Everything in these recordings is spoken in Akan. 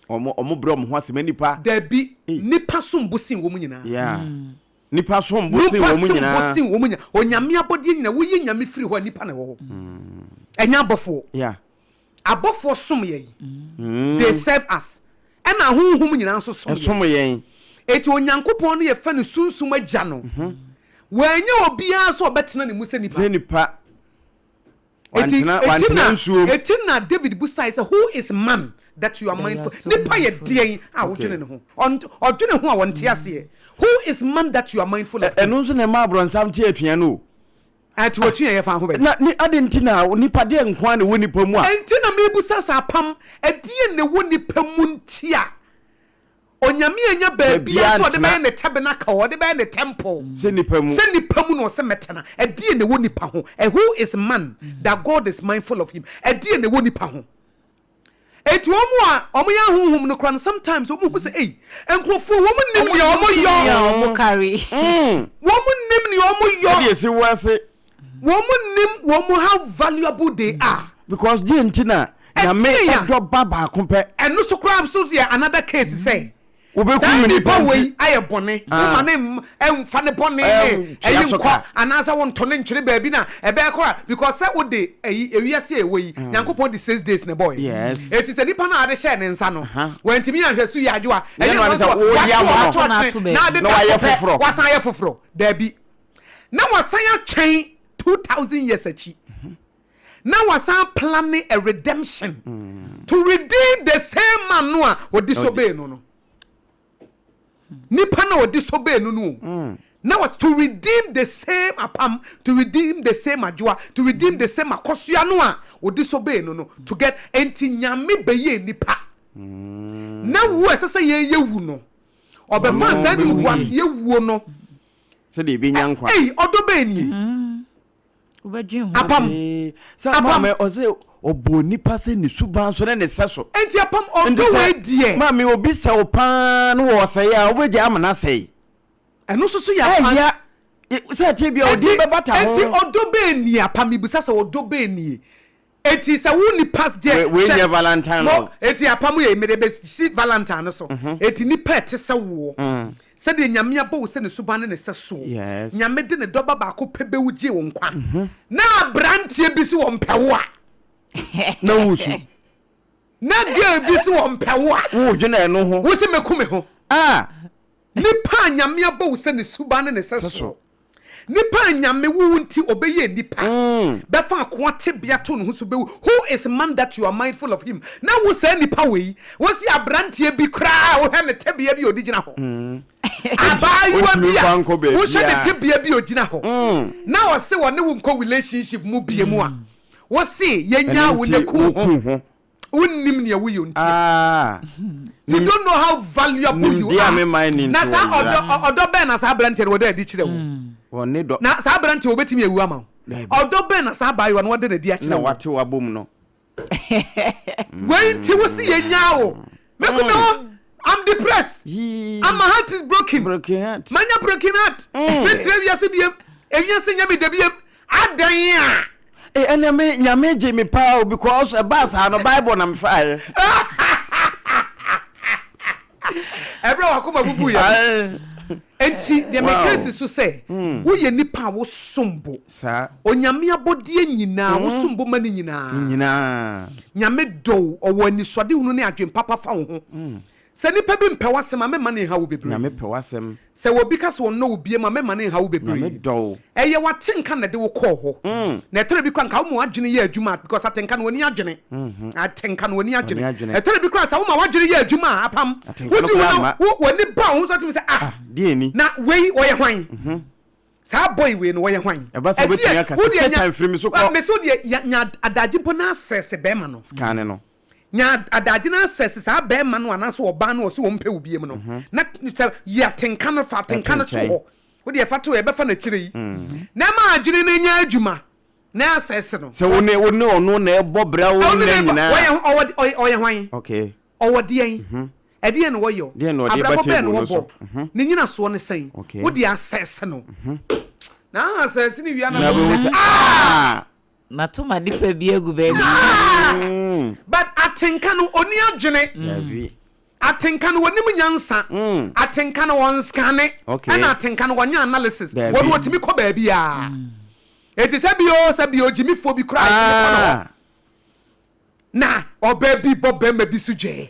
Ɔmo brɛ ɔmo ho ase ma nipa. Dabi, nipa som bo sen wɔn nyinaa. Yeah. Nipa som bo sen wɔn Nipa som bo nyinaa. sen wɔn nyinaa. Onyame abɔdeɛ nyinaa, woyi Nyame firi hɔ a, nipa na ɛwɔ hɔ. Ɛnyɛ abɔfoɔ. Abɔfoɔ som yɛn. They serve us. Ɛna ahonhom nyinaa nso som yɛn. Ɛsom yɛn. Eti Onyankopɔn no yɛfrɛ no Sunsum Agya no. Wanyɛ obiara sɛ ɔbɛtena ne mu sɛ nipa. Sɛ nipa. Eti Wantena eti wantena na nsuom. eti na David busae sɛ, Who is man that you are That you mindful? are so Nipa yɛ mindful. deɛn a wodwene ne ho? Ɔdwene ho a ɔnte aseɛ. Who is man that you are mindful of him? Ɛno nso na ɛma aborɔnsam te atua no o. Ɛnti wɔtua yɛ fa ho bɛn? Na ne ade nti na nipa deɛ nko ara na ɛwɔ nipa mu a. Ɛnti na mebusa sɛ apam, ɛdeɛn na ɛwɔ nipa mu nti a Onyame anya baabiara Baabiara sɛ ɔde ntena. bɛyɛ ne tabernacle, ɔde bɛyɛ ne temple. Sɛ nipa mu. Sɛ nipa mu na ɔsɛ mɛtena. Ɛdeɛn na ɛwɔ nipa ho? Who is man that God is mindful of him? Ɛdeɛn na ɛwɔ nipa ho? Eti wɔn a wɔn yɛ ahonhom no koraa no, sometimes wɔn hu sɛ, ei, nkurɔfoɔ wɔn nim nea wɔn yɔ. Wɔn carry. Wɔn nim nea wɔn yɔ. Ɛde esi wɔ ase. Wɔn nim wɔn how valuable they are. Because deɛ nti na Nyame Ɛdeɛn a? ɛdɔ ba baako pɛ. Ɛno so koraa so yɛ another case sɛ Wobɛkum saa nipa nipa nti. wei ayɛ bɔne, Ah. woma ne ɛmfa ne bɔne ne Ɛm, tua ɛyi so nkɔ ka. anaasɛ wonto ne ntwene baabi na ɛbɛyɛ koraa because sɛ wode ɛyi ewiase a ɛwɔ yi, Nyankopɔn de 6 days na ɛbɔɔyɛ. Eti sɛ nipa no a ade hyɛɛ ne nsa no, wantumi anhwɛ so yie adwoa, Nyɛ ɛnyɛ no ane no sɛ sɛ woyɛ wato ama no. ato Na akyene ato baabi. na ade Na da wayɛ so pɛ, foforɔ. wasan ayɛ foforɔ. Daabi. Na wasan atwɛn 2000 years akyi. Na wasan plan a redemption to redeem the same man no a ɔdisobey no. Nipa na ɔdisobey no no o. Na was to redeem the same apam, to redeem the same adwoa, to redeem the same akɔsoa no a ɔdisobey no, to get. Enti Nyame bɛyɛ nipa na wu a ɛsɛ sɛ yɛyɛ wu no, ɔbɛfa Ɔno saa bɛwu yi. nimguaseɛ wuo no. Sɛdeɛ ebɛnya nkwa. Ei, ɔdɔ bɛɛ nie. Wobɛdwen ho. Apam. Sɛ Apam. Maame ɔsɛ ɔbɔ nipa sɛ ne suban so ne ne sɛ so. Enti apam, Nti ɔdɔ sɛ wei deɛ. Maame obi sɛ wo paa no wɔ ɔsɛe a, wobɛgya ama no asɛe. Ɛno nso so yɛ apam. Ɛyɛ sɛ ɛteɛ bia ɔdin bɛbata ho. Enti ɔdɔ bɛɛ nie, apam, ibisa sɛ ɔdɔ bɛɛ nie. Enti sɛ wo nipa deɛ. Wei nyɛ Valentine mo o. Eti apam yɛ mede bɛsi Valentine no so. Eti nipa ɛte sɛ woɔ. Sɛdeɛ Nyame abɔ wo sɛ ne suban ne ne sɛ soɔ. Nyame de ne dɔba baako pɛ bɛwu gye wo nkwa. Na aberanteɛ bi si wɔ mpɛ wo a. Na wusu. Na girl bi si wɔ mpɛ wo a. Wo dwene ɛno ho. Wo si meku me ho. Ah. Nipa a Nyame abɔ wo sɛ ne suban ne ne sɛ Sɛ soɔ. so. Nipa a Nyame wo nti ɔbɛyɛ nipa. Bɛfa akoa tebea to ne ho so bɛwu. Who is man that you are mindful of him? Na wo saa nipa wei, wosi aberanteɛ bi koraa a wohwɛ ne tebea bi a ɔde gyina hɔ. Abaayewa Ontumi bi a mfa nkɔ wohwɛ ne baabiara. tebea bi a ɔgyina hɔ. Na ɔse ɔne wo nkɔ relationship mu bie mu a, wose yɛnyaa Ɛno wo na nti ku wo ho. woku ho. Wonnim nea woyɛ nti. Ah. You don't know how valuable you Nimdeɛ a are. me man ni Na nti saa wɔyera. ɔdɔ bɛn na saa aberanteɛ no wɔde adi kyerɛ wo? Wɔne dɔ. Na saa aberanteɛ wɔbɛtumi awu ama wo? Dabi. Ɔdɔ bɛn na saa abaayewa no wɔde n'adi akyerɛ Na wo? wate wabom no. Wei nti wo si yɛnyaa wo. Meku me ho. I'm depressed. Yii. And my heart is broken. Broken heart. Manya broken heart. Mentra wiase biem. Ewiase nyɛ me da biem. Adan a. Eh, ɛnna me Nyame gye me paa o, because ɛbaa saa no, Bible na mefaeɛ. Ɛberɛ a wakoma bubu yɛ no. Enti deɛ meka si so sɛ woyɛ nipa a wosom bo. Saa. Onyame abɔdeɛ nyinaa wosom bo ma ne nyinaa. Nyinaa. Nyame dɔ wo, ɔwɔ anisoadehunu ne adwen papa fa wo ho. Sɛ nipa bi mpɛ w'asɛm a, mɛma ne nha wo bebree. Nyame pɛ w'asɛm. Sɛ obi ka sɛ ɔnnɔ wo biem a, mɛma ne nha wo bebree. Nyame dɔ wo. Ɛyɛ w'atenka na ɛde wo kɔɔ hɔ. Na ɛtɔrɔ bi koraa nka woma w'adwene yɛ adwuma a, because atenka no w'ani adwene. Atenka no w'ani adwene. W'ani adwene. Ɛtɔrɔ bi koraa sɛ woma w'adwene yɛ adwuma a, apam. Atenka no Wodi wo koraa na mma. wo w'ani ba wo ho so atumi sɛ ah, Deɛ ni. na wei ɔyɛ hwan? Saa boy wei no wɔyɛ hwan? Ɛba sɛ wobɛtumi aka sɛ, "Satan, firi me so kɔ." Me so deɛ nya adagye mpo na asɛse bɛrima no. Scan no. Nya adagye na asɛse saa bɛrima no anaasɛ ɔbaa no ɔse ɔmpɛ wo biem no. Na sɛ yi atenka no, fa atenka no to hɔ. Wo deɛ fa to hɔ, yɛbɛfa no akyire yi. Na ɛma adwene no nya adwuma na asɛse no. Sɛ wo ne wo ne ɔno na ɛbɔ bra wo Ɔno nna ne bɔ, nyinaa. wɔyɛ ɔwɔ ɔyɛ hwan? Ɔwɔ deɛn? Ɛdeɛn na wɔyɛ? Deɛn na ɔde ba Abrabɔ bɛn na table no wɔbɔ? so? Ne nyinasoɔ ne sɛn? Wode asɛse no. Na asɛse no wia na Na bɛhu bɛhu sɛ sɛ ah! ah! Mato m'ade pa bi agu baabi. Ah! But atenka no, ɔni adwene. Dabi. Atenka no wɔnim nyansa. Atenka no wɔnscanne. Okay. Ɛna atenka no wɔnyɛ analysis. Daabi. Wɔn wɔtumi kɔ baabiara. Eti sɛ bio sɛ bio gyimifoɔ bi koraa ɛtumi kɔ ne hɔ. Ah. Na ɔbaa bi bɔ bɛrima bi so gyɛɛ.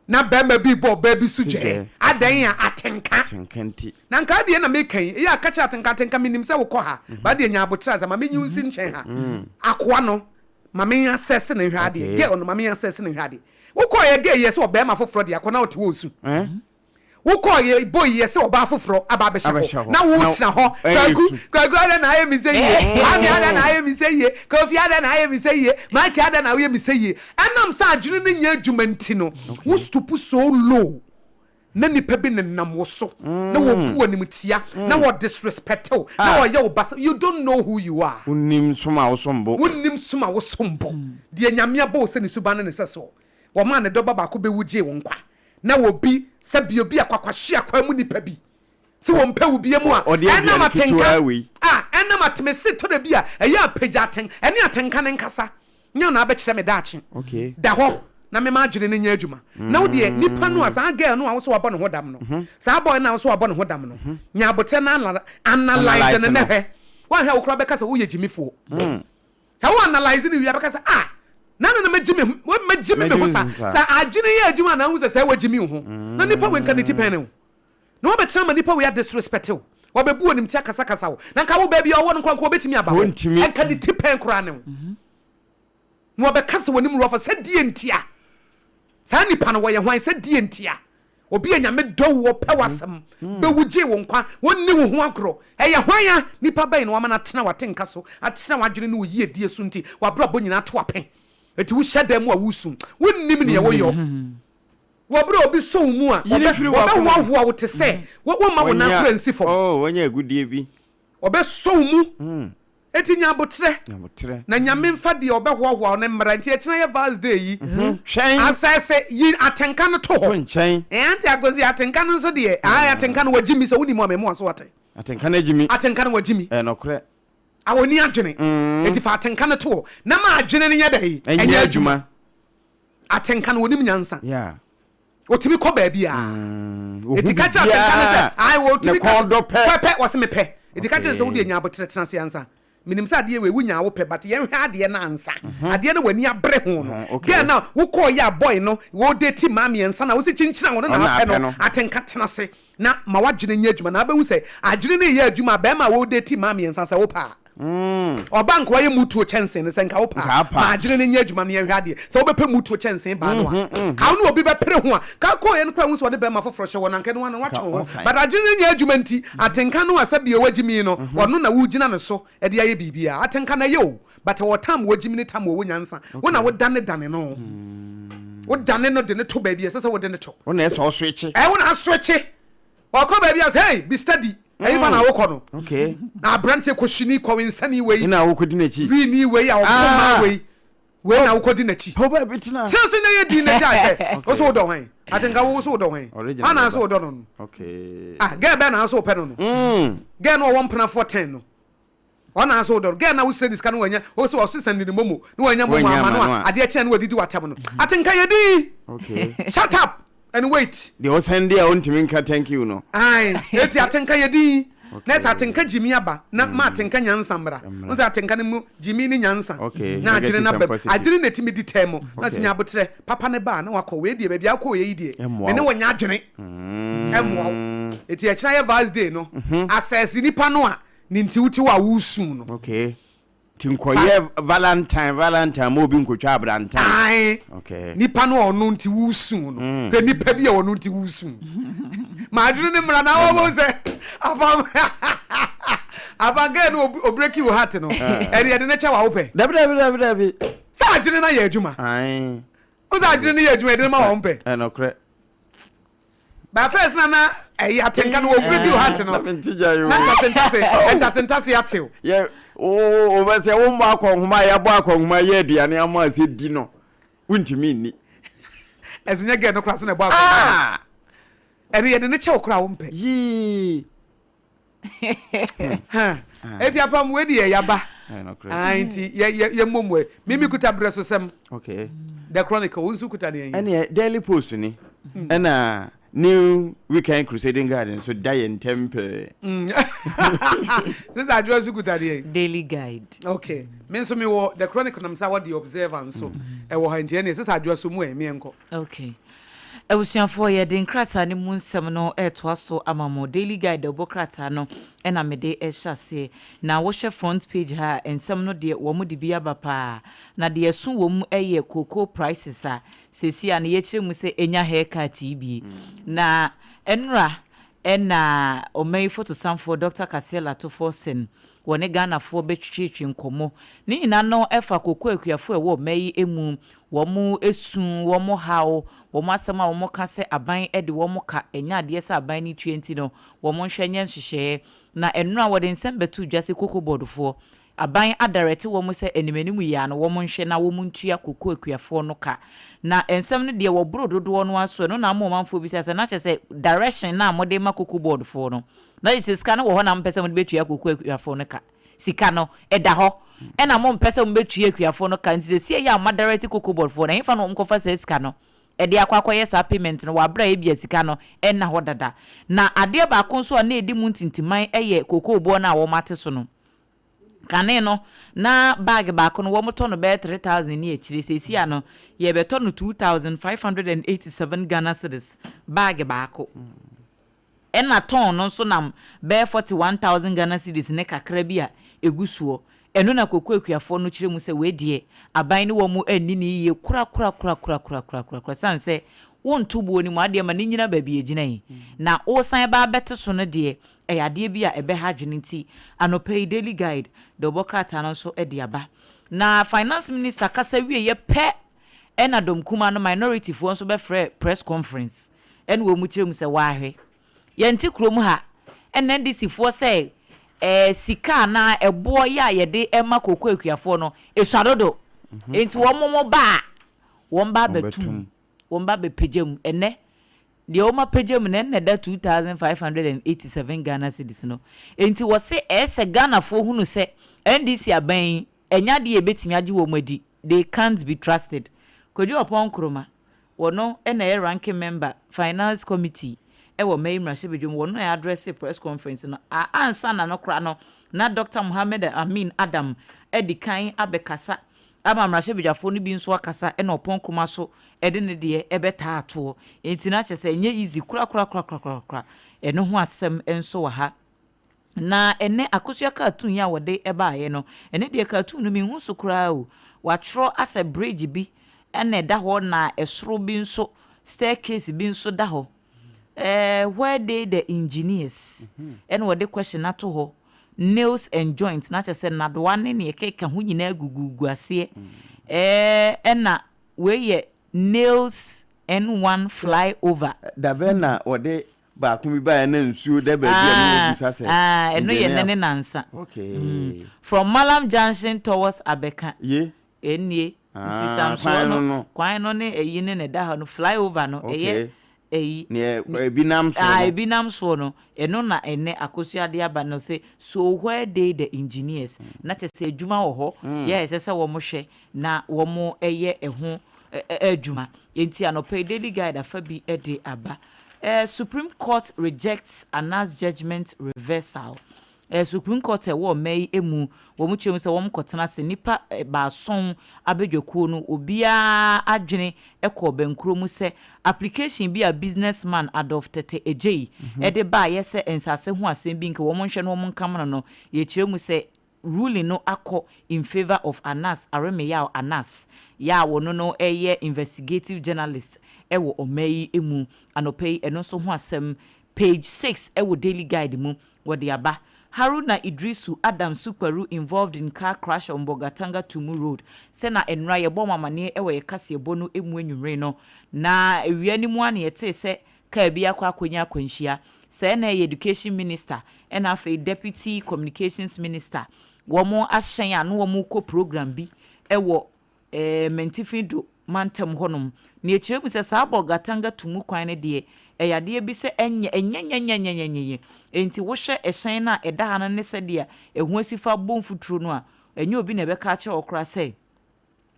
Na bɛrima bi bɔ ɔbaa bi so gyɛɛ. Gyɛɛ. Adɛn a atenka. Atenka nti. Na nka adeɛ na meka yi, ɛyɛ a ka kyerɛ atenka atenka menim sɛ wokɔ ha. Ba deɛ nya aboterɛ ansa ma menyi wo nsi nkyɛn ha. Akoa no ma me assess ne nhwɛ adeɛ. Okay. Girl no ma me assess ne nhwɛ adeɛ. Wokɔɔ yɛ girl yɛ sɛ ɔbɛrima foforɔ de akɔ na ɔte hɔ osu. Eh? Wokɔɔ yɛ boy yɛ sɛ ɔbaa foforɔ aba abɛhyɛ Abɛhyɛ hɔ hɔ. na wotena hɔ. Na Kwaku ɛyɛ su. Kwaku adɛn na ayɛ me sɛ yie. Kwame adɛn na ayɛ me sɛ yie. Kofi adɛn na ayɛ me sɛ yie. Mike adɛn na woyɛ me sɛ yie. Ɛnam sɛ adwene no nyɛ adwuma nti no, wo stoop so low na nipa bi nenam wo so na wɔbu wo animtia na wɔ disrespect wo na wɔyɛ wo basa. You don't know who you are. Wonnim som a wosom bo. Wonnim som a wosom bo. Deɛ Nyame abɔ wo sɛ ne suban ne ne sɛsoɔ. Wɔmaa ne dɔba baako bɛwu gyee wo nkwa. Na obi, sɛbi obi akwakwahye akwaa mu nipa bi, sɛ wɔmpɛ wo bia mu a, Ɔde ɛnam aduane atenka ketewa wei. a, ɛnam at, mese tɔ da bi a, ɛyɛ a pagya aten, ɛne atenka no nkasa. Nyɛ wo na abɛkyerɛ me daakye. Okay. Da hɔ na mema adwene no nyɛ adwuma. Na wo deɛ, nipa no a, saa girl no a wo sɛ wabɔ ne ho dam no, saa boy no a wo sɛ wabɔ ne ho dam no, nya aboterɛ na analyse Analyse no na no. hwɛ. Woanhwɛ a wo koraa bɛka sɛ woyɛ gyimifoɔ. Sɛ wo analyse no wie a bɛka sɛ ah na na na magye me ho magye me ho sa sɛ adwene yɛ adwuma na ahu sɛ sɛ wagye me ho na nipa wei nka ne ti pɛn ne wo na wabɛtena ma nipa wei a disrespect wo wabɛbu onim ti akasakasa wo na nka wo baabi a ɔwɔ no nkoranko wɔbɛtumi aba hɔ nka ne ti pɛn koraa ne wo na wabɛka sɛ wɔnim rɔfa sɛ deɛ ntia saa nipa no wɔyɛ hwan sɛ deɛ ntia Obi a Nyame dɔ wo, ɔpɛ w'asɛm, bɛwu gyee wo nkwa, ɔnni wo ho agorɔ. Ɛyɛ hwan a? Nipa bɛn na wama no atena w'atenka so, atena w'adwene ne wo yiedie so nti w'abrabɔ nyinaa to apɛn? Enti wohyɛ dan mu a woresu, wonnim neɛ woyɔ. Wɔ berɛ a obi sɔ wo mu a, ɔbɛhoahoa wo te sɛ womma wo nan koraa nsi fam. Ɔbɛsɔ wo mu. Enti nya aboterɛ, na Nyame mfa deɛ ɔbɛhoahoa wo no mmra. Nti ɛkyena yɛ Vals Day yi, asɛse, yi atenka no to hɔ. Ɛɛ Auntie Akosi, atenka no nso deɛ, ae atenka no wagyi mi, sɛ wonim a mema w'aso ate. Atenka no agyi mi. Atenka no wagyi mi. Ɛyɛ nɔkorɛ. A ɔnni adwene. Enti fa atenka no to hɔ, na ma adwene no nyɛ dɛn? Ɛnyɛ adwuma. Atenka no ɔnim nyansa. Yeah. Otumi kɔ baabi a. Eti ka kyerɛ atenka no sɛ, ae wɔtumi ka pɛpɛ wɔse mepɛ. Eti ka kyerɛ no sɛ wodeɛ nya aboterɛ tena ase ansa. Menim sɛ adeɛ wei wonyaa wopɛ but yɛnhwɛ adeɛ no ansa. Adeɛ no w'ani abere ho no. Girl no a wokɔɔ yɛ a boy no wo date mmaa mmiɛnsa na wose kyinkyin a ɔno na apɛ no. Atenka tena ase na ma w'adwene nyɛ adwuma na wobɛhu sɛ adwene no reyɛ adwuma a bɛrima a wo date mmaa mmiɛnsa sɛ wopɛ a. Ɔba nka wayɛ mutuo kyɛnsee no sɛ nka wo paa ma adwene no nyɛ adwuma no yɛnhwɛ adeɛ sɛ wobɛpɛ mutuo kyɛnsee baa no a ka wo ne obi bɛpere ho a ka kɔɔyɛ no koraa hu sɛ ɔde bɛrima foforɔ hyɛ hɔ na nka ɛno ano watwe wo ho but adwene no nyɛ adwuma nti atenka no a sɛ bio wagyimi no ɔno na wogyina ne so de ayɛ biribiara atenka no ɛyɛ o but ɛwɔ tam wagyimi ne tam ɔwɔ nyansa wo na wodane dane no wodane no de ne to baabi ɛsɛ sɛ wode ne to wo na ɛsɛ ɔsoekye ɛwo na asoekye Ɔkɔ baabi a sɛ hey be steady ɛyi fa na wokɔ no. Okay. Na aberanteɛ kɔhyini kɔwensani wei. Ɛna wokɔdi n'akyi. Wini wei a ɔko maa wei. Wei na wokɔdi n'akyi. Hɔ baabi tena. Sɛ sɛ na yɛ di n'akyi a sɛ wo so wodɔ hwan? Atenka wo so wodɔ hwan? Original. Hwan na so wodɔ no no? Okay. Ah girl bɛn na so wopɛ no no? Girl no ɔwɔ mpenafoɔ 10 no. Ɔna nso wodɔ no. Girl no a wosrɛ ne sika no wanya, ɔsɛ ɔsesa ne ne momo na wanya momo ama no a, adeɛ kye a na wadidi w'atɛm no. Atenka yɛ din! Okay. Shut up and wait. Deɛ ɔsɛn deɛ a ɔntumi nka thank you no. Ae, eti atenka yɛ din. Na ɛsɛ atenka gyimi aba na ma atenka nyansa mmra. Wo sɛ atenka no mu gyimi ne nyansa. Okay. Na adwene Negative no and aba mu. positive. Adwene na ɛtumi di tɛm. Na Okay. nya aboterɛ. Papa no ba a na wakɔ. Wei deɛ baabi a wokɔeɛ yi deɛ, Ɛmmoa me ne wo. wo nyɛ adwene. Ɛmmoa wo. Eti ɛkyena yɛ Val's day no, asɛse nipa no a ne nti wote hɔ a woresu no. Okay. Nti nkɔyɛ Valentine Valentine ma obi nkotwa abrantan. Ae. Okay. Nipa no a ɔno nti woresu no. Hwɛ nipa bi a ɔno nti woresu. Ma adwene ne mmara na wɔbɔ sɛ apam apam girl no obreki wo heart no. Ɛde ɛde ne kyɛ wa wopɛ. Dabi dabi dabi dabi. Sɛ adwene no ayɛ adwuma. Ae. Wo sɛ adwene no yɛ adwuma ɛde ne ma wɔn pɛ. Ɛnɔkorɛ. But first na na ɛyɛ atenka no wɔ break your heart no. Na mente gya yi o. Na ntasentase ntasentase atew. Yɛ wo wo sɛ wo mmɔ akɔnhoma a yɛabɔ akɔnhoma yɛ aduane ama sɛ di no wontumi nni. Ɛso nyɛ gɛ no koraa so na ɛbɔ akɔnhoma. Ɛne yɛde ne kyɛw koraa wompɛ. Yii. Eti apam wei deɛ yaba. Nti yɛ yɛ yɛ mmom wɛ. Mimi kuta brɛ so sɛm. Okay. The Chronicle wo nso kuta deɛ. Ɛne Daily Post ni. Ɛna New Weekend Crusading Guide nso da yɛn ntɛm pɛɛ. Sister Adwoa nso kuta deɛ? Daily Guide. Okay. Me nso mewɔ The Chronicle na mesa wɔ The Observer nso ɛwɔ ha nti ɛneɛ Sister Adwoa so mu ɛ meɛnkɔ. Okay. Abusuafoɔ yɛde nkrataa no mu nsɛm no retoa so ama mo. Daily Guide ɛbɔ krataa no ɛna mede rehyɛ aseɛ. Na wohwɛ front page ha a nsɛm no deɛ wɔn de bi aba paa. Na deɛ ɛso wɔ mu yɛ cocoa prices a Seesei a no yɛkyerɛ mu sɛ enya hair cut yi bi. Na ɛnora ɛna ɔman yi fotosanfoɔ Dɔkta Cassiel Ato Forson wɔne Ghanafoɔ bɛtwetwetwe nkɔmmɔ. Ne nyinaa no ɛfa kooko akuafoɔ a ɛwɔ ɔman yi mu, wɔn su, wɔn haw, wɔn asɛm a wɔka sɛ aban de wɔn ka, ɛnyɛ adeɛ sɛ aban no tua nti no wɔn nhwɛ nyɛ nhyehyɛeɛ. Na ɛnora wɔde nsɛm bɛtoo dwa sɛ Cocoa Board foɔ Aban adarɛte wɔn sɛ animanim yi ara no wɔn nhwɛ na wɔn ntua koko akuafoɔ no ka. Na nsɛm no deɛ wɔboro dodoɔ no ara so, ɛno na ama ɔmanfoɔ bisa sɛ na kyerɛ sɛ direction no a mode rema koko board foɔ no, na kyerɛ sɛ sika no wɔ hɔ na mopɛ sɛ mode bɛtua koko akuafoɔ no ka? Sika no ɛda hɔ ɛna mompɛ sɛ mobɛtua akuafoɔ no ka nti seesei yi a moadarɛte koko board foɔ no ɛhefa na wɔnkɔfa saa sika no de akɔ akɔyɛ saa payment no wɔ aberɛ a ebia sika no nna hɔ dada? Na adeɛ baako nso a na ɛdi mu ntintiman yɛ kokoo boɔ no a wɔate so no. Kane no, na bag baako no wɔtɔ no bɛyɛ 3,000 ne akyire, seesei a no, yɛrebɛtɔ no 2,587 Ghana cedis bag baako. Ɛna tɔn no nso nam bɛyɛ 41,000 Ghana cedis ne kakra bi a ɛgu soɔ. Ɛno na koko akuafoɔ no kyerɛ mu sɛ wei deɛ aban ne wɔn anni no yie korakorakorakorakorakorakora sane sɛ wonto boɔ no mu adeɛ ma no nnyina baabi a ɛgyina yi na wosan ba abɛte so no deɛ Ɛyɛ adeɛ bi a ɛbɛha adwene nti anɔpa yi Daily Guide de ɔbɔ krataa no nso de aba. Na Finance Minister kasa wieɛ pɛ ɛna dɔm kumaa no, minority foɔ nso bɛfrɛɛ press conference ɛna wɔn kyerɛ mu sɛ waahwɛ yɛnte kurom ha ɛna NDC foɔ sɛ ɛɛ sika anaa ɛboɔ yɛ a yɛde ɛma kooko akuafoɔ no ɛsua dodo nti wɔn mo ba a wɔn ba abɛtum wɔn ba abɛpagya mu ɛnɛ Deɛ wɔapagya mu no, ɛno na ɛda 2,587 Ghana cedis no. Enti wɔse ɛyɛ sɛ Ghanafoɔ hunu sɛ NDC aban yi, ɛnyɛ adeɛ a yɛbɛtumi agye wɔn adi, they can't be trusted. Kojo Oppong Nkrumah, wɔno na ɛyɛ ranking member, Finance Committee wɔ May mmarahyɛbadwam, wɔno na addressee press conference no. A Ansa na no koraa no, na Doctor Mohammed Amin Adam adi kan abɛkasa ama mmarahyɛbadwafoɔ no bi nso akasa ɛna Ɔpɔn Nkrumah so de ne deɛ bɛtaa toɔ. Enti na kyerɛ sɛ ɛnyɛ easy korakorakorakorakora. Ɛno ho asɛm nso wɔ ha. Na ɛnnɛ Akosua cartoon yi a wɔde baeɛ no, ɛno deɛ cartoon no menhu so koraa o. Wɔatwerɛ asɛ bridge bi na ɛda hɔ na ɛsoro bi nso staircase bi nso da hɔ. Eh, where dey the engineers? Ɛna wɔde question ato hɔ. Nails and joints, na kyerɛ sɛ nnadewa ne nea ɛkeka ho nyinaa gugugu aseɛ. Eh, ɛna wei yɛ nails N1 fly over. Da bɛn na wɔde baako bi baeɛ na nsuo da baabi a na wɔbisa sɛ Ah, ɛno yɛ engineer. nnɛ ne nansa. Okay. From Mallam Junction towards Abeka. Ye. Ɛnnie. Nti Ah, Samsoɔ kwan no, no no. kwan no ne ɛyi no na ɛda hɔ no, fly over no, ɛyɛ Okay. ɛyi. Neɛ ebi nam soɔ Ah, no. ebi nam soɔ no, ɛno na ɛnnɛ Akosua de aba no sɛ, so where dey the engineers? Na kyerɛ sɛ adwuma wɔ hɔ, yɛ a ɛsɛ sɛ wɔhwɛ na wɔyɛ ɛho adwuma. Enti anɔpa yi Daily Guide afa bi de aba. Supreme Court rejects Anas judgement reversal. Supreme Court a ɛwɔ ɔman yi mu, wɔn kyerɛ mu sɛ wɔn kɔtena ase nnipa baason abadwakuo no, obiara adwene kɔɔ bɛnkuro mu sɛ application bi a businessman Adolf Tete Adjei de baeɛ sɛ nsase ho asɛm bi nka wɔn nhwɛ na wɔn nka mono no, yɛkyerɛ mu sɛ ruling no akɔ in favour of Anas Aremeyaw Anas yɛ a wɔno no yɛ investigative journalist wɔ ɔman yi mu anɔpa yi, ɛno nso ho asɛm page 6 wɔ Daily Guide mu wɔde aba. Haruna Iddrisu Adam Sukparu involved in car crash on Bolgatanga Tumu road Sɛ na nnora yɛbɔ mo amaneɛ wɔ yɛ kaseɛbɔ no mu anwummere no, na awia no mu ara na yɛtee sɛ kaa bi akɔ akɔnya akwanhyia. Sɛɛ na ɛyɛ Education Minister ɛna afei Deputy Communications Minister wɔn ahyɛn a na wɔrekɔ program bi wɔ Mantifi do mantam hɔnom. Nea ɛkyerɛ mu sɛ saa Bolgatanga Tumu kwan no deɛ ɛyɛ adeɛ bi sɛ ɛnyɛ ɛnyɛnyɛnyɛnyɛnyɛnyɛ. Enti wohwɛ ɛhyɛn no a ɛda ha no ne sɛdeɛ ɛho asi fa bɔ mfuturo no a, ɛnyɛ obi na ɛbɛka akyerɛ wo koraa sɛ.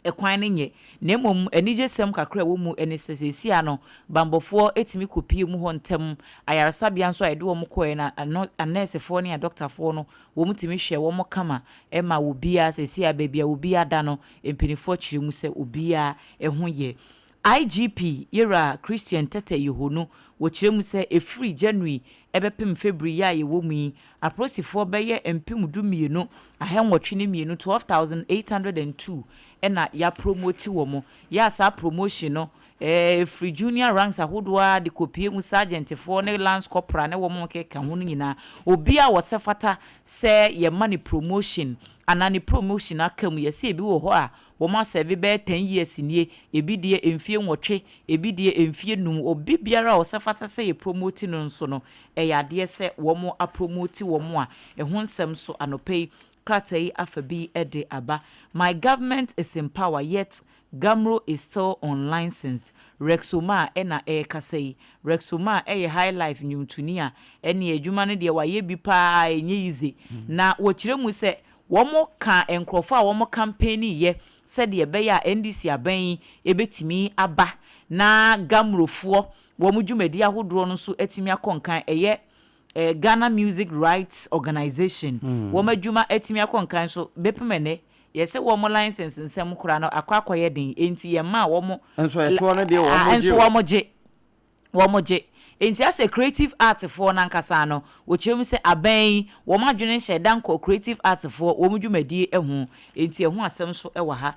Ɛkwan no nyɛ, na mmom anigyesɛm kakra a ɛwɔ mu ne sɛ seesei ara no, bammɔfoɔ tumi kɔpue mu hɔ ntɛm. Ayaresabea nso a yɛde wɔn kɔeɛ no, ano, anɛɛsefoɔ ne adɔktafoɔ no, wɔtumi hwɛ wɔn kama ma obiara, seesei ara baabi a obiara da no, mpanimfoɔ kyerɛ mu sɛ obiara ho yɛ. IGP Yera Christian Tetteh Yohonu, wɔkyerɛ mu sɛ ɛfiri January bɛpem February yi a yɛwɔ mu yi, Apolisifoɔ bɛyɛ 18,282, 12,802, na yɛapromoti wɔn. Yɛ a saa promotion no, ɛfiri junior ranks ahodoɔ ara de kɔpue mu sergeantfoɔ ne lance corporal ne wɔn a wɔkeka ho no nyinaa, obiara a ɔsɛ fata sɛ yɛma no promotion anaa ne promotion aka mu, yɛse ebi wɔ hɔ a wɔn asɛve bɛyɛ ten years nie, ebi deɛ mfie nwɔtwe, ebi deɛ mfie num, obi biara a ɔsɛ fata sɛ yɛpromoti no nso no, Ɛyɛ adeɛ sɛ wɔn apromoti wɔn a, ɛho nsɛm nso anɔpa yi krataa yi afa bi de aba. My government is in power yet GHAMRO is still unlicensed, Rex Omar na ɛrekasa yi. Rex Omar yɛ highlife nnwomtoni a ɛneɛ adwuma no deɛ wayɛ bi pa ara ɛnyɛ easy. Na wɔkyerɛ mu sɛ wɔn ka nkorɔfoɔ a wɔn campaign yɛ sɛdeɛ ɛbɛyɛ a NDC aban yi bɛtumi aba na GHAMROfoɔ wɔn dwumadi ahodoɔ no nso atumi akɔ nkan, ɛyɛ Ghana Music Rights Organization, wɔn adwuma atumi akɔ nkan nso bɛpem ɛnnɛ, yɛ sɛ wɔn license nsɛm koraa no akɔ akɔyɛ den, enti yɛmmaa wɔn Nso ɛtoɔ no deɛ wɔn gye nso o. wɔn gye, wɔn gye. Enti asɛ creative art foɔ no ankasa no, wɔkyerɛ mu sɛ aban yi, wɔn adwene nhyɛ da nkɔɔ creative art foɔ wɔn dwumadie ho, enti ɛho asɛm nso wɔ ha.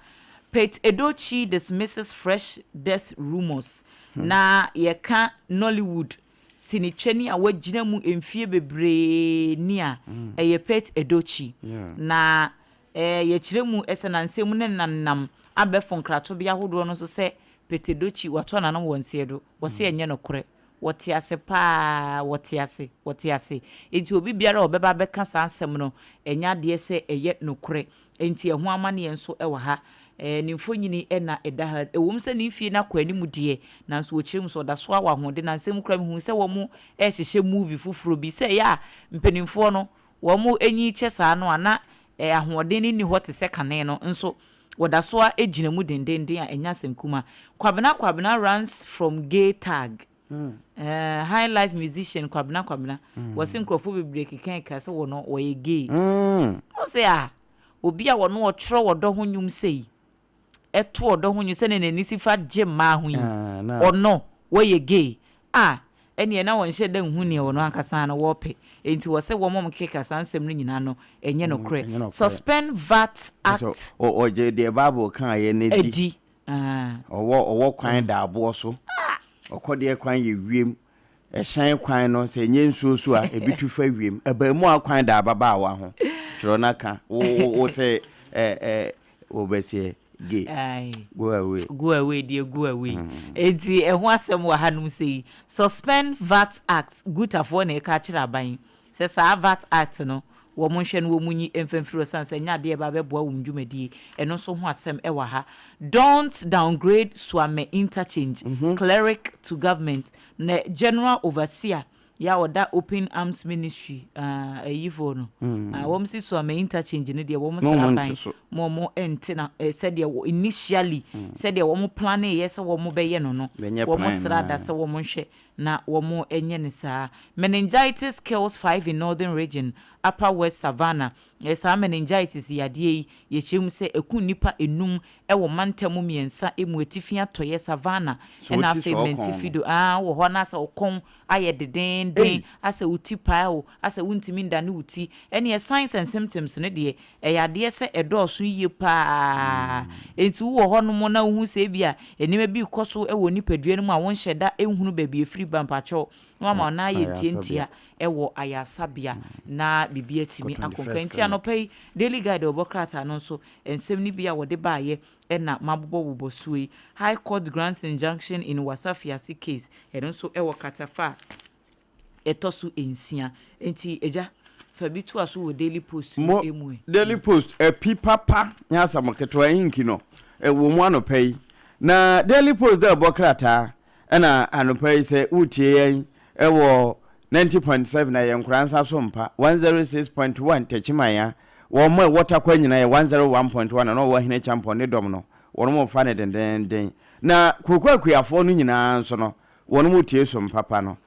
Pete Edochie dismisses fresh death rumours Na yɛka Nollywood sinitwani a wagyina mu mfie bebree ni a, ɛyɛ Pete Edochie. Na yɛkyerɛ mu sɛ nansa mu ne nanam abɛɛfo nkratobea ahodoɔ no so sɛ Pete Edochie wato ananom wɔ nseɛ do. Wɔse ɛnyɛ nokorɛ. Wɔte ase paa, wɔte ase, wɔte ase. Enti obi biara a ɔbɛba abɛka saa asɛm no, ɛnyɛ adeɛ sɛ ɛyɛ nokorɛ. Enti ɛho amaneɛ nso wɔ ha. Ne mfonini na ɛda ha. Ɛwom sɛ ne mfie no akɔ anim deɛ, nanso wɔkyerɛ mu sɛ ɔda so ara wɔ ahoɔden. Nnansa mu koraa mehuu sɛ wɔrehyehyɛ movie foforɔ bi. Sɛ ɛyɛ a mpanimfoɔ no, wɔnyin kyɛ saa no a, na ahoɔden no nni hɔ te sɛ kane no. Nso wɔda so ara gyina mu dendeenden a ɛnyɛ asɛm kumaa. Kwabena Kwabena runs from gay tag. Eh, high life musician Kwabena Kwabena. Wɔse nkurɔfoɔ bebree kekaeka sɛ wɔno wɔyɛ gay. Wo se ah, obi a wɔno ɔtwerɛ ɔdɔ ho nnwom sei, ɛto ɔdɔ ho nnwom sɛdeɛ n'ani si fa gye mmaa ho yi, ɔno wɔyɛ gay? Ah, ɛneɛ na wɔnhyɛ da nhu neɛ ɔno ankasa no wɔpɛ. Enti wɔse wɔn a wɔkeka saa nsɛm no nyinaa no, ɛnyɛ nokorɛ. Suspend VAT Act. Ɔgye deɛ Bible kaeɛ no di. Adi. Ah. Ɔwɔ ɔwɔ kwan da aboɔ so. Ɔkɔdeɛ kwan yɛ wiem. Ɛhyɛn kwan no, sɛ ɛnyɛ nsuo so a, ebi tu fa wiem. Abaamua kwan da ababaawa ho. Twerɛ na ka. Wo wo wo sɛ ɛ ɛ wobɛseɛ gay. Aye. Go away. Go away deɛ go away. Enti ɛho asɛm wɔ hanom sei. Suspend VAT Act, Gutafoɔ na ɛka akyerɛ aban sɛ saa VAT Act no wɔn nhwɛ na wɔn nyi mfa mfiri hɔ ɛsiane sɛ ɛnyɛ adeɛ a ɛba abɛboa wɔn dwumadie. Ɛno nso ho asɛm wɔ ha. Don't downgrade Suame Interchange, Cleric to government, Na General Overseer yɛ a ɔda Open Arms Ministry ah, ayifoɔ no, ah, wɔn si Suame Interchange no deɛ wɔn sra ban ma wɔn nte na eh, sɛdeɛ wɔ- initially sɛdeɛ wɔn plane yɛ sɛ wɔn bɛyɛ no no, Bɛnyɛ wɔn plan sra da naa. sɛ wɔn nhwɛ na wɔn nyɛ no saa. Meningitis kills five in Northern Region, Upper West Savannah. Eh, saa meningitis yadeɛ yi, yɛkyerɛ mu sɛ ɛku nnipa enum wɔ mantam mmiɛnsa mu, Atifi Atɔeɛ, Savannah, So ɛna wote afei sɛ ɔkɔn no? Mantifido. Ah, wɔ hɔ na asɛ wo kɔn ayɛ dedeenden, Ei! asɛ wo ti pae wo, asɛ wontumi ndane wo ti. Ɛneɛ signs and symptoms no deɛ, ɛyɛ adeɛ sɛ ɛdɔɔso yie pa ara. Enti wowɔ hɔnom na wohu sɛ ebia nneɛma bi rekɔ so wɔ wo nipadua no mu a wonhyɛ da nhunu baabi ɛfiri ba, mpakyɛw, na wama wo nan ayɛ Ayaresabea. ntiantia wɔ ayaresabea na biribi atumi Kɔ akɔ nkan. 21st Enti clinic. anɔpa yi, Daily Guide a wɔbɔ krataa no nso, Nsɛm no bi a wɔde baeɛ na mabobɔbobɔ soɔ yi, High Court grants injunction in Wassa Fiase case, ɛno nso wɔ kratafa a ɛtɔ so nsia. Enti agya, fa bi toa so wɔ Daily Post no Mo, mu ɛ. Daily Post, api papa nyɛ asɛm ketewa, ink no, ɛwɔ mu anɔpa yi. Na Daily Post dɛ ɛbɔ krataa ɛna anɔpa yi sɛ woretie yɛn ɛwɔ 90.7 ɛyɛ Nkoransa so mpa, 106.1 Techiman a, wɔn a ɛwɔ Tarkwa nyinaa yɛ 101.1 na ɔwɔ Ahene Kyampɔn ne dɔm no. wɔnom refa no dendeenden. Na kooko akuafoɔ no nyinaa nso no, wɔnom retie som papa no.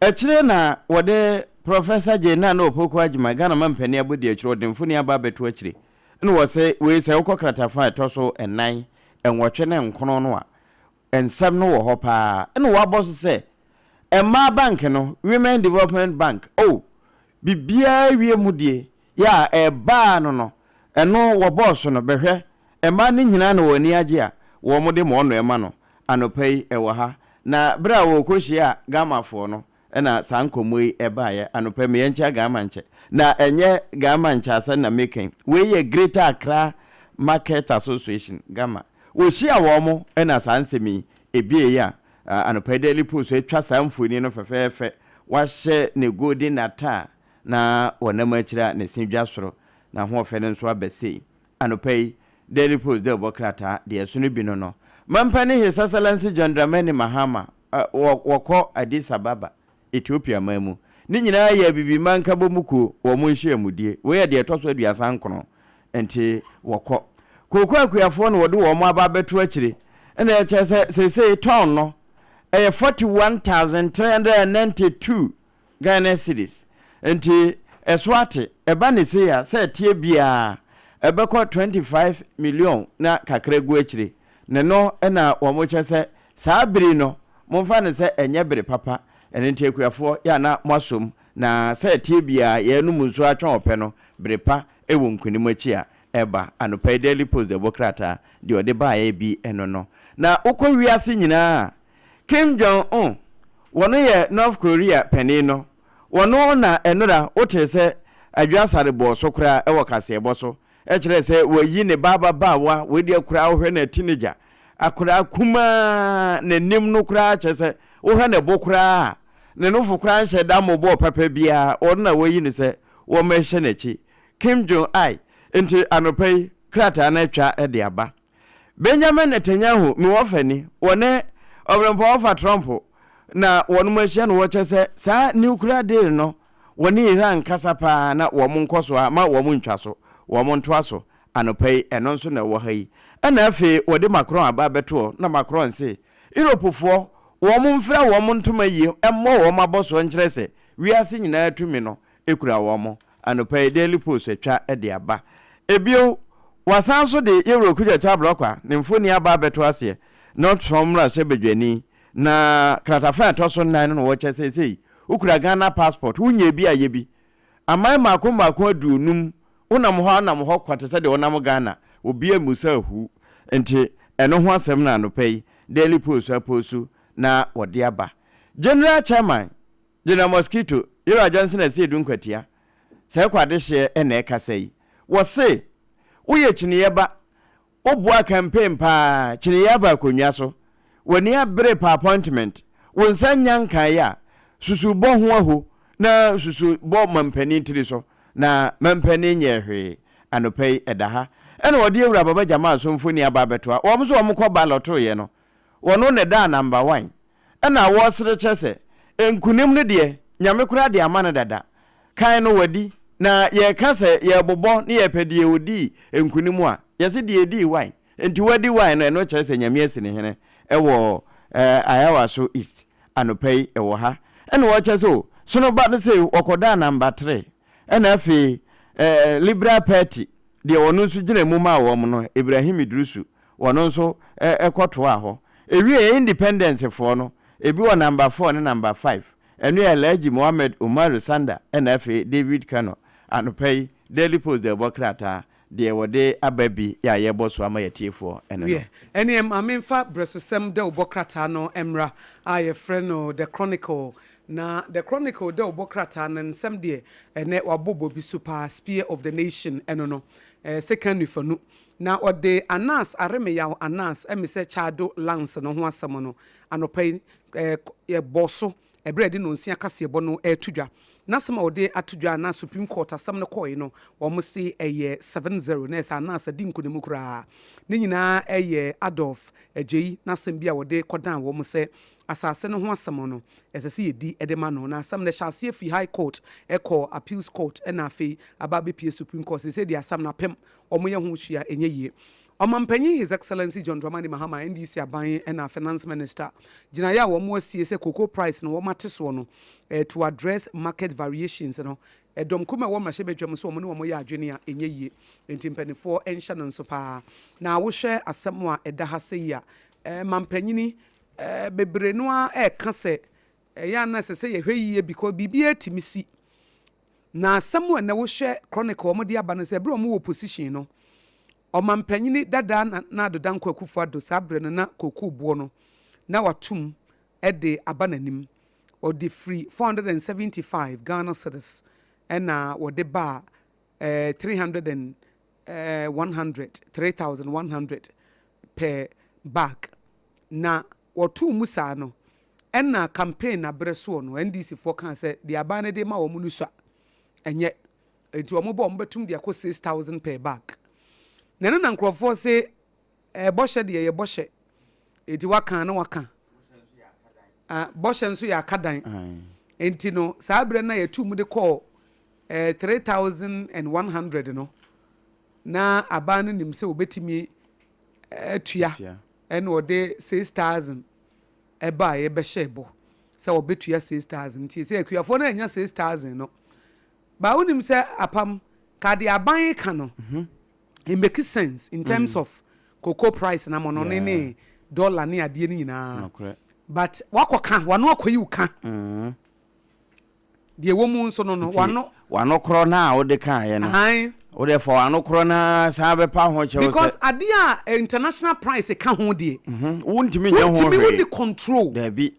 Akyire na wɔde Professor Jane Nana Opoku Agyemang, Ghana mampanin abodiakyire ɔdenfoni aba abɛto akyire. Ɛna wɔse wei sɛ wokɔ kratafa a ɛtɔ so nnan, nwɔtwe ne nkron no a, nsɛm no wɔ hɔ paa. Ɛna wɔabɔ so sɛ mmaa bank no, Women Development Bank, oh, biribiara wie mu die, yɛ a ɛbaa no no, ɛno wɔbɔɔ so no, bɛhwɛ, mmaa no nyinaa na wɔn ani agye a wɔde ma ɔno ɛma no. Anɔpa yi ɛwɔ ha. Na berɛ a wɔrekɔhyia Ghamafoɔ no na saa nkɔmmɔ yi baeɛ. Anɔpa yi me yɛnkyea Ghama nkyɛ. Na ɛnyɛ Ghama nkyɛ asɛm na meka yi. Wei yɛ Greater Accra Market Association, Gama. Wɔhyia wɔn na saa nsɛm yi ɛbieeɛ a anɔpa yi Daily Post atwa saa mfoni no fɛfɛɛfɛ. Wahyɛ ne golden attire na wɔnam akyire a ne se dwa soro. N'ahoɔfɛ no nso aba sei. Anɔpa yi, Daily Post de ɔbɔ krataa deɛ ɛsono bi no no. Mampanin His Excellency John Dramani Mahama wɔ wɔkɔ Addis Ababa, Ethiopia man mu. Ne nyinaa yɛ Abibiman Nkabɔmu Kuo wɔn nhyiamudie. Wei yɛ deɛ ɛtɔ so 39 nti wɔkɔ. Kooko akuafoɔ na wɔde wɔn aba abɛto akyire. Ɛna ɛkyerɛ sɛ seesei tɔn no ɛyɛ 41,392 Ghana cedis nti ɛso ate, ɛba ne sei a sɛ ɛteɛ biaa ɛbɛkɔ 25 million na kakra gu akyire, ne no na wɔn kyɛ sɛ saa bere no momfa no sɛ ɛnyɛ bere papa, ɛno nti akuafoɔ yɛ a na moasom na sɛ ɛteɛ biaa yɛnom nsuo atwɛn ɔpɛ no bere pa wɔ nkunim akyi a ɛba. Anɔpa yi Daily Post de ɛbɔ krataa deɛ ɔde baeɛ bi no no. Na wokɔ wiase nyinaa a Kim Jong Un, wɔno yɛ North Korea panin no, wɔno na ɛnora wotee sɛ Adwo Asare bɔɔ so koraa wɔ kaseɛbɔ so kyerɛɛ sɛ wayi ne ba ababaawa, wei deɛ koraa wohwɛ no a teenager, akoraa kumaa, n'anim no koraa kyerɛ sɛ wohwɛ ne bo koraa a, ne nofo koraa nhyɛ da mmobɔɔ papa biara, wɔno na wayi no sɛ wɔmmɛhyɛ n'akyi. Kim Jong I, nti anɔpa yi krataa no atwa de aba. Benjamin Netanyahu, me wɔfa ni, wɔne Ɔberempɔn Wɔfa Trump na wɔnom ahyia na wɔkyɛ sɛ saa nuclear deal no wɔne Iran nkasa paa na wɔn nkɔ so a ma wɔn ntwa so, wɔn ntoa so. Anɔpa yi ɛno nso na ɛwɔ ha yi. Ɛna afei wɔde Macron aba abɛtoɔ na Macron se Europefoɔ wɔn mfira wɔn ntoma yie mmɔ wɔn abɔsoɔ nkyerɛ sɛ wiase nyinaa tumi no kura wɔn. Anɔpa yi Daily Post atwa de aba. Ebio, wɔasan nso de Yewura Okudzeto Ablakwa ne mfoni aba abɛto aseɛ, North Fam mmarahyɛbadwani, na kratafa a ɛtɔ so nnan no na wɔkyɛ seesei. Wokura Ghana passport, wonyɛɛ bi a yɛ bi. Aman mmaako mmaako 50, wonam hɔ a wonam hɔ kwa te sɛ deɛ wonam Ghana, obiara mmusa ahu. Nti ɛno ho asɛm na anɔpa yi Daily Post apostu na wɔde aba. General Chairman General Mosquito, Yera Johnson Asiedu Nkwatia, saa kɔ adehyeɛ na ɛkasa yi. Wɔse, woyɛ kyiniiɛ ba, woboa campaign paa, kyiniiɛ aba akonnwa so, w'ani abere pɛ appointment, wo nsa nnya nkaeɛ a, susu bɔ ho aho na susu bɔ mampanin tiri so, na mampanin nyɛɛ hwee. Anɔpa yi, ɛda ha. Ɛna wɔde Awura Baba Jamal so mfoni aba abɛtoa. Wɔn nso wɔn kɔ ballɔtoeɛ no, Wɔno na ɛdaa number one. Ɛna wɔsere kyerɛ sɛ nkunim no deɛ Nyame koraa de ama no dada. Kan no wadi. Na yɛka sɛ yɛbobɔ ne yɛpɛ deɛ ɔdii nkunim a, yɛse deɛ ɛdii one. Nti wadi one no ɛno kyerɛ sɛ Nyame asi ne hene wɔ Ayawaso East. Anɔpa yi ɛwɔ ha. Ɛna wɔkyerɛ sɛ o, sono ba no sei wɔkɔdaa number three. Ɛna afei Liberal Party deɛ ɔno nso gyina mu maa wɔn no, Ibrahim Iddrisu, Wɔno nso kɔtoaa hɔ. Ɛwieɛ Independence foɔ no, ɛbi wɔ number four ne number five. Ɛno yɛ Alhaji Mohammed Umaru Sanda ɛna afei David Kano. Anɔpa yi, Daily Post de ɛbɔ krataa, deɛ wɔde aba bi yɛ a yɛrebɔ so ama yɛatiefoɔ ɛne no. Wiɛ, ɛneɛ ma memfa brɛsosɛm dawubɔ krataa no mmra a yɛfrɛ no The Chronicle. Na The Chronicle dawubɔ krataa no nsɛm deɛ ɛnɛ wɔabobɔ bi so paa, Spear of the Nation ɛno no, Sekan Nifanu Na ɔde Anas Aremeyaw Anas ɛme sɛ Chado Lance no ho asɛm no anɔpa yi yɛbɔɔ so ɛberɛ a yɛde nonsia kaseɛbɔ no reto dwa. N'asɛm a ɔde ato dwa na Supreme Court asɛm no kɔɔe no wɔn se ɛyɛ 7-0 na ɛsɛ Anas adi nkunim koraa. Ne nyinaa ɛyɛ Adolf Agyei n'asɛm bi a ɔde kɔdan wɔn sɛ asase no ho asɛm no ɛsɛ sɛ yɛdi de ma no. Na asɛm no ɛhyɛ aseɛ firi High Court ɛkɔɔ Appeals Court ɛna afei aba abɛpue Supreme Court. Seesei deɛ asɛm no apem wɔyɛ ho hwee a ɛnyɛ yie. Ɔmanpanyin His Excellency John Dramani Mahama, NDC aban ɛna Finance Minister, gyinaeɛ a wɔn asie sɛ cocoa price no wɔn ate soɔ no to address market variations no, ɛdɔm kum a ɛwɔ mmarahyɛbadwam nso wɔn ne wɔn yɛ adwene a ɛnyɛ yie. Enti mpaninfoɔ nhyɛ no nso paa. Na wohwɛ asɛm a ɛda ha sɛyi a, mampanyini bebree no ara ɛreka sɛ ɛyɛ a na ɛsɛ sɛ yɛhwɛ yie because biribiara tumi si. Na asɛm a ɛnɛ wohwɛ Chronicle wɔn de aba no sɛ berɛ a wɔn wɔ opposition no, Ɔmampanyini dada Nana Addo Dankwa Akufo Addo saa berɛ no na kookoo boɔ no na watom de aba n'anim. Ɔde firi 475 Ghana cedis ɛna wɔde baa 300 and 100, 3100 per bag. Na wɔtoo mu saa no ɛna campaign aberɛ soɔ no NDC foɔ kaa sɛ deɛ aban no de ma wɔn no sua, ɛnyɛ. Enti wɔn bɔ a wɔbɛtum de akɔ 6000 per bag. Na ɛno na nkurɔfoɔ se eh, bɔhyɛ deɛ yɛ bɔhyɛ. Enti waka na waka. Ah, bɔhyɛ nso yɛ akadan. Enti no saa berɛ no a yɛtuu mu de kɔɔ eh, 3100 no, na aban no nim sɛ wɔbɛtumi atua, ɛna ɔde 6000 ɛbaeɛ bɛhyɛɛ bɔ sɛ wɔbɛtua 6000. Nti sɛ akuafoɔ no annya 6000 no, But wonim sɛ apam ka deɛ aban ka no it make sense in terms of cocoa price na mɔnɔne ne dollar ne adeɛ no nyinaa but wakɔ ka wano akɔyi wo ka deɛ ɛwɔ mu nso no no wano. Wano korɔ no a wode kaeɛ no wode fa wano korɔ no ara san bɛpa ho kyɛw sɛ. Because adeɛ a international price ka ho deɛ wontumi nyɛ ho hwee, wontumi wonni control. Daabi.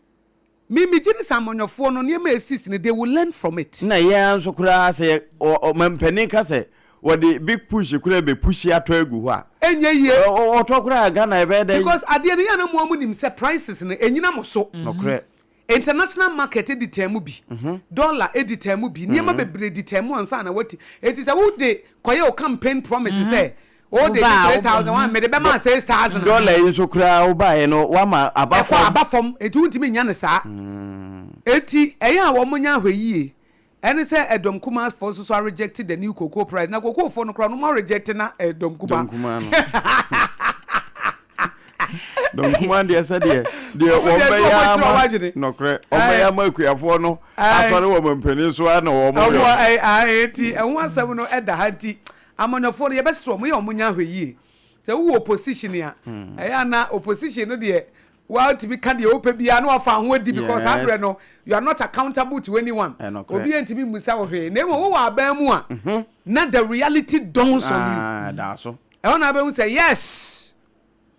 Me me gyedi sɛ amanyɔfoɔ no nneɛma a esisi no they will learn from it. Na yɛn ara nso koraa sɛ yɛ ɔ ɔ mampanin ka sɛ wɔde big push koraa bɛ pushi atɔ agu hɔ a. Ɛnyɛ yie. Ɔ ɔ ɔtɔ koraa a Ghana yɛbɛyɛ dɛn? Because adeɛ no yɛn a na mo ara mo nim sɛ prices no ɛnyina mo so. Nokorɛ. International market di taa mu bi, dollar di taa mu bi, nneɛma bebree di taa mu ansa na wati. Enti sɛ wode kɔyɛ wo campaign promise sɛ O de gye 3000 wa mede bɛma 6000. Dɔla yi nso koraa wobaeɛ no wama aba fam. Ɛkɔ aba fam enti wontumi nnya no saa. Enti ɛyɛ a wɔn nyɛ ahwɛyie. Ɛne sɛ ɛdɔm kumaa foɔ nso so a reject the new cocoa price na cocoa foɔ no koraa no wɔn reject na ɛdɔm kumaa. Dɔm kumaa no. Dɔm kumaa deɛ sɛ deɛ deɛ wɔn bɛyɛ ama nɔkorɛ wɔn bɛyɛ ama akuafoɔ no asɔre wɔn mpanin so ara na wɔn yɛ. Enti ɛho asɛm no ɛda ha nti Amanyɔfoɔ no yɛbɛsrɛ wɔn yɛ wɔn nyɛ ahwɛyie. Sɛ wowɔ opposition a, ɛyɛ a na opposition no deɛ woatumi ka deɛ wopɛ biara na wafa ho adi because saa berɛ no you are not accountable to anyone. Obi ntumi mmusa wo hwee. Na mmom wowɔ aban mu a, na the reality dawns on you. Ɛhɔ na wobɛhu sɛ yes,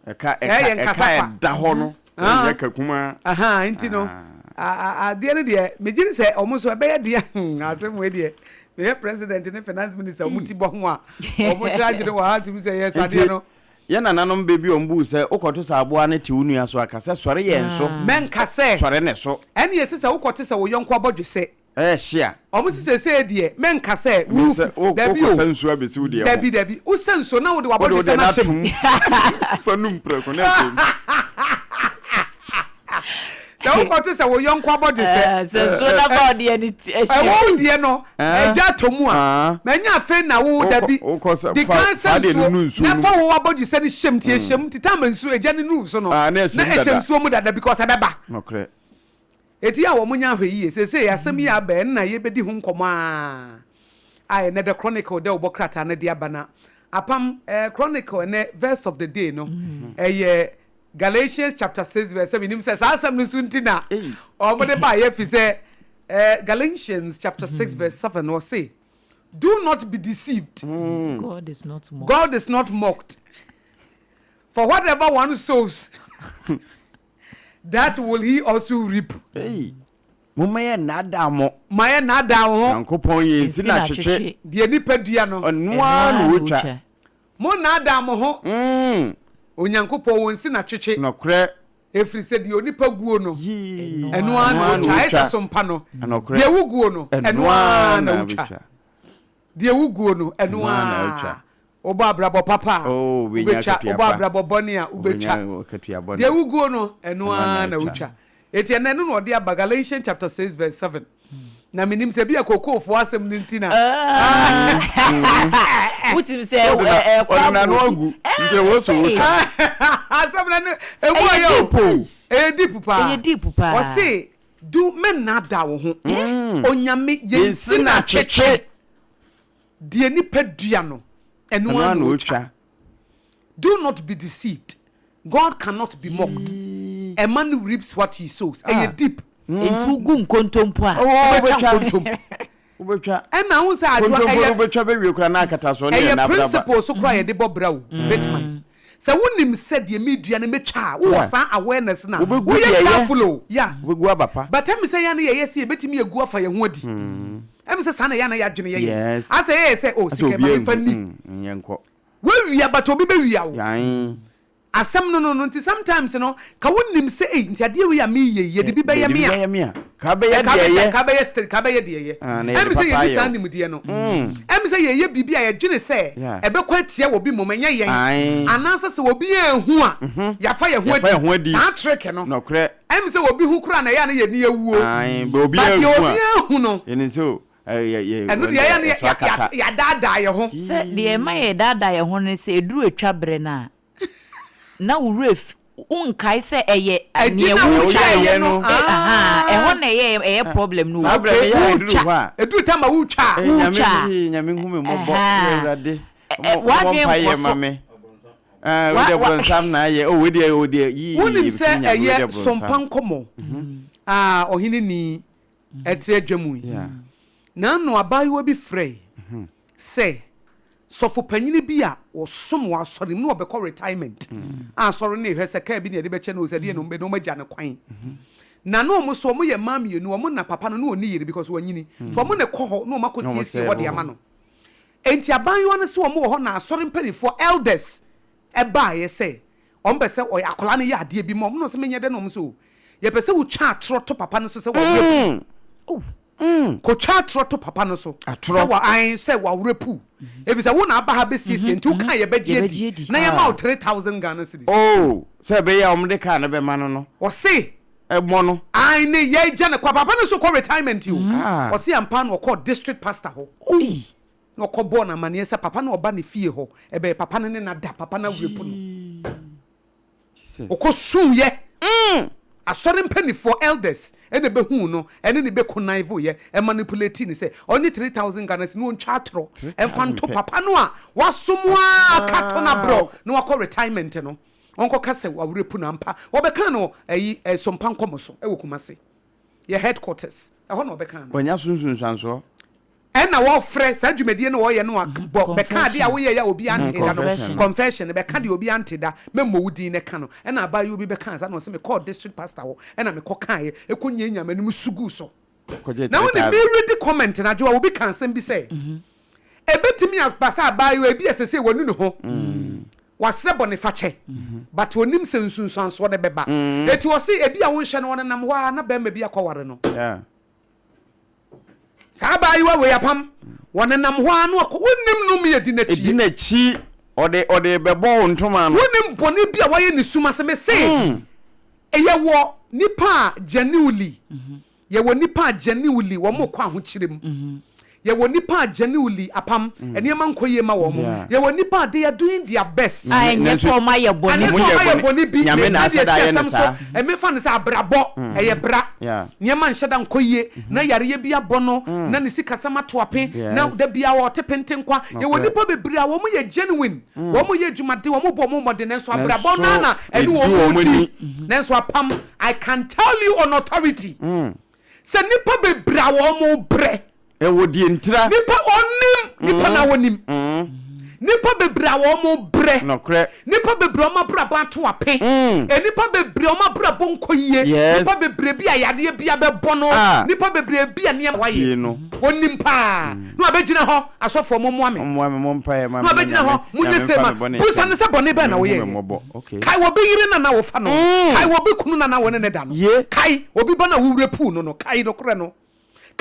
Ɛka Sɛ ɛyɛ ɛka nkasa ɛka kwa. ɛda hɔ no Ah. ɛnyɛ ka kumaa. Ahaa, nti no, Ah. a, a, adeɛ no deɛ, megye di sɛ wɔn nso ɛbɛyɛ deɛ, hmm, asɛm wei deɛ, mehwɛ president ne finance minister wɔn ti bɔ ho a, wɔn kyerɛ adwene wɔ ha tumi sɛ yes, adeɛ Nti no. yɛn nananom bɛ bi a wɔn buu sɛ wokɔto sɛ aboa no te wo nua so a, ka sɛ sɔre yɛn so. Mɛnka sɛ. Sɔre ne so. Ɛne ɛsɛ sɛ wokɔte sɛ wo yɔnko abɔdwesɛ. Ɛyɛ hye a. Ɔmo se seesei deɛ mɛnka sɛ wo Sɛ wo dabi wokɔ o sa nsuo abɛsi wo deɛ ho. dabi dabi wo sa nsuo na wode Wode wo w'abɔdwesɛ deɛ no no ahyɛ mu. atom fa num prɛko na ɛhyɛ mu. Sɛ wokɔ te sɛ wo yɔnko abɔdwesɛ. Ɛɛ, sɛ nsuo no afa wo deɛ no ti Ɛwɔ ahyia. wo deɛ no agya atɔ mu a manya afei na wo Wokɔ dabi wokɔ sa di fa kan sa fa deɛ no nsuo nu nsuo na no fa mu. wo abɔdwesɛ no hyɛ mu nti ɛhyɛ mu nti time a nsuo agya no nuru so no Ah, na ɛhyɛ na mu ɛhyɛ dada. nsuo mu dada because ɛbɛba. Nokorɛ. Enti a wɔnyɛ ahwɛyiye. Seesei asɛm yi aba ɛ, nna yebedi ho nkɔmmɔ ara a ɛnnɛ The Chronicle dawubɔ krataa no de aba na apam eh, Chronicle ɛnnɛ verse of the day no ɛyɛ Galatians chapter 6 verse 7. Nim sɛ saa asɛm no so nti na wɔde baeɛ fi sɛ eh, Galatians chapter 6 verse 7 ɔse, Do not be deceived. God is not mocked. God is not mocked. For whatever one sows, That will he also reap. Ei, momma yɛnnaadaa mo. Ma yɛnnaadaa wo ho. Nyankopɔn yɛ nsi na twetwe. Deɛ nipa dua no. Ɔno ara na ɔtwa. Monnaadaa mo ho. Onyankopɔn wɔ nsi na twetwe. Nɔkorɛ. Ɛfiri sɛ deɛ onipa guo no, Yii. ɛno ara na ɔtwa. Ayɛ sɛ sompa no. Nɔkorɛ. Deɛ woguo no, ɛno ara na wotwa. Deɛ woguo no, ɛno ara. Wobɔ abrabɔ papa a, wobɛtwa. Wobɔ abrabɔ bɔne a, wobɛtwa. Deɛ woguo no, ɛno ara na wotwa. Enti ɛnnɛ, ɛno na ɔde aba, Galatians chapter 6 verse 7. Na menim sɛ bi a kookoofoɔ asɛm no nti na. Wotim sɛ ɛkɔ Ɔde n'ano agu nti ɛwɔ so wotwa. Asɛm no no emu ɔyɛ o. Ɛyɛ deep paa. Ɛyɛ deep paa. Ɔse do mɛnnaadaa wo ho. Onyame yɛnsi no atwetwe. Deɛ nipa dua no ɛno ara na ɔtwa. Do not be deceived. God cannot be mocked. A man reaps what he sows. Ɛyɛ deep. Nti wogu nkontompo a. Wobɛtwa nkontompo. Wobɛtwa. Ɛna wohu sɛ adwoa Nkontompo ɛyɛ. no wobɛtwa bɛwie koraa na akatasoɔ no yɛ Ɛyɛ nabraba. principle so koraa yɛde bɔ bra o. Bitmines. Sɛ wonim sɛ deɛ meredua no mɛtwa a, wowɔ saa awareness no a, Wobɛgu woyɛ deɛ ɛyɛ. careful o. Yeah. Wobɛgu aba pa. But ɛmi sɛ yɛn a na yɛyɛ sɛ yɛbɛtumi agu afa yɛn ho adi. Ɛmi sɛ saa na yɛn a na yɛadwene yɛ yɛn. Yes. Asɛ yɛyɛ sɛ oh Asɛ sika yi ma obiara memfa nhu. nni. Mm, yɛnkɔ. Woawia but obi bɛwia wo. Ae. Asɛm no no no nti sometimes no ka wo nim sɛ ei nti adeɛ wei a meyɛ yi yɛde bi bɛyɛ me a. Yɛde bi bɛyɛ me a. Ka bɛyɛ Ka deɛ bɛkyɛ ɛyɛ. ka bɛyɛ still ka bɛyɛ deɛ ɛyɛ. Ah, na yɛde Ɛmi sɛ papa yɛnni ayɛ saa wo. nimdeɛ no. Ɛmi sɛ yɛyɛ biribi a yɛdwene sɛ ɛbɛkɔ atia wɔ bi mmom ɛnyɛ yɛn. Ae. Anaasɛ sɛ obi anhu a yɛafa yɛn ho Yɛafa yɛn ho adi. adi. Saa trick no. Nɔkorɛ. Ɛmi sɛ obi hu koraa na ɛyɛ a na yɛn ani awuo. Ae, but obi But deɛ anhu obi a. anhu no. Yɛnim sɛ o. Ɛno deɛ ɛyɛ ne yɛadaadaa yɛn ho. Sɛ deɛ ɛma yɛdaadaa yɛn ho ne sɛ ɛduru atwa berɛ no a, na wo werɛ fi, wonkae sɛ ɛyɛ neɛ wotwaeɛ no. Ɛhɔ na ɛyɛ ɛyɛ problem no o. Saa berɛ no yɛ a ɛduru hɔ a. Ɛduru time a wotwa a. Wotwa a. Nyame hu me mmɔbɔ, Awurade. W'adwene nkɔ so. Wei deɛ bronsam na ayɛ, oh wei deɛ, oh deɛ, yii. Wonim sɛ ɛyɛ sompa nkɔmmɔ a ɔhene ni ɛte adwa mu yi, n'ano abaayewa bi frɛe sɛ sɔfo panyin bi a ɔsom wɔ asɔre mu na ɔbɛkɔ retirement a asɔre no rehwɛ sɛ kaa bi na yɛde bɛkyɛ no o sɛ deɛ na wɔn agya no kwan. Na na wɔn nso wɔyɛ mmaa mmienu, wɔn na papa no na ɔnni yere because wanyini. Nti wɔn na ɛkɔ hɔ na wɔn akɔ siesie hɔ de ama no. Enti abaayewa no sɛ wɔn wɔ hɔ na asɔre mpanimfoɔ elders ɛbaeɛ sɛ Wɔn pɛ sɛ ɔyɛ akwadaa no yɛ adeɛ bi ma wɔn na ɔsɛ menyɛ dɛ na wɔn sɛ o yɛpɛ sɛ wotwa atorɔ to papa no so sɛ wawerɛ pu. Kotwa atorɔ to papa no so sɛ wa ae sɛ wawerɛ pu. Ɛfiri sɛ wo na aba ha bɛsiesie nti woka a yɛbɛgye adi na yɛma wo 3000 Ghana cedis. Oh sɛ ɛbɛyɛ a wɔn de car no bɛma no no. Ɔse. Ɛmɔ no. Ae ne yɛgya no kwa papa no so kɔ retirement o. Ɔse ampa na ɔkɔɔ district pastor hɔ. Na ɔkɔbɔɔ no amanneɛ sɛ papa no a ɔba ne fie hɔ, ɛbɛyɛ papa no ne no ada, papa no awerɛpo no. Ɔkɔsuiɛ. Asɔre mpanimfoɔ, elders, na ɛbɛhuu no, ɛne no bɛkonniveeɛ, ɛmanipulatii no sɛ ɔnnye 3000 Ghana cedis na ɔntwa atorɔ mfa nto papa no a wasom ara ka tɔ no aborɔ na wakɔ retirement no, ɔnkɔka sɛ wawerɛpo no ampa. Wɔbɛkaa no ayi, Sompa Nkɔmɔso wɔ Kumasi, yɛ headquarters, ɛhɔ na wɔbɛkaa no. Wanya so nsunsuansoɔ. Ɛna wɔfrɛ saa dwumadie no wɔyɛ no a bɔ bɛka adeɛ a woyɛeɛ a obiara ntee da no confession bɛka deɛ obiara ntee da mɛmmɔ wo din na ɛka no ɛna abaayewa bi bɛkaa saa na ɔse mekɔɔ district pastor hɔ ɛna mekɔ kaeɛ ɛkɔ nyanyaa m'anim su guu so na wonim me readi comment no adwoa obi ka asɛm bi sɛ ɛbɛtumi aba sɛ abaayewa ebi a sɛsei wanu ne ho wasrɛ bɔnefakyɛ but onim sɛ nsunsuansoɔ no bɛba eti ɔse ebi a wonhyɛ no ɔnenam hɔ a na bɛrima bi akɔware no. Saa abaayewa wei apam, wɔnenam hɔ ara na wɔkɔ, wonnim nnome a ɛdi n'akyi. Ɛdi n'akyi, ɔde ɔde bɛbɔ wo ntoma ano. Wonnim bɔne bi a wayɛ ne sum ase. Mese, yɛwɔ nnipa a genuinely, yɛwɔ nnipa a genuinely wɔn rekɔ ahokyere mu. Yɛwɔ nnipa a genuinely apam, nneɛma nkɔ yie ma wɔn. Yɛwɔ nnipa a they are doing their best. A ɛnyɛ sɛ wɔn ayɛ bɔne Ɛnyɛ sɛ bi. wɔn ayɛ bɔne bi. Nyame na Meka deɛ ahyɛ da ɛsi ayɛ no asɛm so, saa. ɛmefa no sɛ abrabɔ, ɛyɛ bra. Nneɛma nhyɛ da nkɔ yie, na yareɛ bi abɔ no, na ne sikasɛm ato ape, na da biara ɔte pentenkwa. Yɛwɔ nnipa bebree a wɔn yɛ genuine, wɔn yɛ adwumaden, wɔn bɔ wɔn mmɔden, nanso abrabɔ no ara na ɛne wɔn redi. Nanso apam, I can tell you on authority, sɛ nnipa bebree a wɔn brɛ. Ɛwɔ deɛ ntira. Nipa ɔnim nipa na ɔnim. Nipa bebree a wɔn brɛ. Nɔkorɛ. Nipa bebree wɔn abrabɔ ato ape. Nipa bebree wɔn abrabɔ nkɔ yie. Yes. Nipa bebree bi a yadeɛ bi abɛbɔ no. Ah. Nipa bebree bi a nneɛma wayɛ. Yie no. Ɔnim paa. Na wabɛgyina hɔ, asɔfoɔ mo mmoa me. Mmoa me, mo mpaeɛ ma Na me na wabɛgyina hɔ, Nyame, mo nyɛ Nyame sei mfa ma. me bɔne Busa nkyɛ no sɛ bɔne bɛn na Nyame hu woyɛeɛ. me mmɔbɔ. Okay. Kae obi yere na na wofa no. Kae obi kunu na na wo ne no da no. Ye. Kae obi ba na wo werɛ puu no no. Kae nokorɛ no.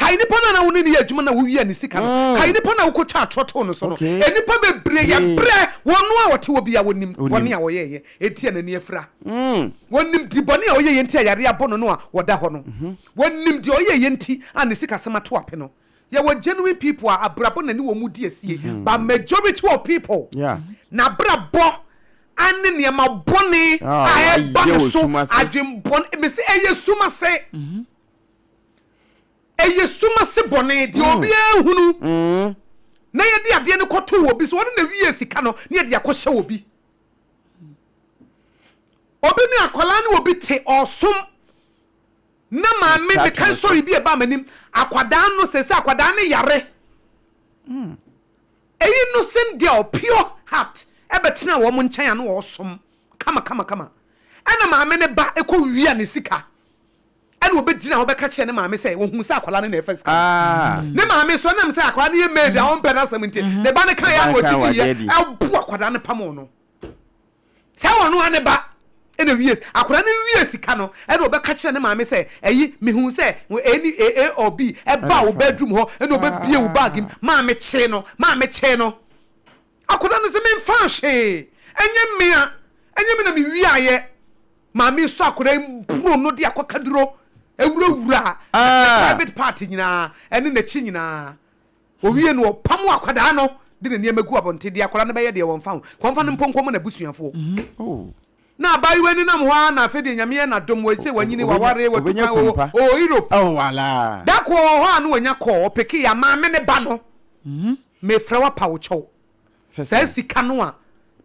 Kae nipa no a na wo ne no yɛ adwuma no a wowiaa ne sika no. Kae nipa no a wokɔtwaa atorɔ too no so no. Nnipa bebree yɛ brɛ wɔn a wɔte hɔ biara wɔnim bɔne a wɔyɛeɛ enti a n'ani afira. Wɔnim de bɔne a ɔyɛeɛ nti a yareɛ abɔ no no a wɔda hɔ no. Wɔnim deɛ ɔyɛeɛ nti a ne sikasɛm ato ape no. Yɛwɔ genuine people a abrabɔ na ne wɔn di asie but majority of people n'abrabɔ ane nneɛma bɔne a ɛba ne so adwenbɔne mese ɛyɛ sum ase. Ɛyɛ sum ase bɔne, deɛ obiara nhunu, na yɛde adeɛ no kɔto obi so, ɔno na wie sika no, na yɛde akɔhyɛ obi. Obi ne akwadaa ne obi te ɔsom na maame meka story bi ɛba m'anim, akwadaa no sɛ sɛ akwadaa no yare. Innocent girl, pure heart, ɛbɛtena wɔn nkyɛn a na ɔsom kama kama kama. Ɛna maame ne ba ɛkɔ wia ne sika. Ɛna ɔbɛgyina hɔ bɛka kyerɛ ne maame sɛ ɔhuu sɛ akwadaa no na ɛfa sika no. Ah. Ne maame nso ɛnam sɛ akwadaa no yɛ maid a ɔmpɛ n'asɛm nti, mhm. ne ba no kaeɛ a na ɔgye diiɛ, ɛbo akwadaa no pamoo no. Sɛ ɔno a ne ba ɛna wie akwadaa no wie sika no ɛna ɔbɛka kyerɛ ne maame sɛ ɛyi mehu sɛ ɛni A or B ɛba wo bedroom hɔ ɛna ɔbɛbie wo bag mu maame kyee no maame kyee no akwadaa no sɛ memfa hwee ɛnyɛ mmea ɛnyɛ me na mewiaeɛ Maame sɔ akwadaa yi mboro no de akɔkaduro awurawura ne ah. private part nyinaa ɛne n'akyi nyinaa. Owie no ɔpam akwadaa no de ne nneɛma gu abɔnten deɛ akwadaa no bɛyɛ deɛ wɔmfa ho kɔmfa no mpo nkɔmɔ n'abusuafoɔ. Mhm. Oh. Na abaayewa ni nam hɔ ara na afei deɛ nyame yɛ n'adom wɔ sɛ wanyini waware watu kwan wɔ ɔwɔ Europe. Oh, Dako wɔ hɔ a no wanya kɔɔ ɔpeke ya maame ne ba no. Mhm. Mefrɛ wapa wo kyɛw. Saa sika no a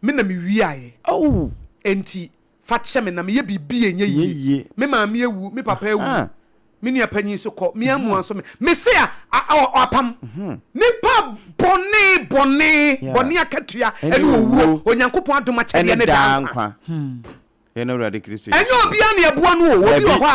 me na mewiaeɛ. Oh. Enti fa kyɛ me na meyɛ biribi a ɛnyɛ yie. Me maame awu, me papa awu, me nua panyin nso kɔ, me amoa nso me. Mese a, apam. Nipa bɔne bɔne bɔne akatua ɛne owuo. Onyankopɔn adom akyɛdeɛ ne daa nkwa. Ɛnyɛ obiara na ɛboa no o. Obi wɔ hɔ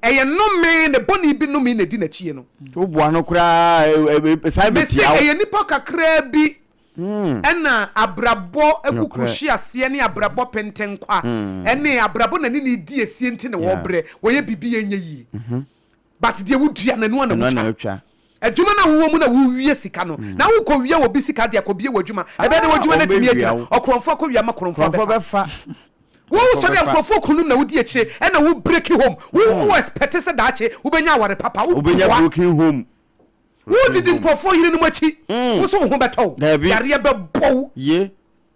a ɛyɛ nnome, ne bɔne bi nnome na ɛdi n'akyie no. Woboa no koraa san bɛtia wo. Mese ɛyɛ nipa kakraa bi Ɛna abrabɔ akukuruhweaseɛ ne abrabɔ pentenkwa ɛne abrabɔ na ne ne di asie nti na wɔbrɛ wɔyɛ biribi yɛ nyɛ yie but deɛ wodua no ɛno ana wotwa adwuma no a wowɔ mu na wowie sika no na wokɔ wia obi sika de akɔbie wɔ adwuma ɛbɛyɛ dɛ w'adwuma no atumi agyina ɔkorɔmfoɔ akɔwia ma korɔmfoɔ bɛfa wo sɛ deɛ nkurɔfoɔ kunum na wodi akyire ɛna wo break home wo wo expect sɛ daakye wobɛnya aware papa wo boa Wodidi nkurɔfoɔ yerenom akyi, wo nso wo ho bɛtɔ wo. Yareɛ bɛbɔ wo.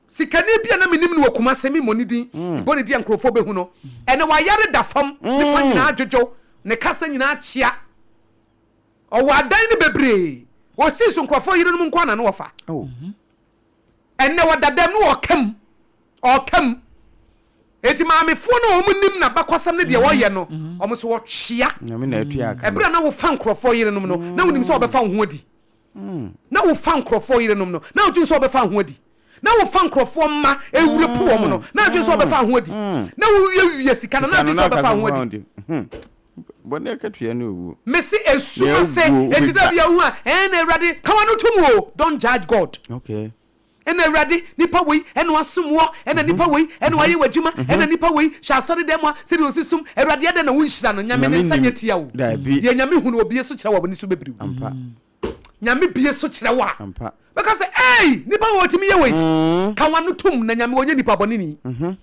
Sikani bi a na menim no wɔ Kumase, memmɔ ne din, mebɔ ne din a nkurɔfoɔ bɛhu no. Ɛnnɛ wayare da fam, ne fa nyinaa adwodwo, ne kasa nyinaa akyea. Ɔwɔ adan no bebree. Ɔsii so nkurɔfoɔ yerenom nko ara na na ɔfa. Ɛnnɛ ɔda dɛm na ɔka mu, ɔka mu. Enti maamefoɔ no a wɔn nim n'abakɔsɛm ne deɛ ɔyɛ no, wɔn nso wɔkyea. Ɛberɛ a na wofa nkurɔfoɔ yerenom no, na wonim sɛ wɔbɛfa wo ho adi. Na wofa nkurɔfoɔ yerenom no, na wodwene sɛ wɔbɛfa wo ho adi. Na wofa nkurɔfoɔ mma ɛwura pu wɔn no, na wodwene sɛ wɔbɛfa wo ho adi. Na wowiawia sika no, na wodwene sɛ wɔbɛfa wo ho adi. Bɔne akatua ne owuo. Mese esum ase enti da bia wohu a ɛn na awurade ka wano tom o don't judge God. Okay. Ɛna awurade nipa wei ɛna wasom wɔ ɛna mhm. nipa wei ɛna wayɛ w'adwuma mhm. ɛna nipa wei hyɛ asɔre dɛm a sɛdeɛ ɔsi som awurade ɛdɛ na wonhyira no nyame ne nsa nyɛ tia o deɛ nyame hu no obie so kyerɛ wɔ w'ani so bɛbiriw nyame bie so kyerɛ wo a bɛka sɛ ei nipa wɔ ɔtumi yɛ wei mm. ka wano tom na nyame ɔnyɛ nipa bɔne ni mhm.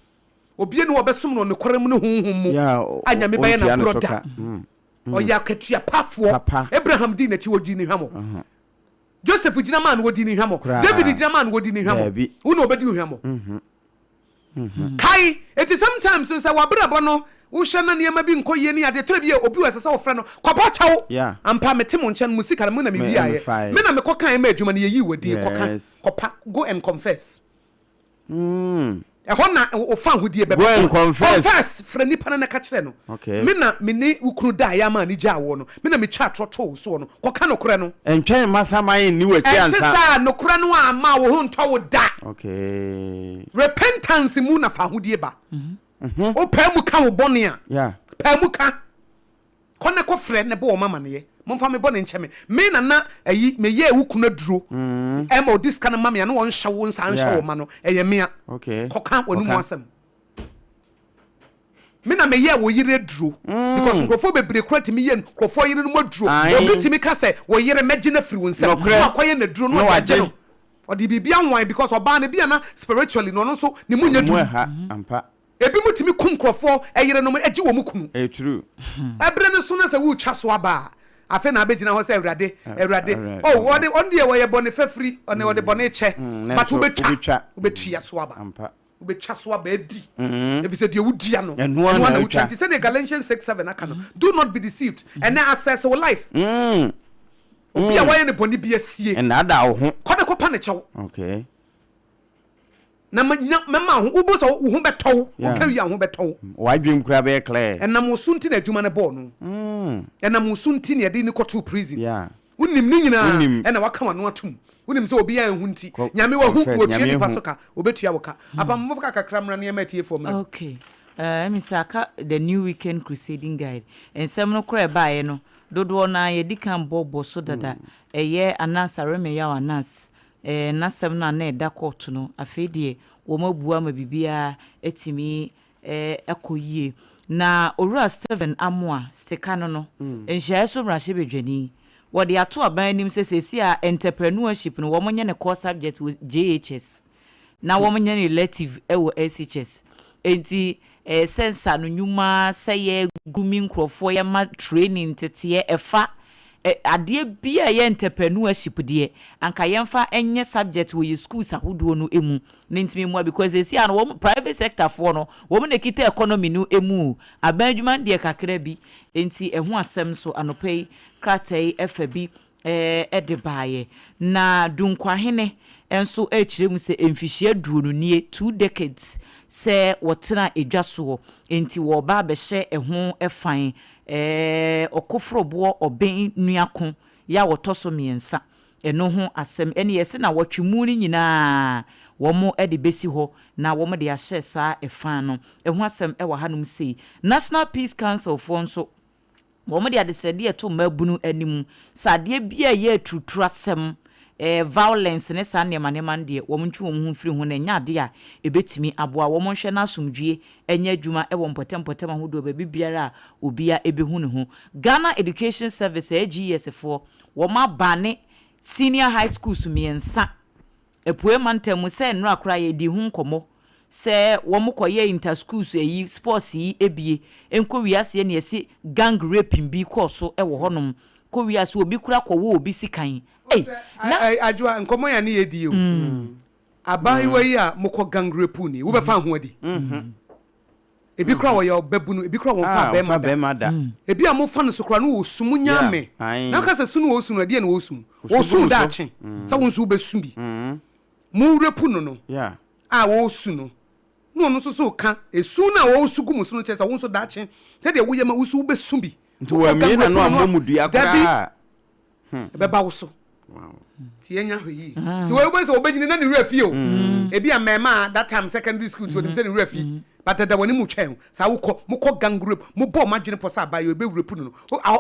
Obia ni hɔ a ɔbɛsom no nokorɛ mu ne honhom mu a Nyame bɛyɛ no aborɔ da. Ɔyɛ akatua pafoɔ. Abraham dii n'akyi, wɔdii no hwammɔ. Joseph gyina maa no, wɔdii no hwammɔ. David gyina maa no, wɔdii no hwammɔ. Wo na ɔbɛdi wo hwammɔ. Kae, enti sometimes no sɛ w'abrabɔ no wohwɛ na nneɛma bi nkɔ yie ne adeɛ, tɔrɔ bi a obi wɔ ɛsɛ sɛ wofrɛ no, kɔbɔ kyɛw. Ampa, mete mo nkyɛn, mo sika no mo na mewiaeɛ. Me na mekɔkaeɛ ma adwuma no yɛyii wo adi. Kɔka, kɔpa, go and confess. Ɛhɔ na wo fawohodie bɛba. Go and confess. Confess, frɛ nipa no na ka kyerɛ no. Okay. Me na me ne wo kunu daeɛ ama ani gyaa woɔ no. Me na metwaa atorɔ too wo soɔ no. Kɔka nokorɛ no. Ntwɛn mma saman nni w'akyi Ɛnte ansa. saa, nokorɛ no amma wo ho ntɔ wo da. Okay. Repentance mu na fawohodie ba. Wopae mu ka wo bɔne a, Yeah. pae mu ka. Kɔ na kɔfrɛ na bɔ wɔn amaneɛ. Momfa me bɔne nkyɛ me. Me na na ayi, meyɛɛ wo kunu aduro ma ɔde sika no ma me a na ɔnhyɛ wo nsa nhyɛ wo mma no. Ɛyɛ me a. Kɔka w'anomu asɛm. Me na meyɛɛ wo yere aduro. Because nkurɔfoɔ bebree koraa tumi yɛ nkurɔfoɔ yerenom aduro. Obi tumi ka sɛ, wo yere mɛgye no afiri wo nsam. Na wakɔyɛ no aduro na ɔde agye no. Ɔde biribi anwan because ɔbaa no ebia na spiritually no ɔno nso ne mu nyɛ duru. Ebinom tumi kum nkurɔfoɔ yerenom gye wɔn kunu. Ɛberɛ no so na sɛ woretwa so aba a, afei na abɛgyina hɔ sɛ Awurade, Awurade. Oh, ɔde, ɔno deɛ ɔyɛ bɔne fafiri, ɔne ɔde bɔne kyɛ. But wobɛtwa, wobɛtua so aba. Wobɛtwa so aba adi, efisɛ deɛ wodua no, ɛno ara na wotwa. Nti sɛdeɛ Galatians 6:7 aka no, do not be deceived. Ɛnɛ assess wo life. Obi a woayɛ no bɔne bi asie. Nnaadaa wo ho. Kɔ na kɔpa ne kyɛw. Okay. Na manya mɛma wo ho, wobɛhu sɛ wo ho bɛtɔ wo. Woka wie a wo ho bɛtɔ wo. W'adwene koraa bɛyɛ clear. Ɛnam wo so nti na adwuma no bɔɔ no. Ɛnam wo so nti na yɛde no kɔtoo prison. Wonim ne nyinaa ɛna waka w'ano atom. Wonim sɛ obiara anhu nti. Nyame wahu na otua nipa so ka. Obetua wo ka. Apam momfa kakra mmra na yɛmma atiefoɔ mmra mu. Okay. Eh, ɛmi sɛ aka The New Weekend Crusading Guide. Nsɛm no koraa ɛbaeɛ no, dodoɔ no ara yɛadi kan bɔ bɔ so dada. Ɛyɛ Anas Aremeyaw Anas eh, n'asɛm no a na ɛda kɔɔto no, afei deɛ wɔabua ama biribiara atumi kɔ yie. Na Owura Stephen Amoah, Sika no no, nhyiaeɛ so mmarahyɛbadwani, wɔde ato aban anim sɛ seesei a entrepreneurship no wɔnyɛ no core subject wɔ JHS na wɔnyɛ no elective wɔ SHS. Enti ɛyɛ sɛ nsaano nnwuma, sɛ yɛ grooming nkurɔfoɔ, yɛma training, nteteɛ, ɛfa adeɛ biara a ɛyɛ entrepreneurship deɛ, anka yɛmfa nyɛ subject wɔ yɛ schools ahodoɔ no mu na ɛntumi mmoa because seesei ara no wɔn private sector foɔ no wɔn na ɛkita economy no mu o, aban adwuma no deɛ kakra bi, enti ɛho asɛm nso anɔpa yi krataa yi fa bi de baeɛ. Na Dunkwahene nso rekyerɛ mu sɛ mfihyia aduonu nie, two decades, sɛ wɔtena edwa soɔ, enti wɔreba abɛhyɛ ɛho fan. Ɔkoforoboɔ Ɔben Nuako yɛ a ɔtɔ so mmiɛnsa, ɛno ho asɛm. Ɛne yɛse nawɔtwe mu no nyinaa wɔn de bɛsi hɔ na wɔn de ahyɛ saa ɛfan no. Ɛho asɛm wɔ hanom sei. National Peace Council foɔ nso Wɔde adesrɛdeɛ to mmaabunu anim sɛ adeɛ biara a ɛyɛ aturuturasɛm, violence ne saa nneɛma nneɛma no deɛ, wɔntwe wɔn ho mfiri ho na ɛnyɛ adeɛ a ɛbɛtumi aboa wɔn. Nhwɛ na asomdwoeɛ nyɛ adwuma wɔ mpɔtam mpɔtam ahodoɔ baabi biara a obiara bɛhu ne ho. Ghana Education Service, ɛyɛ GES foɔ, wɔabane Senior High Schools mmiɛnsa Apuei mantam mu sɛ nnora koraa yɛdii ho nkɔmmɔ sɛ wɔn kɔ yɛ inter schools ayi sports yi ebie nkɔ wiase ɛne yɛse gang raping bi kɔɔ so wɔ hɔ nom kɔ wiase obi kora kɔ wɔ obi sikan ei na. Adwoa nkɔmmɔ yɛ ne yɛdi o abaayewa yi a mokɔ gang rape ni wobɛfa ho adi? Ebi koraa wɔyɛ ɔbabunu, ebi koraa wɔmfaa Ah, bɛrima wɔmfa da. bɛrima da. Ebi a mofa no so koraa no wɔsu, monyaa Yeah, me. ae. Na woka sɛ su no wɔsu no, ɛdeɛn na wɔsu? Wɔsu gu Wɔsu wo so. daakye sɛ wo nso wobɛsu bi. Mo rape no no Yeah. a wɔresu no, na ɔno nso so reka, esu no a wɔresu gu mo so no kyerɛ sɛ wo nso daakye sɛdeɛ woyɛ ma wo nso wobɛsu bi. Nti Wokɔ wɔammue gang rape n'ano no no ammɔ mu dua dabi, koraa a. ɛbɛba wo so. Nti yɛnya hwɛ yie. Nti wei wobɛhu sɛ wɔbɛnyini na ne werɛ afi o. Ebi a mmɛɛmaa that time secondary school nti onim sɛ ne werɛ afi. But dada wɔne mu twɛn o. Saa wokɔ, mokɔ gang rape, mobɔ mo adwene pɔ sɛ abaayewa yi bɛ rape no no,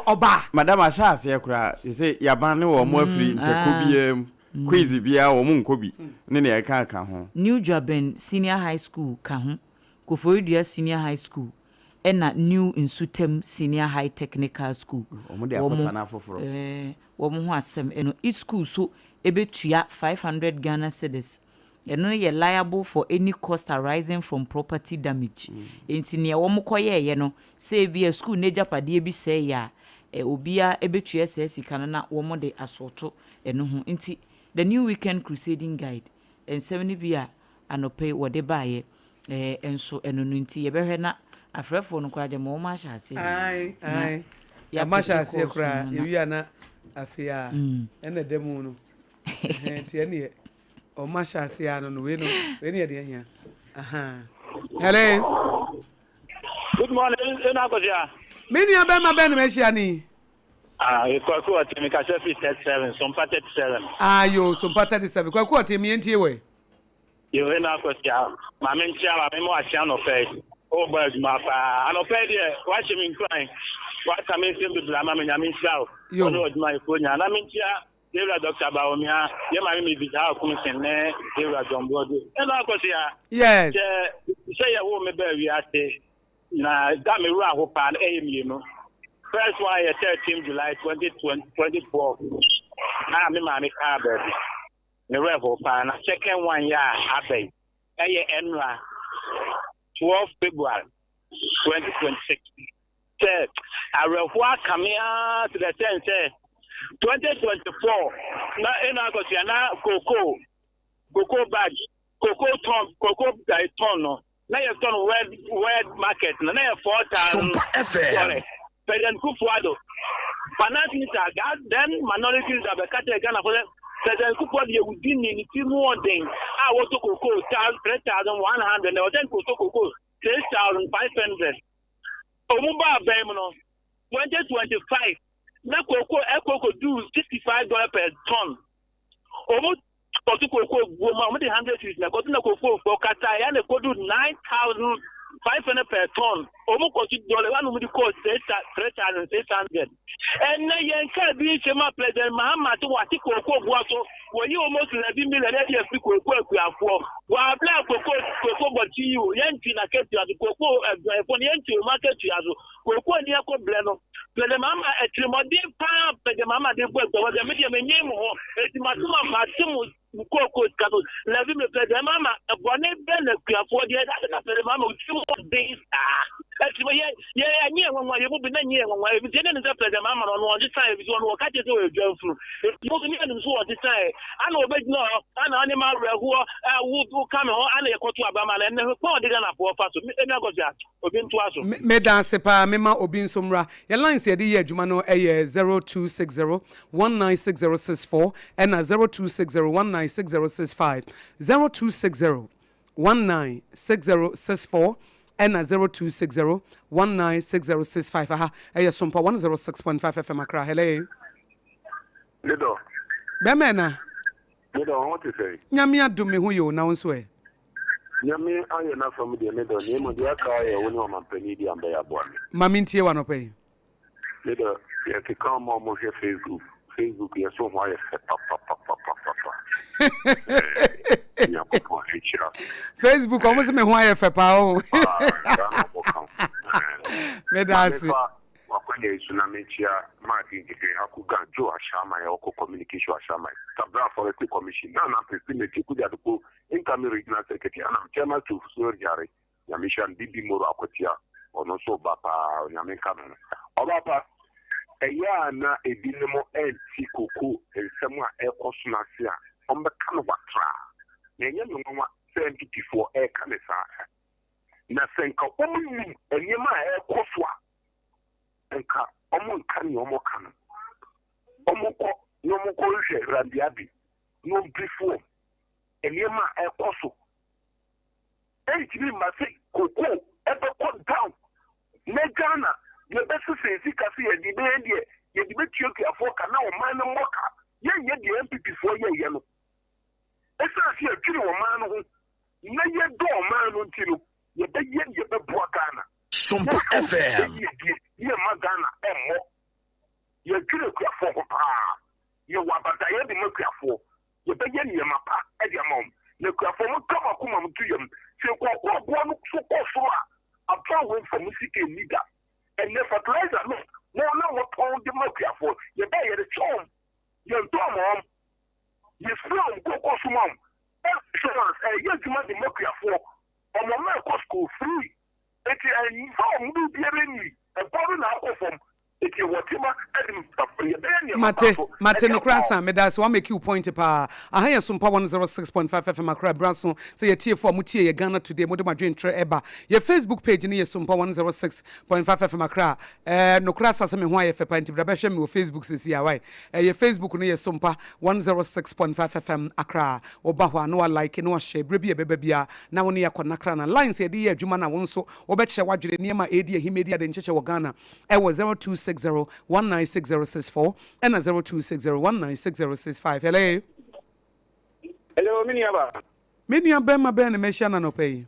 ɔbaa. Madam ahyɛ aseɛ koraa sese yaban ne wɔn afiri ntɛko biara mu, quiz biara wɔn nkɔ bi ne nea ɛka ka ho. New Dwaben Senior High School ka ho, Koforidua Senior High School ɛna New Nsutam Senior High Technical School. Wɔn de akɔsa no afoforɔ. Wɔn wɔn ho asɛm ɛno. Each school nso bɛtua 500 Ghana cedis. Ɛno no yɛ liable for any cost arising from property damage. Enti nea wɔn kɔyɛeɛ no, sɛ ebia school no agyapadeɛ bi sɛeɛ a, obiara bɛtua saa sika no na wɔn de asɔɔto ɛno ho. Nti The New Weekend Crusading Guide, nsɛm no bi a anɔpa yi wɔde baeɛ nso ɛno no nti yɛbɛhwɛ na afrɛfoɔ no koraa gyama wɔn ahyɛ aseɛ Ae, na ae. yɛapɛ Ɛma hyɛ aseɛ kɔɔso koraa. no na Yɛwie a na afei a ɛna ɛda mu no. Ɛhɛn, nti ɛneɛ ɔma hyɛ aseɛ ano no wei no wei ne yɛde ahia. Aha. Hello. Good morning, Ena Akosua. Me nua bɛrima bɛn na mahyia ne yi? Ah, Kwaku Ɔte, me kasa firi 37, Sompa 37. Ah, yo, Sompa 37. Kwaku Ɔte, me yɛntie wɔ yi. Yo, Ena Akosua, maame nkyia, maame mo akyia anɔpa yi. O bɔ adwuma paa. Anɔpa yi deɛ, wahyɛ me nkuran. Waka me nsɛm bebree ama me, Nyame nhyira wo. Yo. Ɔne ɔdwumayɛfoɔ nyinaa. Na menkyia Yɛwura Dr. Bawumia, yɛ maame Mavis Hawa Kumsin ne Yɛwura John Boadu. Ena Akosua, Yes. sɛ sɛ yɛwoo me baa wiase. Na da me werɛ aho paa no ɛyɛ mienu. First one yɛ 13 July 2020 2012 a me maame kaa baabi. Me werɛ ho paa. Na second one yɛ a aba yi ɛyɛ ɛnora 12 February 2026. Sɛ awerɛhoɔ aka me ara to the extent sɛ 2024 na ɛna akɔsua na cocoa cocoa bag cocoa ton cocoa ton no na yɛ tɔn world world market no na yɛ 4,000 dollars. President Kufuor finance minister that then minority leader bɛka kyerɛ Ghana fo sɛ President Kufuor deɛ wudi ni ne ti mu ɔden a wɔtɔ cocoa 3,100 na ɔsɛ nkotɔ cocoa 6,500. Ɔmu ba abɛn mu no 2025 na cocoa ɛkoko du $65 per ton. Ɔmu kɔto cocoa guo mu a ɔmu de 100 cedis na kɔto na cocoa fɔ kasa ya na ekodu 9,500 per ton. Ɔmu kɔto dollar wa na ɔmu de kɔ 3,600. Ɛnna yɛn kaa bi nhyɛ mu a President Mahama te wate cocoa boa so wɔyi almost 11 million ɛde afi cocoa akuafoɔ wɔabla cocoa bɔkyi yi o yɛntwi na ketua so cocoa adwumayɛfoɔ no yɛntwi wɔn akatua so cocoa ni ɛkɔ brɛ no. President Mahama atirimɔden paa President Mahama de bɔ akuafoɔ sɛ medeɛ menye mo ho eti mato ma mate mo kooko sika so 11 million. President Mahama ɛbɔne bɛ na akuafoɔ deɛ ɛda na President Mahama otirimɔden saa atirimɔ yɛ yɛ ɛnyɛ nwanwa yɛ mu bi na nyɛ nwanwa ebi sɛ ne sɛ President Mahama no ɔno ɔgye san ebi sɛ ɔno wɔka kyerɛ sɛ ɔyɛ dwanfunu ebi mo ne anim so ɔgye san yɛ ana ɔbɛgyina hɔ ana ɔne ma awerɛhoɔ wo wo ka me ho ana yɛkɔto abama na ɛnɛ kɔn ɔde Ghanafoɔ fa so ɛmi akɔso a obi ntoa so. Meda ase paa. Mema obi nso mmra. Yɛ lines yɛde yɛ adwuma no ɛyɛ 0260 196064 ɛna 0260 196065, 0260 196064 ɛna 0260 196065. Aha ɛyɛ Sompa 106.5 FM Accra. Hello. Leader. Bɛmɛ na. Leader, ho te sɛ? Nyame adom, me ho yɛ o. Na wo nso ɛ? Nyame ayɛ n'afam deɛ, leader, na emu deɛ aka yɛ wo ne ɔmampanin di ambɛyɛ aboa me. Ma mentie wa nɔpɛ yi. Leader, yɛkeka ɔma ɔmo hwɛ Facebook yɛ so ho ayɛ fɛ papapapapapa. Nyankopɔn akyira. Facebook ɔmo sɛ me ho ayɛ fɛ paa o. Saa na ɔmo ka. Meda ase. Wakwanya yi so na mekyia Martin Dede Akuga Joe Ahyɛaman a ɔkɔ communication Ahyɛaman Tabra Forestry Commission na President Kudiadoko incoming regional secretary anam chairman to Sori Nyame hyira no. Bibi Moro Akwatia ɔno nso ba paa, Onyame nka no ho. Ɔba pa ɛyɛ a na ebinom ɛnti koko nsɛm a ɛkɔ so n'ase a ɔmbɛka no watraa na ɛnyɛ me nwanwa sɛ NPP foɔ ɛɛka ne saa na sɛ nka wɔn nim nneɛma a ɛkɔ so a nka wɔn nka nea wɔn ka no. Wɔn kɔ na wɔn kɔ hwehwɛ Randiabi na wɔn bi foɔ nneɛma a ɛkɔ so ɛntumi mma sɛ koko ɛbɛkɔ down na Ghana yɛbɛsesa sika sɛ yɛde bɛyɛ deɛ yɛde bɛtuatuafoɔ ka na ɔman no mmɔ ka. Yɛnyɛ deɛ NPP foɔ yɛyɛ no. Ɛsiane sɛ yɛdwene ɔman no ho na yɛdɔ ɔman no nti no yɛbɛyɛ deɛ yɛbɛboa Ghana. Sompa FM. Yɛdie yɛma Ghana ɛmmɔ. Yɛdwene akuafoɔ ho paa, yɛwɔ abadaeɛ de ma akuafoɔ, yɛbɛyɛ nneɛma pa de ama wɔn na akuafoɔ mo ka mo akoma mo to yam sɛ kɔkɔɔ boɔ no so kɔ soro a aboa wɔ mfa mo sika nni da. Ɛnɛ fertilizer no mo na motɔn de ma akuafoɔ, yɛbɛyɛ yɛde kyɛ wɔn, yɛntɔn ma wɔn, yɛsira wɔn kɔkɔ so ma wɔn. Insurance ɛyɛ adwuma de ma akuafoɔ, ɔmo mma ɛkɔ school free eti ɛnfa wɔn biribiara ni ɛbɔ no na akɔ fam eti ɛwɔ tema ɛde yɛbɛyɛ nneɛma Mate. Pa so Mate. ɛde Nokora aboa sa wɔn. meda sɛ wamake you point paa. Aha yɛ Sompa 106.5 FM Accra. Bra so sɛ yɛtiefo a motie yɛ Ghana Today, mode mo adwenkyerɛ ɛba yɛ Facebook page no yɛ Sompa 106.5 FM Accra. Nokora sa sɛ me ho ayɛ fɛ paa nti bra bɛhwɛ me wɔ Facebook sɛsi a wae. Yɛ Facebook no yɛ Sompa 106.5 FM Accra. Woba hɔ a na walike na wahyɛ berɛ bi a ɛbɛba bia na wo ne yɛkɔ nakra na lines yɛde yɛ adwuma na wo nso wobɛkyerɛ w'adwene nneɛma a ɛdi ahim ɛdi ade nkyekyɛ wɔ Ghana ɛwɔ 0260 196064 ɛna 0260 196065. Hello. Hello, me nua ba. Me nua bɛrima bɛn na mɛhyia na nɔpɛ yi?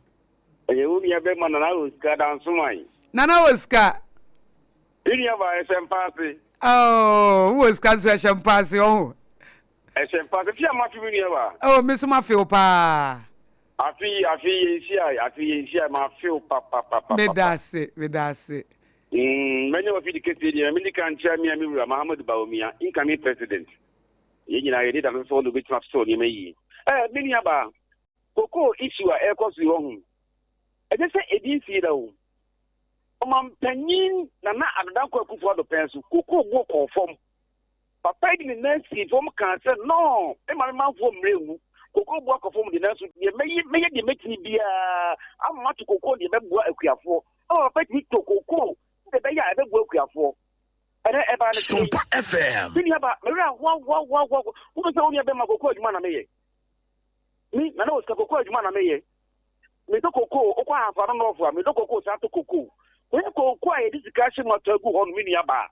Ɛyɛ wo nua bɛrima Nana Osika Dansoman. Nana Osika. Me nua ba, ɛhyɛ mpa ase. Oh, wowɔ sika nso ɛhyɛ mpa ase ɔho. Ɛhyɛ mpa ase. Fia mafe, me nua ba. Oh, me so mafe wo paa. Afe yi, afe yi yɛnhyiae, afe yi yɛnhyiae, mafe wo papapapapa. Meda ase, meda ase. Mm, manya w'afidi kɛseɛ deɛ, ma menni kan nkyia me a me wura Mahamadou Bawumia, incoming president. Yɛn nyinaa yɛde da no sɛ ɔno obɛtumi asosɔ nneɛma yie. Eh, me nuabaa, kokoo issue a ɛrekɔ so yi wahu, ɛnyɛ sɛ ebi nsii da o. Ɔmampanyin Nana Addo Dankwa Akufo-Addo pɛn so, kokoo boɔ kɔɔ fam. Papa yi de ne nan sii fam kaa sɛ, Nɔɔ, mma me manfoɔ mmerɛ nwu. Kokoo bu akɔ fam de, nanso deɛ mɛyɛ, mɛyɛ deɛ mɛtumi biara ama mato kokoo deɛ ɛbɛboa akuafoɔ. Ama papa tumi tɔ kokoo sɛdeɛ ɛbɛyɛ a ɛbɛboa akuafoɔ. Ɛnɛ ɛbaa no sɛn? Sompa FM. Me nuaba, me werɛ ahoahoahoahoa. Wopɛ sɛ wo nua bɛma kokoo adwuma na meyɛ. Me, Nana Osika, kokoo adwuma na meyɛ. Metɔ kokoo, wokɔ Ahafo Ano Nɔɔfo a, metɔ kokoo san tɔ kokoo. Kɔyɛ kokoo a yɛde sika ahyɛ mu atɔ agu hɔ no, me nuabaa.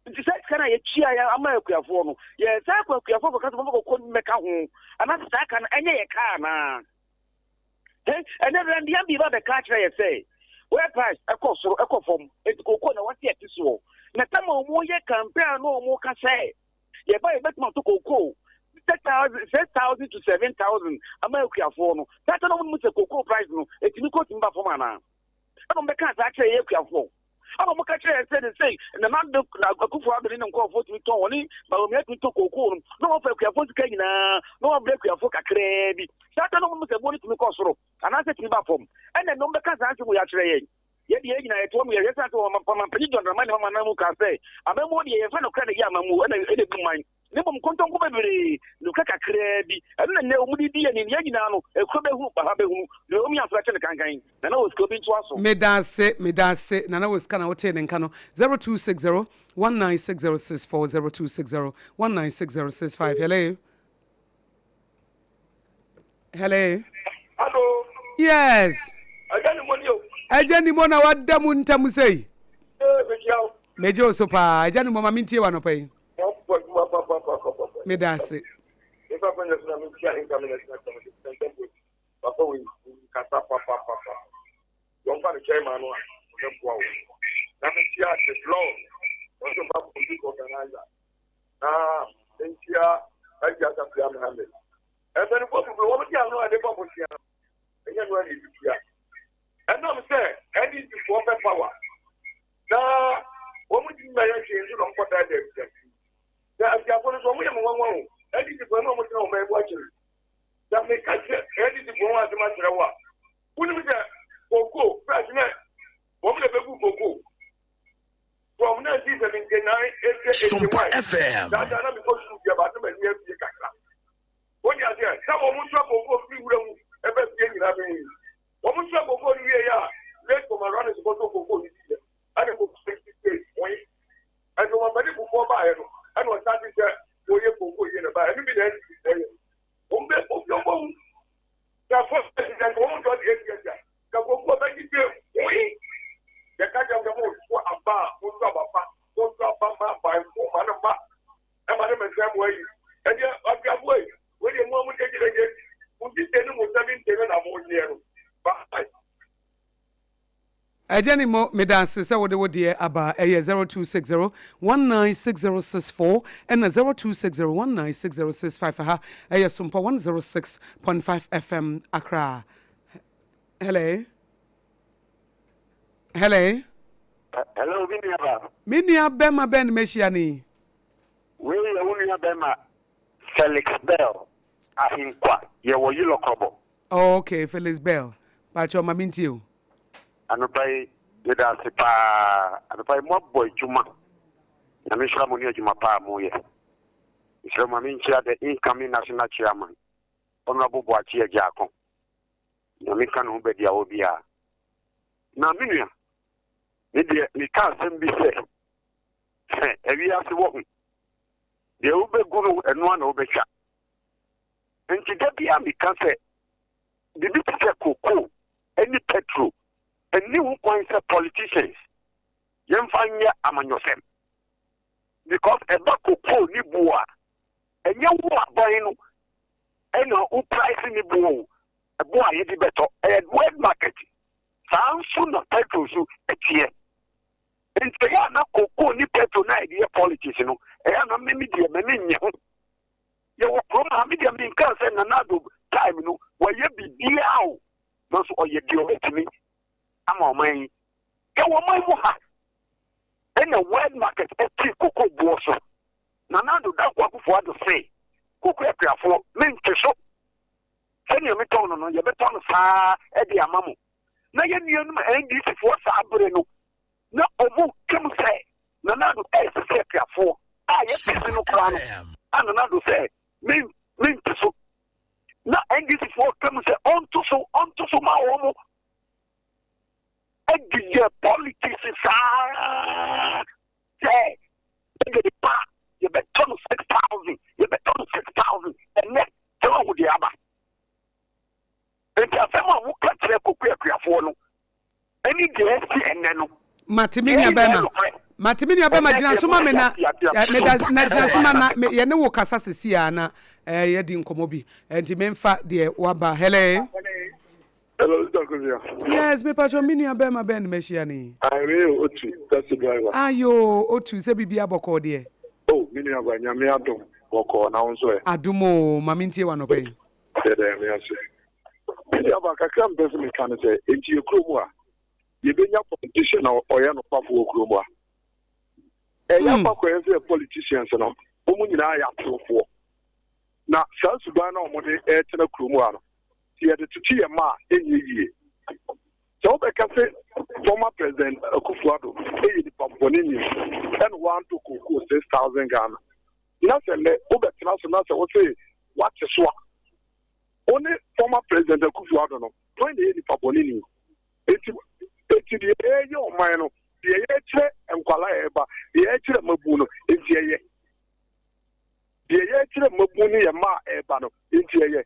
Nti saa sika no a yɛtuaeɛ ama akuafoɔ no, yɛsan kɔ akuafoɔ kɔka sɛ momfa kɔkɔ no mmɛka ho, anaasɛ saa ka no ɛnyɛ yɛ ka anaa? He, ɛnɛ Randian bi ba bɛka akyerɛ yɛ sɛ oil price ɛkɔ soro ɛkɔ fam, nti koko na wɔte ɛte soɔ. Na tam a wɔyɛ campaign a na wɔka sɛ yɛba yɛbɛtumi ato koko 6,000 to 7,000 ama akuafoɔ no, saa ta na wɔn mu sɛ koko price no ɛtumi kɔ tumi ba fam anaa? Ɛna wɔbɛka saa kyerɛ yɛ akuafoɔ. Ɛna wɔka kyerɛɛ yɛn sɛ sesei Nana Addo na Akufo Addo ne ne nkurɔfoɔ tumi tɔn wɔne Bawumia tumi tɔ kookoo no na wɔfa akuafoɔ sika nyinaa na wɔbrɛ akuafoɔ kakraa bi. Saa da no wɔn sɛ boɔ no tumi kɔ soro anaasɛ tumi ba fam. Ɛna ɛnna wɔbɛka saa nsɛm wei akyerɛ yɛn. Yɛn deɛ yɛn nyinaa yɛte hɔ ma yɛhwɛ sane sɛ ɔmampanyin John Dramani Mahama nan mu kaa sɛ amammuo deɛ yɛmfa nokorɛ na ɛyɛ amammuo ɛna ɛna ɛbu man na mmom nkontonko bebree nokorɛ kakraa bi ɛno na nnɛ wɔn de di yɛn ni yɛn nyinaa no ekuro bɛhunu baha bɛhunu deɛ wɔn yɛ aso ɛkyɛ no kankan. Nana wɔ sika obi ntoa so. Medaase medaase Nana wɔ sika na wotee ne nka no 0260 196064 0260 196065 hello hello. Hello. Yes. Ɛgya ni mo ni o. Ɛgya ni mo na wada mu ntam sei. Ee mekyia wo. Megye wo so paa ɛgya ni mo ma mentie wa nɔpa yi. Medaase. Mefa kwan so na mekyia incoming national committee. Papa wei onim kasa papapapa. Wɔmfa no chairman no a ɔbɛboa wo. Na menkyia the blog ɔno ba police organizer. Na menkyia Agya Asafia Mohammed. Mpanimfoɔ bebree wɔn de ano a de bɔ bosea no ɛnyɛ no a na ebi tua. Ɛnam sɛ NDC foɔ pɛ power na wɔn ntumi mmɛyɛ hwee nso na wɔn kɔ daadaa abusuakuo. Na abusuafoɔ no nso wɔn yɛ mo nwanwa o. NDC foɔ ɛna wɔn tena wɔn man mu akyere. Sɛ meka kyerɛ NDC foɔ ho asɛm akyerɛ wo a, wonim sɛ koko fresh na wɔn na bɛgu koko from 1979 Sompa 81 FM. daadaa na mekɔ sukuu bia baate m'ani afie kakra. Wode aseɛ sɛ wɔn nso koko firi wura mu ɛbɛ fie nyinaa bɛhu yi. Wɔn nso koko no wie yɛ a late Pomeranians kɔtɔ koko no bi yɛ ɛna koko no si sɛ wɔn ɛna wɔn abɛde fufuo baeɛ no ɛna ɔsan sɛ wɔyɛ koko yie na baeɛ ɛno bi na NDC foɔ yɛ. Wɔn bɛ obi ɔbɔ wu. Sɛ fo president wɔn dɔ deɛ deɛ deɛ. Sɛ koko bɛ gye gye wɔn. Yɛ ka kyerɛ sɛ mo so aba a mo so aba pa mo so aba ma aba mo ma no ma ɛma ne mɛsɛn mo ayi. Ɛdeɛ aduafo yi wei deɛ mo a mo gyegye gyegye mo gyegye ne mo 70 no na mo gyeɛ no. Bye. Agya Nimo, medaase sɛ wode wo deɛ aba. Ɛyɛ 0260 196064 ɛna 0260 196065. Ɛha ɛyɛ Sompa 106.5 FM Accra. Hello. Hello. Hello, me nua ba. Me nua bɛma bɛn na mahyia no yi? Wei yɛ wo nua bɛma Felix Bell Ahenkwa, yɛwɔ Yilɔkrɔbɔ. Oh, okay, Felix Bell. Pakyɛw ma mentie o. Anɔpa yi meda ase paa anɔpa yi moabɔ adwuma Nyame nhyira mo ne adwuma paa a moyɛ mesrɛ mo ma menkyia the incoming national chairman Honourable Boakye Agyarko Nyame nka ne ho baabi a ɔwɔ biara na me nua me deɛ meka asɛm bi sɛ hɛ ɛwiase wɔ ho deɛ wobɛgu no ɛnoa na wobɛtwa nti da biara meka sɛ biribi te sɛ cocoa ne petrol nni ho kwan sɛ politicians yɛmfa nyɛ amanyɔsɛm because ɛba cocoa ne boɔ a ɛnyɛ wo aban no ɛna wo price ne boɔ o ɛboɔ a yɛde bɛtɔ ɛyɛ world market saa nso na petrol so ɛteɛ nti ɛyɛ a na cocoa ne petrol na yɛde yɛ politics no ɛyɛ a na meme deɛ m'ani nnye ho yɛwɔ kurom ha me deɛ menkaa sɛ Nana Addo time no Wayɛ biribiara o, nanso ɔyɛ deɛ ɔbɛtumi ama ɔman yi. Yɛwɔ ɔman mu ha ɛna world market ɛte koko boɔ so. Nana Addo Dankwa Akufo Addo se koko akuafoɔ mente so. Sɛnea metɔn no no yɛbɛtɔn no saa de ama mo. Na yɛn nuanom NDC foɔ saa bere no na ɔmo ka mu sɛ Nana Addo ɛresese akuafoɔ a yɛte se no koraa no a Nana Addo sɛ mente so. Na NDC foɔ ka mu sɛ ɔnto so ɔnto so ma wɔn ɛde yɛ politics saa sɛ ɛde pa yɛbɛtɔ no 6,000, yɛbɛtɔ no 6,000. Ɛnɛ sɛ wahu deɛ aba. Nti asɛm a woka kyerɛ koko akuafoɔ no ɛne deɛ ɛsi ɛnɛ no. Mate me nua bɛrima. Mate me nua bɛrima gyina so ma me na meda na gyina so ma na yɛne wo kasa sisi a na yɛdi nkɔmmɔ bi. Nti memfa deɛ waba. Hello. Hello, Mr. Kuzia. Yes, me patro me nua bɛrima bɛn na mahyia ne. Ayi Otu, taxi driver. Ayo, Otu, sɛ biribi abɔkɔɔ deɛ. Oh, me nua ba, nyame adom bɔkɔɔ na wo nso ɛ. Adom o, ma mentie w'anɔpa yi. Yɛda Nyame ase. Me nua ba, kakra mepɛ sɛ meka ne sɛ, enti yɛ kurom a, yɛbɛnya politician a ɔyɛ nokwafo wɔ kurom a? Ɛyɛ afa kɔyɛ sɛ politicians no, wɔn nyinaa yɛ atorofoɔ. Na saa suban no a wɔde ɛretena kurom a no, sɛ yɛde tete yɛn mma a, ɛnyɛ yie. Sɛ wobɛka sɛ former President Akufo-Addo yɛ nipa bɔne ni ɛna wantɔ kookoo 6,000 Ghana, na sɛ nnɛ wobɛtena so na sɛ wose wate so a, wo ne former President Akufo-Addo no, hwan na ɛyɛ nipa bɔne ni? Enti, enti deɛ yɛyɛ ɔman no, deɛ yɛkyerɛ nkwalaa a ɛreba, deɛ yɛkyerɛ mmabun no, enti ɛyɛ. Deɛ yɛkyerɛ mmabun ne yɛn mma a ɛreba no, enti ɛyɛ.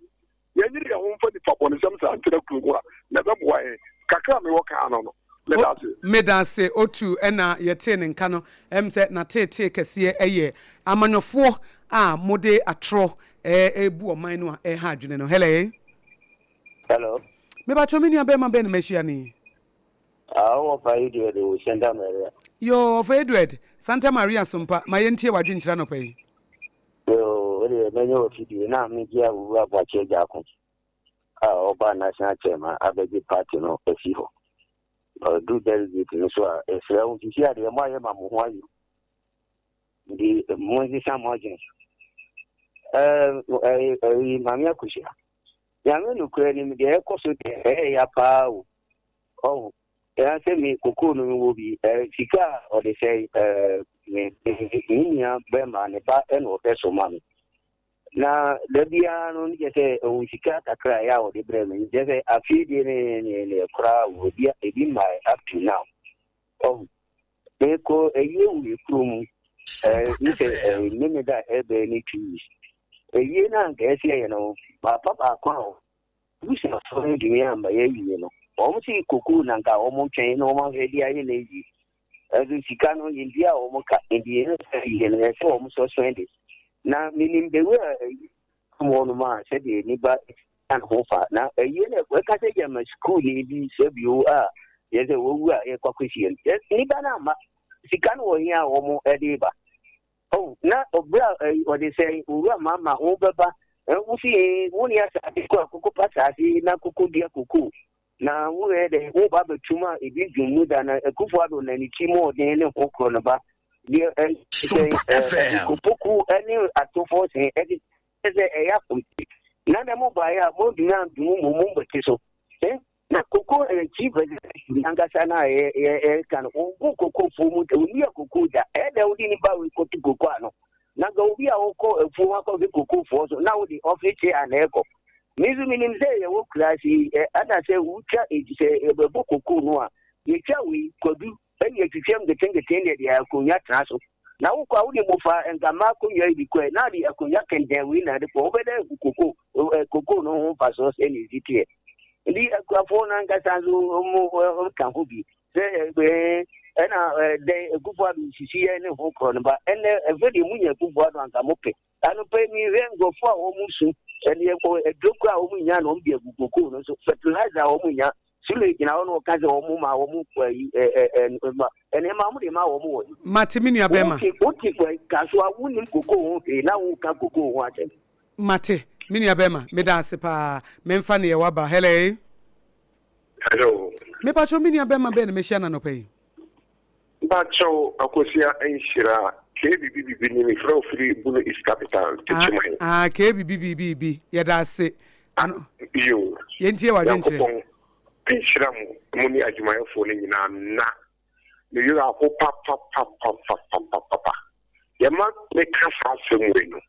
Yɛnyere yɛn ho mfa nipa bɔnesɛm saa ntena kuro mu a, na ɛbɛboa yɛn. Kakra a mewɔ ka ano no, meda ase. Meda ase Otu ɛna yɛtee ne nka no, ɛm sɛ n'ateetee kɛseɛ ɛyɛ amanyɔfoɔ a mode atorɔ ɛɛbu ɔman no a ɛɛha adwene no. Hello. Hello. Mepakyɛw me nua bɛɛma bɛn na mahyia no yi? Ah, wo wɔfa Edward o, Santa Maria. Yoo, wɔfa Edward, Santa Maria Sompa, ma yɛntie w'adwenkyerɛ anɔpa yi. Yoo, wo deɛ mɛnyɛ wɔ fidie na megye Owura Boakye Agyarko a ɔba National Chairman abɛgye party no afi hɔ. Ɔduru delegate no so a, ɛsrɛ wo sisi adeɛ mo ayɛ ma mo ho ayo. Nti monsesa mo adwene. Ɛɛ, ɛyi, Maame Akosua, Nyame nokorɛ nim deɛ ɛkɔ so deɛ ɛyɛ ya paa o. Ɔho, ɛyɛ sɛ me kokoo no mewɔ bi, ɛɛ, sika a ɔde sɛe, ɛɛ, me, me, me nua bɛrima ne ba ɛna ɔhwɛ so ma me. Na da biara no, ne kyɛ sɛ ɔwɔ sika kakra a ɛyɛ a ɔde brɛ me. Kyɛ sɛ afei deɛ ne ne ne koraa wɔ ebi ebi mmae up to now. Ɔho, mekɔ ayie wɔ yɛ kuro mu, ɛɛ, ne sɛ ɛɛ, Memeda a ɛbɛn ne 2 weeks. Ayie no a anka ɛsɛ yɛyɛ no, papa baako a abusuafoɔ no ntumi amma yɛawie no, wɔn se kokoo na nka wɔn twɛn na wɔn ahwɛ de ayɛ no awie. Ɛnso sika no yɛntua wɔn ka, nti yɛn sɛ yie no ɛsɛ wɔn suspend. Na menim the way a ayi hɔ nom a sɛdeɛ nipa ka ne ho fa na ayie no ɛka sɛ gyama sukuuni bi sɛ bio a yɛ sɛ wɔwu a yɛkɔ akɔsie no, nipa no amma sika no wɔ he a wɔn ɛde ba. Oh, na ɔbrɛ a ɛyi ɔde sɛ owura mama wo bɛba wo si ee wo ni asase kɔ akoko pa asase na koko dua koko na wo yɛ dɛ wo ba bɛtum a ebi dwom mu da na akufo ado na ne ti mu ɔden ne ho korɔ no ba deɛ ɛyi sɛ ɛɛ kopoku ɛne atofo sɛ ɛde sɛ ɛyɛ afɔmti na dɛ mo baeɛ a mo ntumi antum mo mo mbɛte so. Na koko chief executive nankasa no a yɛka no, ɔnkɔ koko afuo mu da, ɔnni akoko da. Ɛyɛ dɛ wode nipa wei kɔto koko ano. Na nka obi a ɔkɔ afuo ho akɔhwɛ kokofoɔ so na wode ɔfese a na ɛkɔ. Me nso menim sɛ yɛwɔ kuraase yi, ɛna sɛ wotwa sɛ yɛbɛbɔ koko no a, yɛtwa wei kwadu ɛne yɛtwitwam nketenkete ne yɛde akonnwa tena so. Na wokɔ a wode mofa nka mmaa akonnwa yi bi kɔɛ na wode akonnwa kɛntɛn wei na de kɔ, wobɛda ahu koko koko no ho mfasoɔ sɛ ne ɛsi teɛ. Nti akuafoɔ no ankasa nso wɔn ka ho bi sɛ ɛna dɛn Akufo Addo sisi yɛ ne ho korɔ no ba ɛnɛ ɛfɛ deɛ munya Akufo Addo anka mo pɛ. Anɔpa yi mehwɛ nkurɔfoɔ a wɔn su ɛne aduro kora a wɔn nya na wɔn de agu kokoo no so, fertilizer a wɔn nya. Sule gyina hɔ na ɔka sɛ wɔn ma wɔn ɛyi ɛ ɛ nneɛma wɔn de ma wɔn wɔ yi. Mate me nua bɛrima. Wote wote kasoa wonim kokoo ho hwee na woka kokoo ho asɛm. Mate. Me nua bɛrima, meda ase paa. Memfa neɛ waba. Hello. Hello. Mepakyɛw me nua bɛrima bɛn na mehyia no anɔpa yi? Mpakyɛw Akosua Nhyira, KBBBB ni, mefrɛ wo firi Bono East Capital, Techiman. Ah, KBBBB, yɛda ase. Ano. Yo. Yɛntie w'adwenkyerɛ. Nyankopɔn nhyira mo, mo ne adwumayɛfoɔ no nyinaa na me werɛ aho papapapapapapapa. Yɛma meka saa asɛm wei no,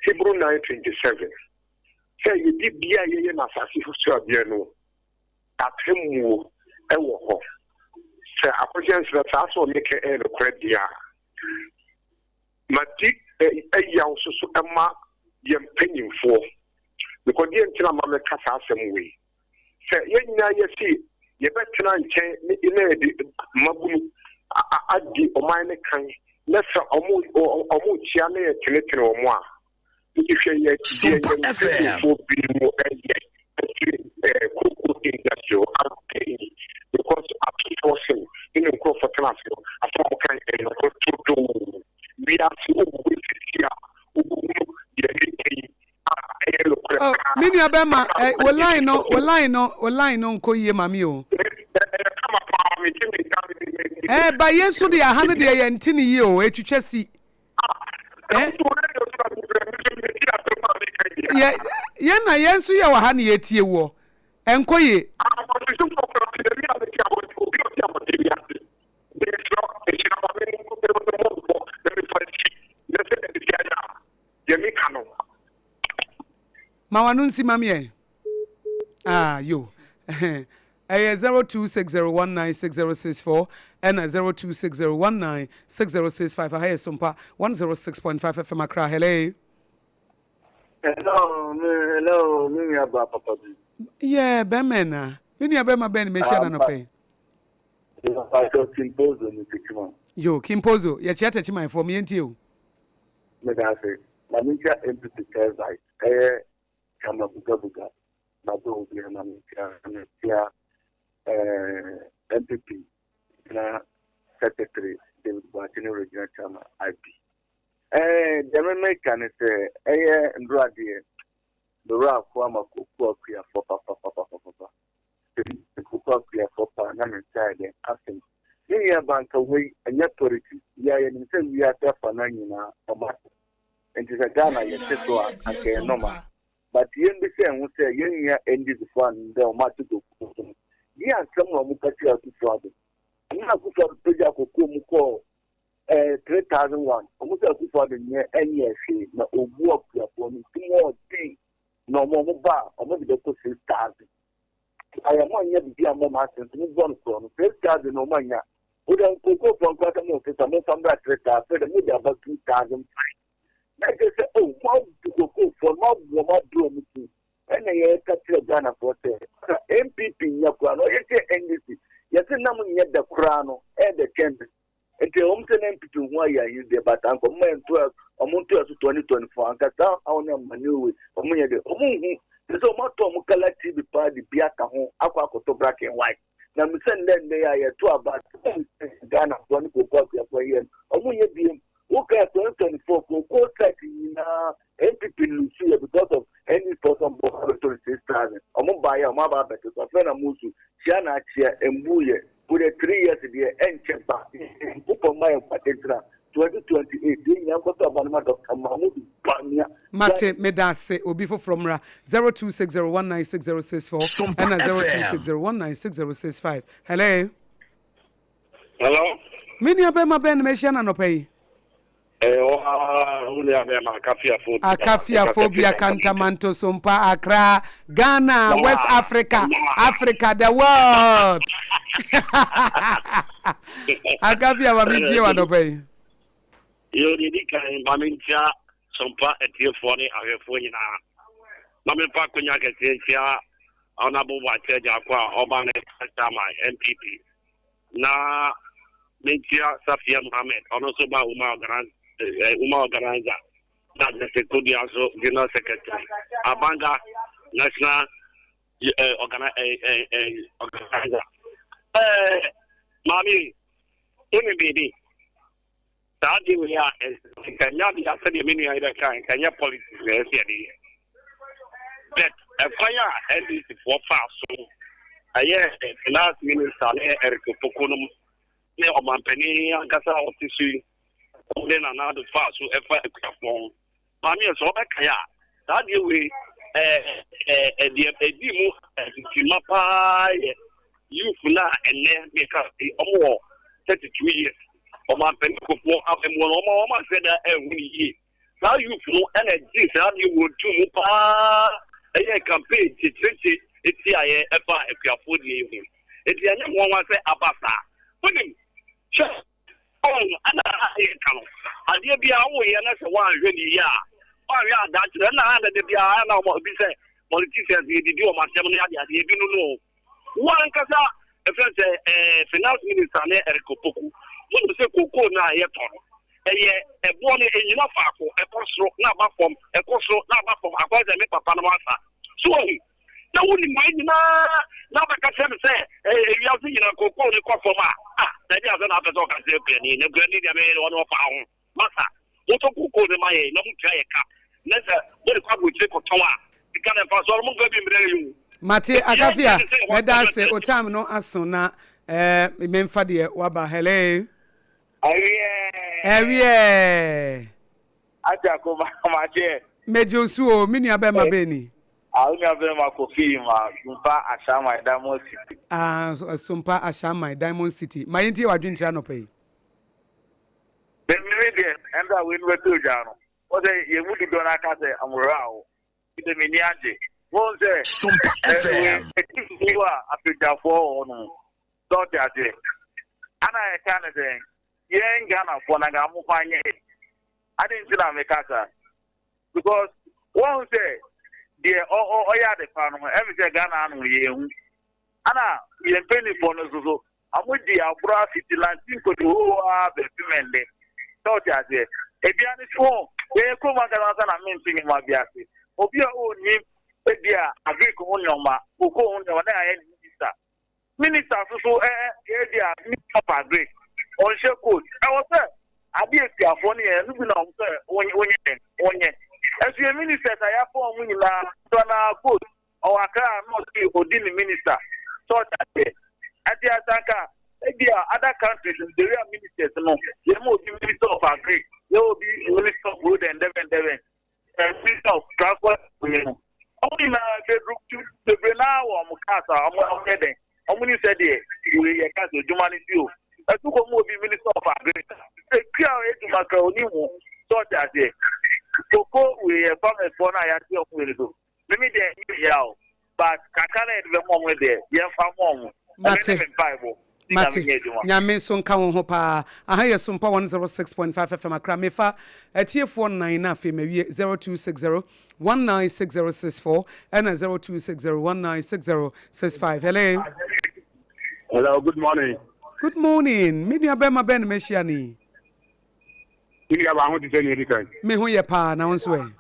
Hebrew 9:27, sɛ yɛdi bia a yɛyɛ no asase so abea no, atemmuo wɔ hɔ. Sɛ akɔhyɛ nsra saa sɛ ɔmeka ɛyɛ nokorɛ deɛ a, madi ɛyaw so so ɛma yɛn mpanyinfoɔ. Because deɛ nti na ma meka saa asɛm wei, sɛ yɛn nyinaa yɛsi yɛbɛtena nkyɛn ne na yɛde mmabunu adi ɔman no kan na sɛ ɔmo ɔmo kyia na yɛtenetene wɔn a, nti hwɛ yɛ deɛ yɛn mpanyinfoɔ binom yɛ ɛfiri ɛɛ cocoa industry hɔ abɛn yi because atofoɔ sen ne ne nkurɔfoɔ tena ase no asɛm a wɔka yɛ nokorɛ todoo wiase owu sisi a wobɛhunu deɛ meka yi a ɛyɛ nokorɛ Oh, paa. me nua bɛrima, eh, wo line no, wo line no, wo line no nkɔ yie ma me o. Ɛyɛ kama paa mete me nka me me me. Eh, ba yɛn nso deɛ aha no deɛ yɛnte ne yie o, ɛtwitwa si. Eh? Yɛ, yɛn na yɛn nso yɛ wɔ ha na yɛtie woɔ. Ɛnkɔ yie. Ma w'ano nsi ma me ɛ. Ah, yo. Ɛyɛ 0260196064 ɛna 0260196065. Aha yɛ Sompa 106.5 FM Accra. Hello. Hello, me hello, me nua ba papa bi. Yeah, bɛmɛ na. Me nua bɛma bɛn na mehyia na nɔpɛ yi. Pastor Kimpozo ne Techiman. Yo, Kimpozo, yɛkyia Techimanfoɔ, me yɛntie o. Meda ase. Ma menkyia MPP third vice, ɛyɛ Chama Bugabuga. Mabɔ obiara ma menkyia menkyia eh, MPP regional secretary David Boakye ne regional chairman IB. Eh, deɛ me meka ne sɛ ɛyɛ ndora deɛ mewura akoa ma koku akuafoɔ papapapapapa. Koku akuafoɔ paa na me nsa yɛ dɛn asɛm. Me nua ba nka wei ɛnyɛ politics yɛ a yɛnim sɛ wiase afa no nyinaa ɔma nti sɛ Ghana yɛte so a anka ɛyɛ normal. But yɛn bisa yɛn ho sɛ yɛn nua NDC foɔ a ndɛ wɔn ate kokuo so no deɛ asɛm na wɔn ka kyerɛ Akufo Addo? Ɛna Akufo Addo pagya kokuo mu kɔɔ eh, 3001 wɔn sɛ Akufo Addo nyɛ ɛnyɛ hwee na obu akuafoɔ no nti mu ɔden na wɔn wɔn ba a wɔn de bɛkɔ 6000 ayɛ mo anyɛ bibi a mo ma ase nso mo bɔ no korɔ no 6000 na wɔn anya wodɛ nkokofoɔ nkora sɛ mo sesa mo nfa mbra 3000 fɛ dɛ mo de aba 2005 Na kyerɛ sɛ oh moabu kokofoɔ no moabu wɔn abrɛ wɔn ti ɛna yɛka kyerɛ Ghanafoɔ sɛ na NPP nyɛ koraa no ɔyɛ sɛ NDC yɛse nam nyɛ dɛ koraa no ɛyɛ dɛ kyɛn no nti ɛwɔ mu sɛ na NPP ho ayɛ ahi deɛ but anka ɔmo ɛnto ɔmo nto ɛso 2024 anka saa haw ne amane wei ɔmo nyɛ dɛ ɔmo nhu te sɛ ɔmo atɔ ɔmo kala TV paa de bi aka ho akɔ akɔtɔ black and white na mesɛ nnɛ nnɛ yi a yɛto aba Ghanafoɔ ne kooko akuafoɔ yɛ no ɔmo nyɛ biem wokaa 2024 kooko site nyinaa NPP lose yɛ because of NDC foɔ sɛ ɔmo abɛtɔ no 6000 ɔmo baayɛ ɔmo aba abɛto so afei na mo nso kyia na akyia mbu yɛ wode 3 years deɛ ɛnkyɛ ba nkopɔn ma yɛ nkwatentena 2028 yɛn nyinaa nkɔtɔ aba no ma Dr. Mahmoud Bawumia. Mate, meda ase. Obi foforɔ mmra. 0260196064 Sompa ɛna FM. 0260196065. Hello. Hello. Me nua bɛrima bɛn na mahyia no anɔpa yi? Ɛyɛ wo ara wo nua bɛrima Akafiafo Bia. Akafiafo Bia Kantamanto Sompa Accra Ghana West Africa Africa the world. Akafia ma mentie wo anɔpa yi. Yo, deɛ ɛdi kan ma menkyia Sompa atiefoɔ ne ahwɛfoɔ nyinaa. Ma memfa akonya kɛseɛ nkyia Honourable Boakye Agyarko a ɔba ne Chairman NPP. Na menkyia Safia Mohammed, ɔno nso ba Woman Organizer, eh, Woman Organizer. Na Jesse Kodua nso General Secretary. Abanga National eh, organi eh, eh, eh, Organizer. Eh, maame, wonim biribi? Saa ade wei a nka ɛnyɛ ade a sɛdeɛ me nua yi bɛka nka ɛnyɛ politics na ɛsɛ yɛde yɛ. But ɛkwan a NDC foɔ faa so ɛyɛ finance minister ne Eric Opoku nom ne ɔmanpanin ankasa a ɔte so yi wɔn de Nana Addo faa so ɛfa akuafoɔ ho. Maame yɛ sɛ ɔbɛkae a saa adeɛ wei ɛɛ ɛdeɛ ɛdi mu ntima paa yɛ youth no a ɛnɛ meka wɔn wɔ 32 years ɔmanpanin kofoɔ abɛmuo no wɔn wɔn ahwɛ da ɛhu ne yie. Saa youth no na ɛgyee saa adeɛ wɔ tuu mu paa ɛyɛɛ campaign kyekyerekye tiaeɛ ɛfaa akuafoɔ deɛ yi ho. Enti ɛnyɛ nwanwa sɛ aba saa. Wonim, hwɛ, oh, ɛna a yɛka no, adeɛ biara woyɛ na sɛ woanhwɛ no yie a, woanhwɛ a daakye no, ɛna a na da biara na wɔn, ebi sɛ politicians yɛdidi wɔn atɛm ne adeade, ebi no no o. Wo ankasa ɛfrɛ sɛ ɛɛ finance minister ne Eric Opoku wonim sɛ kokoo no a yɛtɔ no ɛyɛ ɛboɔ no ɛnyina faako, ɛkɔ soro na aba fam, ɛkɔ soro na aba fam, akɔyɛ sɛ me papa nom asa. So wahu? Na wonim wei nyinaa na abɛka kyerɛ me sɛ ɛɛ ewiase nyinaa kokoo no kɔ fam a, ah na ɛde asɛ na apɛ sɛ ɔka kyerɛ kuani na kuani deɛ me ɔno ɔfa ho. Masa, motɔ kokoo no ma yɛn na motua yɛn ka, na sɛ mode kɔ aburokyire kɔtɔn a, sika no mfasoɔ no momfa bi mmrɛ yɛn o. Mate Enti yɛn Akafia, deɛ ne sɛ mɛda wɔatɔ ase, wo time no aso na eh, memfa deɛ waba. Hello. Awiɛɛ. Awiɛɛ. Atiako makyɛ. Megye wo so o, me nua bɛɛma bɛn ni? Ah, wo nua bɛɛma Kofi Yima, Sumpa Ashaiman, Diamond City. Ah, Sumpa Ashaiman, Diamond City. Ma yɛntie w'adwenkyerɛ anɔpa yi. Me me deɛ ɛnda a wei no bɛtɔ dwa no, wɔn sɛ yɛn mu dodoɔ no aka sɛ wɔn awo. Sɛ m'ani agye. Wɔn sɛ Sompa FM. Wei wɔ a apagyafoɔ wɔ hɔ nom. Sɛ ɔte aseɛ. Ana yɛka ne sɛn? Yɛn Ghanafoɔ na nka mo fa nyɛ. Ade nti na meka saa. Because wɔn sɛ deɛ ɔyɛ ade pa no ɛmi sɛ Ghana ano yɛn hu. Ana yɛn mpanimfoɔ no nso so Ɔmo di agorɔ afiti lanti nkotohoo aa bɛpem ɛnnɛ. Sɛ wote aseɛ? Ebia ne sɛ oh, yɛyɛ kurom ankasa ansa na mente nneɛma bi ase. Obi a ɔnnim ebia agric ho nneɛma, cocoa ho nneɛma na yɛayɛ no minister. Minister nso so ɛ ɛ ebia minister of agric, ɔnhyɛ coat. Ɛwɔ sɛ adeɛ akuafoɔ no yɛ ɛno bi na wɔn sɛ wonyɛ dɛn wonyɛ. Ɛnso yɛn ministers a yɛafa wɔn nyinaa dodoɔ no ara coat. Ɔwɔ Accra a na ɔse odi ne minister sɛ ɔte aseɛ ɛnti asanka ebia other countries no the way a ministers no yɛma obi minister of agric yɛwɔ obi minister of road and dɛbɛn dɛbɛn eh, minister of transport wei no ɔmo nyinaa beduru bebree naa wɔ ɔmo cars a ɔmo ɔmo yɛ dɛn ɔmo ni sɛ deɛ wei yɛ cars adwuma no si o ɛso kɔ mu obi minister of agric ekua adwuma kra oni ho sɛ ɔte aseɛ koko wei yɛ farmers foɔ no a yɛate ɔmo wei no so. Me me deɛ ɛnyɛ me ya o but kakra na yɛde bɛma ɔmo no deɛ yɛnfa mma ɔmo. Ɛno Mate. ne me mpaebɔ. Nti Mate. Nyame nyɛ adwuma. Nyame nso nka wo ho paa. Aha yɛ Sompa 106.5 FM Accra. Mefa atiefoɔ nnan na afei mawie 0260 196064 ɛna 0260 196065. Hello. Hello, good morning. Good morning. Me nua bɛrima bɛn na mahyia no yi? Me nua baa ho te sɛ nea edi kan. Me ho yɛ paa, na wo nso ɛ?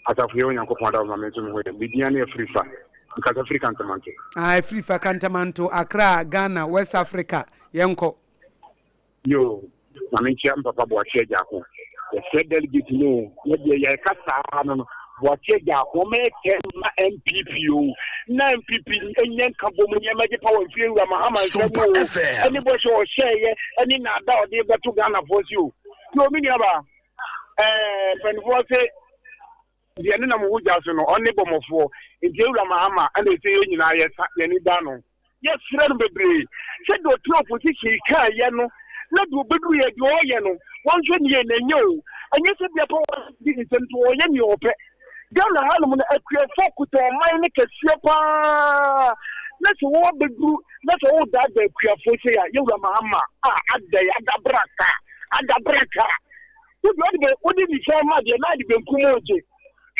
Asafo yɛ Onyankopɔn adaworo ma me nso me ho yɛ. Me din ne Afirifa. Mekasa firi Kantamanto. Ah, Afirifa, Kantamanto, Accra, Ghana, West Africa. Yɛnkɔ. Yoo, ma menkyia me papa Boakye Agyarko. Yɛsrɛ delegate no o, yɛ deɛ yɛka saa no no, Boakye Agyarko ɔmɛyɛ chairman ma NPP o, na NPP nyɛ nkabom nneɛma gye power mfiri Awura Mahama nsam Sompa o, FM. ɛne bɔhyɛ ɔhyɛɛyɛ ɛne nnaada a ɔde bɛto Ghanafoɔ si o. Yoo, me nuabaa, ɛɛ mpanimfoɔ se deɛ ne nam wo gya so no ɔne bɔmmɔfoɔ, nti Awura Mahama ɛna ɛsɛ yɛn nyinaa yɛsa yɛn ani da no. Yɛsrɛ no bebree sɛ deɛ ɔtena opposition yi kaeɛ no na deɛ ɔbɛduru yɛ deɛ ɔyɛ no wɔnhwɛ ne yie na ɛnyɛ o ɛnyɛ sɛ bia power di ne nsam nti ɔyɛ nea ɔpɛ. Ghana hanom no akuafoɔ kuta ɔman no kɛseɛ paa na sɛ wɔabɛduru na sɛ wodaadaa akuafoɔ sei a yɛwura Mahama a adɛn adabraka adabraka wode wode bɛ wode nifa ma deɛ na ade benkum ogye.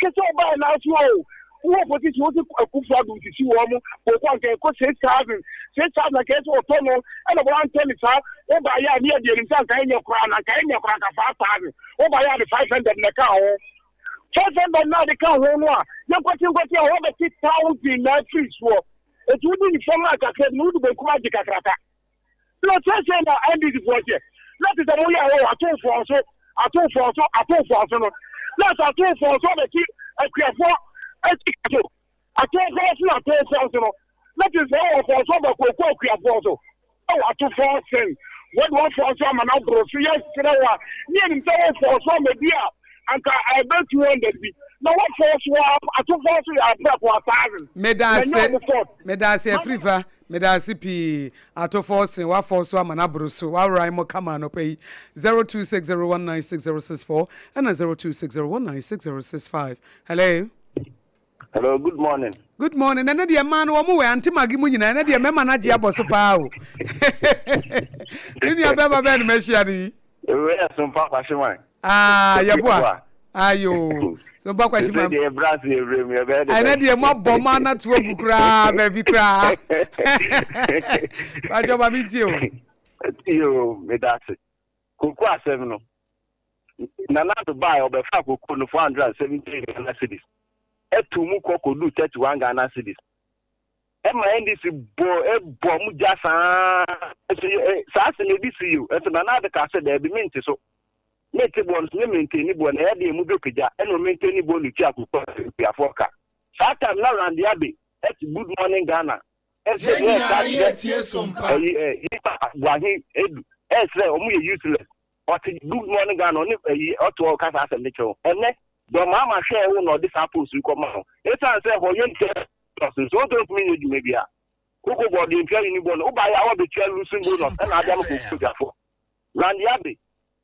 Hwɛ sɛ ɔbaɛ naa so oo wo opposition wo se Akufo Addo sisi wɔn mo koko anka ɛkɔ 6000 6000 anka ɛsɛ ɔtɔ no ɛna wɔn antɔ ne saa wo ba yɛ a ne yɛ deɛ nim sɛ anka ɛnyɛ koraa na anka ɛnyɛ koraa anka 5000 wo ba yɛ a de 500 na ɛka ho 500 na de ka ho no a yɛ nkwati nkwati a wɔbɛte 1000 na afiri soɔ eti wodi nifa ma kakra bi na wodi benkum agye kakraka. Na seesei na NDC foɔ teɛ na te sɛ moyɛ wɔ atomfoɔ so atomfoɔ so atomfoɔ so no na sɛ atomfoɔ so abɛte akuafoɔ Ɛsi so atɔnfoɔ so atɔnfoɔ so no na te sɛ wɔ fɔɔ so aba kooko akuafoɔ so ɛwɔ atofoɔ sen wɔde wɔn fɔɔ so ama no aboro so yɛsrɛ wo a ne yɛnim sɛ wo fɔɔ so ama bi a anka ɛbɛ 200 bi na wɔ fɔɔ so a atofoɔ so yɛ aprɛko a thousand Meda na ɛnyɛ ase ɔmo fault. Meda ase Afrifa meda ase pii Atofɔɔ se wafɔɔ so ama no aboro so Wawran mo kama anɔpa yi 0260196064 ɛna 0260196065 Hello. Hello, good morning. Good morning. Ɛnɛ deɛ mmaa no wɔn wɔ ante magi mu nyinaa. Ɛnɛ deɛ mmarima no agye abɔ so paa o. Me nua bɛrima bɛn no mɛhyia no yi. Ewe yɛ sompa kwahyeman. Ah, yɛboa. Ayo. Sompa kwahyeman. Ɛsɛ deɛ ɛbrɛ ase ewura mu yɛbɛyɛ de. Ɛnɛ deɛ mo abɔ mo anato agu koraa baabi koraa. Bàjọ́ ma mi tie o. Yo, meda ase. Koko asɛm no. Nana Addo bae ɔbɛfaa cocoa no 470 Ghana cedis ɛtoo mu kɔ kɔduu 31 Ghana cedis ɛma NDC bɔ ɛbɔ mu gya saa nso saa asɛm ebi si yi o nso Nana Addo kaa sɛ daabi mente so mente boɔ no so me maintain boɔ no ɛyɛ deɛ emu bɛpagya ɛna o maintain boɔ no tua cocoa akuafoɔ ka saa time na Randy Abbey ɛte Good Morning Ghana ɛsɛ Yɛn yɛ nyinaa ɛka yɛ kyerɛ tie sompa. ɛyi ɛ yipa Boahen Edu ɛsrɛ ɔmo yɛ useless Ɔte good morning Ghana ɔne ɛyi ɔte hɔ ɔka saa asɛm no kyerɛ wo. Ɛnɛ John Mahama hwɛɛ wo na ɔde saa post yi kɔ maa wo. Esiane sɛ hɔ yɛ ntua nso wo ntumi nyɛ dwuma biara. Wokɔ bɔ ɔde ntua yini bonus. Wobaeɛ a woabɛtua losing bonus ɛna ade ama kokogyafo. Randy Abbey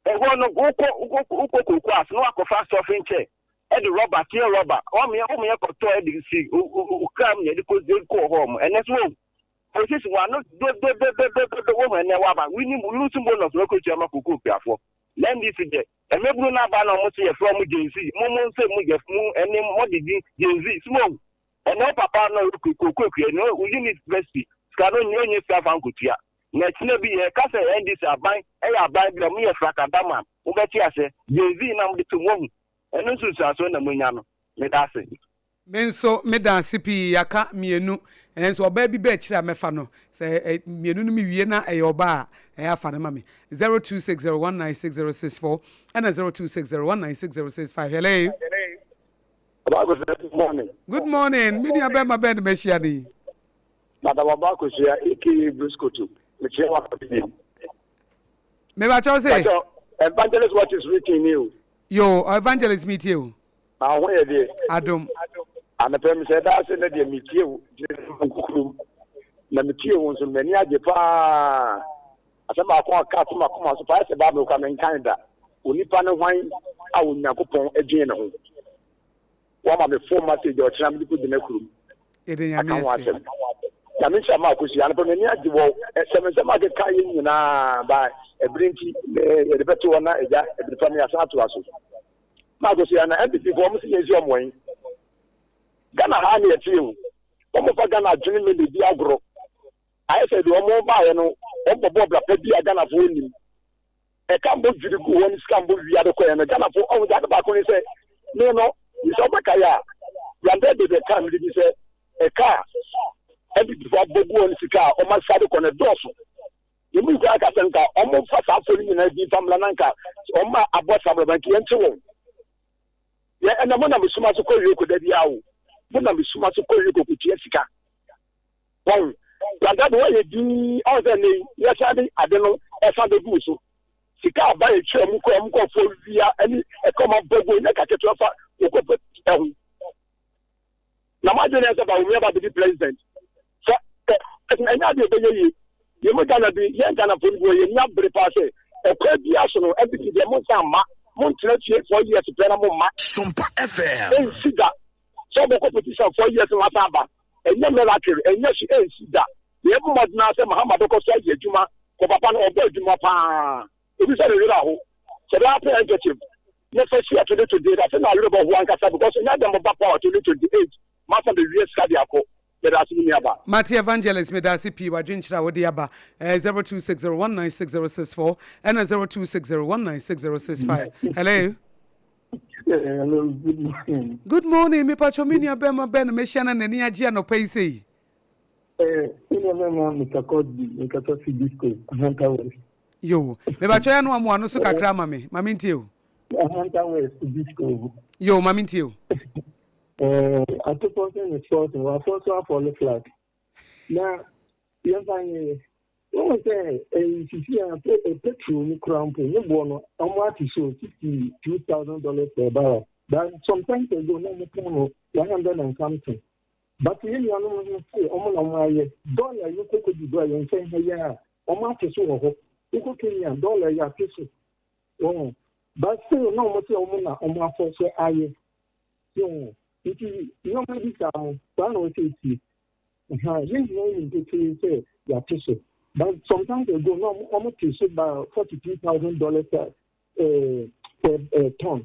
ɛhɔ no wokɔ wokɔ wokɔ koko ase na wakɔfa stuffing chair ɛde rɔba teɛ rɔba wɔmeɛ wɔmeɛ kɔtɔ ɛde si wo kra mu na ɛde kɔ kɔɔ hɔ mo ɛnɛ so wɔn Osisi wano dodododododo wohu ɛnɛ waba winning losing bonus na okotua ma koko okuafoɔ na NDC deɛ mmabunu no aba na ɔmo se yɛfrɛ ɔmo Gen Z mo mo nse mo yɛ mo ɛne mo de din Gen Z so mohu ɛnɛ wo papa na ɔyɛ koko okua ni wo university sika no ɔnyɛ ɔnyɛ sika fa nkotua na ɛkyena bi yɛka sɛ NDC aban ɛyɛ aban bi a ɔmo yɛ frakadama mo bɛte aseɛ Gen Z na mo de to mohu ɛno nsunsuansoɔ na monya no meda ase. Me nso meda ase pii aka mienu nanso ɔbaa bi ba akyire a mɛfa no sɛ mienu no mewie na ɛyɛ ɔbaa a ɛyɛ afa no ma me 0260196064 ɛna 0260196065 hello. Ɔbaa Akosua good morning. Good morning me nua bɛrima bɛn na mahyia no yi. Madam Ɔbaa Akosua aka Bruce Koto mekyia wo anɔpa yi. Mebakyɛw se. Pakyɛw evangelist what is written ni o. Yo evangelist metie o. Na wo ho yɛ deɛ? Adom. Anɔpa yi mesɛ daa sɛ nɛ deɛ metie wo gyina nkukurom na metie wo nso m'ani agye paa. Asɛm baako a ɔka to m'akoma so paa sɛ Bible kora menkan da. Onipa ne hwan a Onyankopɔn dwen ne ho? Woama me phone message a ɔkyena mede kɔgyina kurom Yɛde Nyame aka ho ase. asɛm. Nyame nhyira ma akosua. Anɔpa m'ani agye wɔ sɛ me nsɛm akeka yɛ nyinaa ba ɛbere nti yɛde bɛto hɔ na agya ɛbere pa no yɛasan atoa so. Mark ɔse ana NPP foɔ ɔmo se yɛn si ɔmo ɛn? Ghana haa ne yɛte o. Ɔmo fa Ghana adwene me di agorɔ. Ayɛ sɛ deɛ ɔmo baayɛ no ɔmo bɔbɔɔ bra pa bi a Ghana foɔ nnim. Ɛka mbɔ dwiri gu hɔ ne sika mbɔ wia de kɔɛ no Ghana foɔ ɔmo de ade baako ne sɛ me no sɛ ɔbɛka yɛ a yɛndɛ de bɛ ka me de bi sɛ ɛka a NPP foɔ abɔ gu hɔ ne sika a ɔmo asa de kɔ no ɛdɔɔso. Yɛn mu koraa ka sɛ nka wɔmfa saa afɔ no nyinaa din fa mmra na nka wɔn a abɔ saa abrabɔ nka yɛnkye wɔn. Yɛ ɛnna mo na mesoma so kɔ Yoko da biara o. Mo na mesoma so kɔ Yoko kɔtua sika. Wɔn dada de wɔyɛ din ɔn sɛ nnɛ yi yɛsan de ade no ɛsan bɛgu so. Sika aba yɛtua mu kɔ wɔn nkɔfoɔ wia ɛne ɛkɔm abɔ gu nyɛ ka ketewa fa wɔkɔ ɛho. Na mo adwene yɛ sɛ Bawumia ba bɛdi president. Sɛ ɛnyɛ adeɛ ɛbɛyɛ yie. Yɛn mu Ghana bi, yɛn Ghanafoɔ no bi wɔ yɛn ni abere paa sɛ ɛkwan biara so no NPP deɛ mo nsa mma, mo ntena fie 4 years pɛ na mo mma. Sompa FM. Ɛnsi da sɛ ɔbɛkɔ petition 4 years na wasan aba. Ɛnyɛ miracle, ɛnyɛ hye, ɛnsi da. Yɛn bɔ mmɔden ara sɛ Mahama bɛkɔ so ayɛ adwuma kɔ papa no ɔbɔ adwuma paa. Obi sɛ ne werɛ aho. Sɛ daa pɛ handkerchief ne fa hyia 2028 ase na werɛ bɛho ankasa because ɛnyɛ adɛn bɛba power 2028 masa bɛwie sika de akɔ. Yɛda ase me nua ba. Mate Evangelist medase pii wadwenkyerɛ a wode aba eh 0260196064 ɛna 0260196065 hello. Hello, good morning. Good morning, mepatwɔ me nua bɛrima bɛn na mehyia na n'ani agye anɔpa yi sei. Eh, me nua bɛrima Mr. Cosby, mekasa fi Disco, Ahanta West. Yoo, mebatwɔ yɛ ano amoa no so kakra ma me, ma mentie o. Ahanta West, Disco. Yoo, ma mentie o. Eh, atopɔ sɛ ne sport no wafɔ so afɔle flat. Na yɛmfa nyɛ wɔn sɛ ɛyi sisi a petrol no kura mpo ne boɔ no wɔn ate so $62,000 per barrel. But some times ago na wɔn pɔn no 100 and something. But yɛn nuanom no sɛ wɔn na wɔn ayɛ dɔla yi kɔ Cote d'Ivoire yɛn nkyɛn ha yi a wɔn ate so wɔ hɔ. Wokɔ Kenya dɔla yi ate so wɔn. But still na wɔn sɛ wɔn na wɔn afɔ so ayɛ. So nti nneɛma bi saa no saa na wɔsɛ etie. Ɛha yɛn nyinaa nim pefee sɛ yɛate so. But some times ago na wɔn te so by $42,000 per per ton.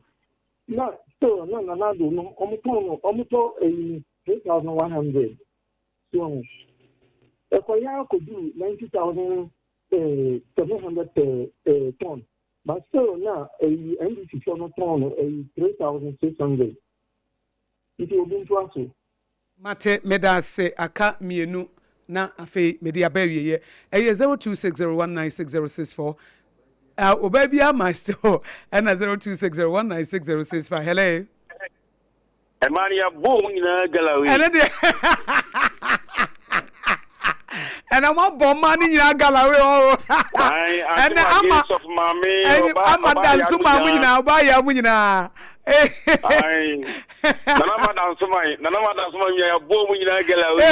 Na still na Nana Addo no wɔn tɔn no wɔn tɔ ɛyi no 3,100. So ɛkɔyɛ akɔduru 90,700 per ton. But still na ɛyi NDC foɔ no tɔn no ɛyi 3,600. Nti obi ntoa so. Mate, meda ase, aka mienu na afei mede aba awieɛ. Ɛyɛ 0260196064. Ah, ɔbaa bi ama still ɛna 0260196065. Hello. Ɛmaa no yɛabɔ wɔn nyinaa galawe. Ɛno deɛ ɛna mo abɔ mmaa no nyinaa galawe ɔwɔ. Ɛna ama ama danso maa mo nyinaa ɔbaa yɛ mo nyinaa. Nana ma danso ma nana ma danso ma nyinaa yɛabɔ wɔn nyinaa galawe.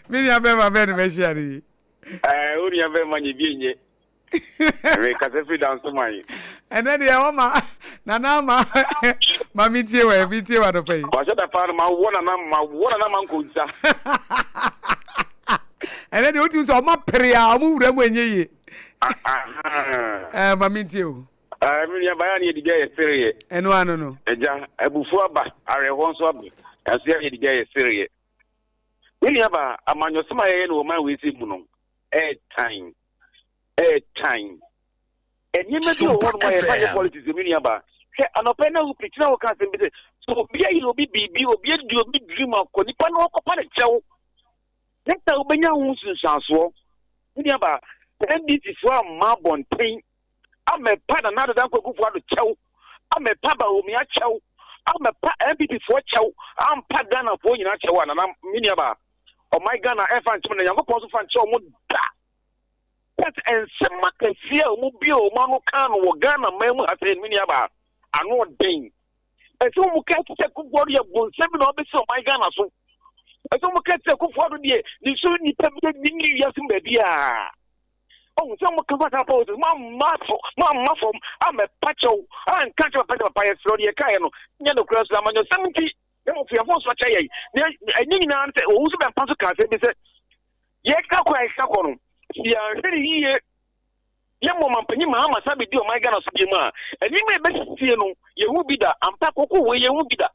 Me nua bɛrima bɛn no bɛhyia no yi. Ɛɛ wo nua bɛrima nyɛ bi nyɛ. Mekasa firi Dansoman. Ɛnɛ deɛ wɔma nana ama ma mentie wɔ mentie wɔ anɔpa yi. Wahyɛ da paa no ma wɔ nana ma wɔ nana ma nkɔ nsa. Ɛnɛ deɛ wotumi sɛ ɔma pere a ɔmo wura mu ɛnyɛ yie. Ɛɛ ma mentie o. Ɛɛ me nua baya ne yɛde gya yɛ sereɛ. Ɛno ano no. Ɛgya abufuo aba awerɛhoɔ nso aba nanso yɛ yɛde gya yɛ sereɛ. Me nua ba amanyɔsɛm a yɛyɛ no wɔ man wei sɛ mu no ɛɛtan. Ɛɛtan. Nneɛma bi wɔ hɔnom a yɛfa nyɛ politics o me nua baa. Hwɛ anɔpa yi na wo preach na woka asɛm bi sɛ sɛ obi ayɛ obi biribi, obi adi obi dream akɔ, nipa no ɔkɔpa ne kyɛw. Ne sɛ wobɛnya ho nsunsuansoɔ. Me nua baa, sɛ NDC foɔ amma abɔnten ammɛpa Nana Addo Dankwa Akufo Addo kyɛw, ammɛpa Bawumia kyɛw, ammɛpa NPP foɔ kyɛw, ampa Ghana foɔ nyinaa kyɛw a, Nana, me nua baa, ɔman Ghana ɛmfa nkyɛ mo na Nyankopɔn nso fa nkyɛ wɔn da. But nsɛm akɛseɛ a wɔn bue wɔn ano kaa no wɔ Ghana man mu ha sɛ me nua baa, ano ɔden. Ɛsɛ wɔn ka ti sɛ Kufuor yɛ bonsam bi na ɔbɛsi ɔman Ghana so. Ɛsɛ wɔn ka ti sɛ Kufuor deɛ ne so nipa bi ne ne wiase mu baabi a. Ɔhu sɛ wɔn ka fa saa politics mo amma so mo amma fam ammɛpa kyɛw anka kyɛ papa kyɛ papa yɛ serɛ deɛ kaeɛ no nyɛ nokorɛ so amanyɔsɛm nti na mmom fiafo nso akyɛ yɛn. Na ɛnyɛ nyinaa no sɛ owu so bɛmpa so kaa asɛm bi sɛ yɛka kɔ a yɛka kɔ no sɛ yɛanhwɛ no yiye yɛmmɔ ɔmampanyin Mahama san bɛdi ɔman Ghana so biom a, nneɛma a ɛbɛsisie no yɛhu bi da. Ampa koko wei yɛhu bi da.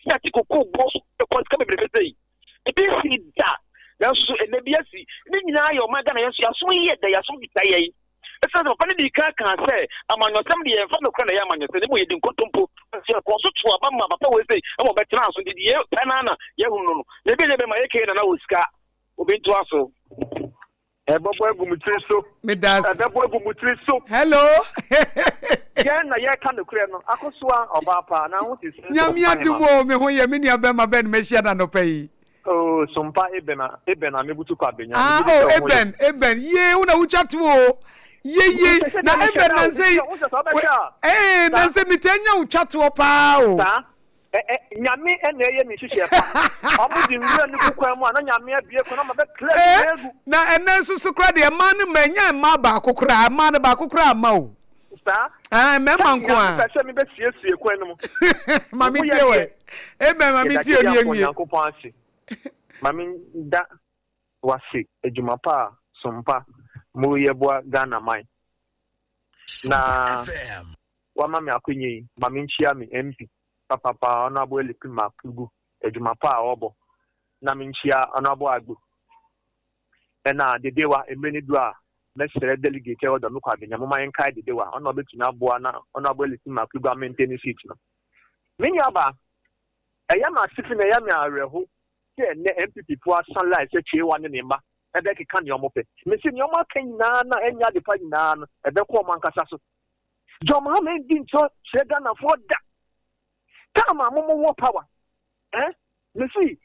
Sɛ ate koko bɔ so kɔ sika bebrebe sɛ yi. Ebi nsi da. Nanso so ɛnɛ bi asi. Ne nyinaa yɛ ɔman Ghana yɛn so yɛasom yi yɛ dɛ yɛasom kita yɛn. Ɛsiane sɛ papa no dii kan kaa sɛ amanyɔsɛm deɛ yɛmfa nokorɛ na ɛyɛ amanyɔsɛm na mmom yɛdi nkontompo. Nti yɛkɔɔ so too aba maa papa wei sei ma ɔbɛtenaa so nti deɛ pɛ no ara na yɛahunu no no. Na ebi nyɛ bɛma yɛkɛyɛ nana wɔ sika. Obi ntoa so. Ɛbɛbɔ agu mo tiri so. Medase. Ɛbɛbɔ agu mo tiri so. Hello. Yɛn na yɛreka nokorɛ no. Akosoa ɔbaa paa na ho te sɛ Nyame adom o, me ho yɛ, me nua bɛma bɛn mɛhyia no anɔpa yi. Oh sompa eben a eben a mebutu kɔ abenya. Ah oh eben eben yee wo na wotwa to o ye ye na eben nansa yi ee nansa metaa nya wo twa toɔ paa o. Saa ɛ ɛ nyame ɛna ɛyɛ ne nhyehyɛɛ pa ɔmo de nwura no gu kwan mu a na nyame abue kwan ama bɛ kra nyinaa agu. Na ɛnɛ nso so koraa deɛ mmaa no mma ɛnya mmaa baako koraa mmaa no baako koraa mma o. Saa. Ah, mmarima nko a. Nyame pɛ sɛ mebɛ siesie kwan no mu. Ma me tie wɛ. Amen, ma me tie ni enwie. Nyankopɔn ase. Ma me da wase adwuma pa a sompa mo yɛ boa Ghana man. Na wama me akwanya yi ma me nkyia me MP papapa Honourable Elipim Akugu adwuma pa a ɔbɔ. Na me nkyia Honourable Agbo. Ɛna Dedewa mmere no du a mɛsrɛ delegate a ɛwɔ Dɔme Kwabenya momma yɛnkae Dedewa, ɔno na ɔbɛtumi aboa na Honourable Elsie Makugu amɛnte ne seat no. Me nuabaa, ɛyɛ me asefi na ɛyɛ me awerɛho sɛ ɛnnɛ NPP foɔ asa line sɛ Kyeiwa ne ne mma ɛbɛkeka nea wɔpɛ. Mese nea wɔaka nyinaa no a ɛnyɛ adepa nyinaa no, ɛbɛkɔ wɔn ankasa so. John Mahama ndi ntorɔ kyerɛ Ghanafoɔ da. Time a mo mo wɔ power eh, me se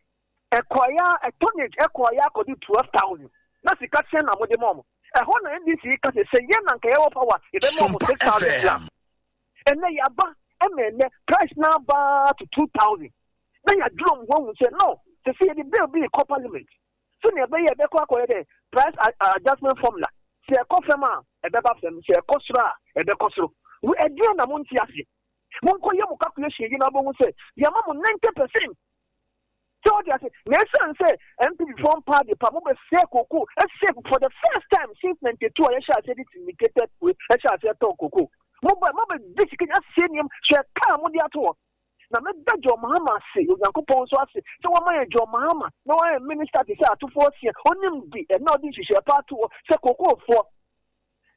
ɛkɔeɛ a tonnage ɛkɔeɛ akɔdu 12,000 na sika sɛn na mode ma ɔmo? Ɛhɔ na NDC yi ka sɛ sɛ yɛn na nka yɛwɔ power a yɛbɛma ɔmo 6,000 plus. Ɛnɛ yɛaba ɛma ɛnɛ price no aba to 2,000 na yɛadwene ɔmo ho ahu sɛ no sɛ sɛ yɛde bill bi rekɔ parliament Sɛnea ɛbɛyɛ a ɛbɛkɔ akɔyɛ dɛ price adjustment formula, sɛ ɛkɔ fam a ɛbɛba fam, sɛ ɛkɔ soro a ɛbɛkɔ soro. Wo ɛdeɛn na monte aseɛ? Monkɔyɛ mo calculation yi na wobɛhu sɛ yɛama mo 90 percent. Sɛ wote ase? Na ɛsiane sɛ NPP foɔ mpa ade pa, mobɛsɛe kookoo, ɛsɛe for the first time since 92 a yɛhyɛ aseɛ de syndicated wei ɛhyɛ aseɛ tɔn kookoo. Moba mobɛdi sika nyinaa asɛe nneɛma, hwɛ kaa mode ato hɔ. Na meda John Mahama ase, Onyankopɔn nso ase sɛ wama yɛn John Mahama na wayɛ minister te sɛ Atofoɔ Sia. Onim de, ɛna ɔde nhyehyɛɛ pa ato hɔ sɛ kookoofoɔ,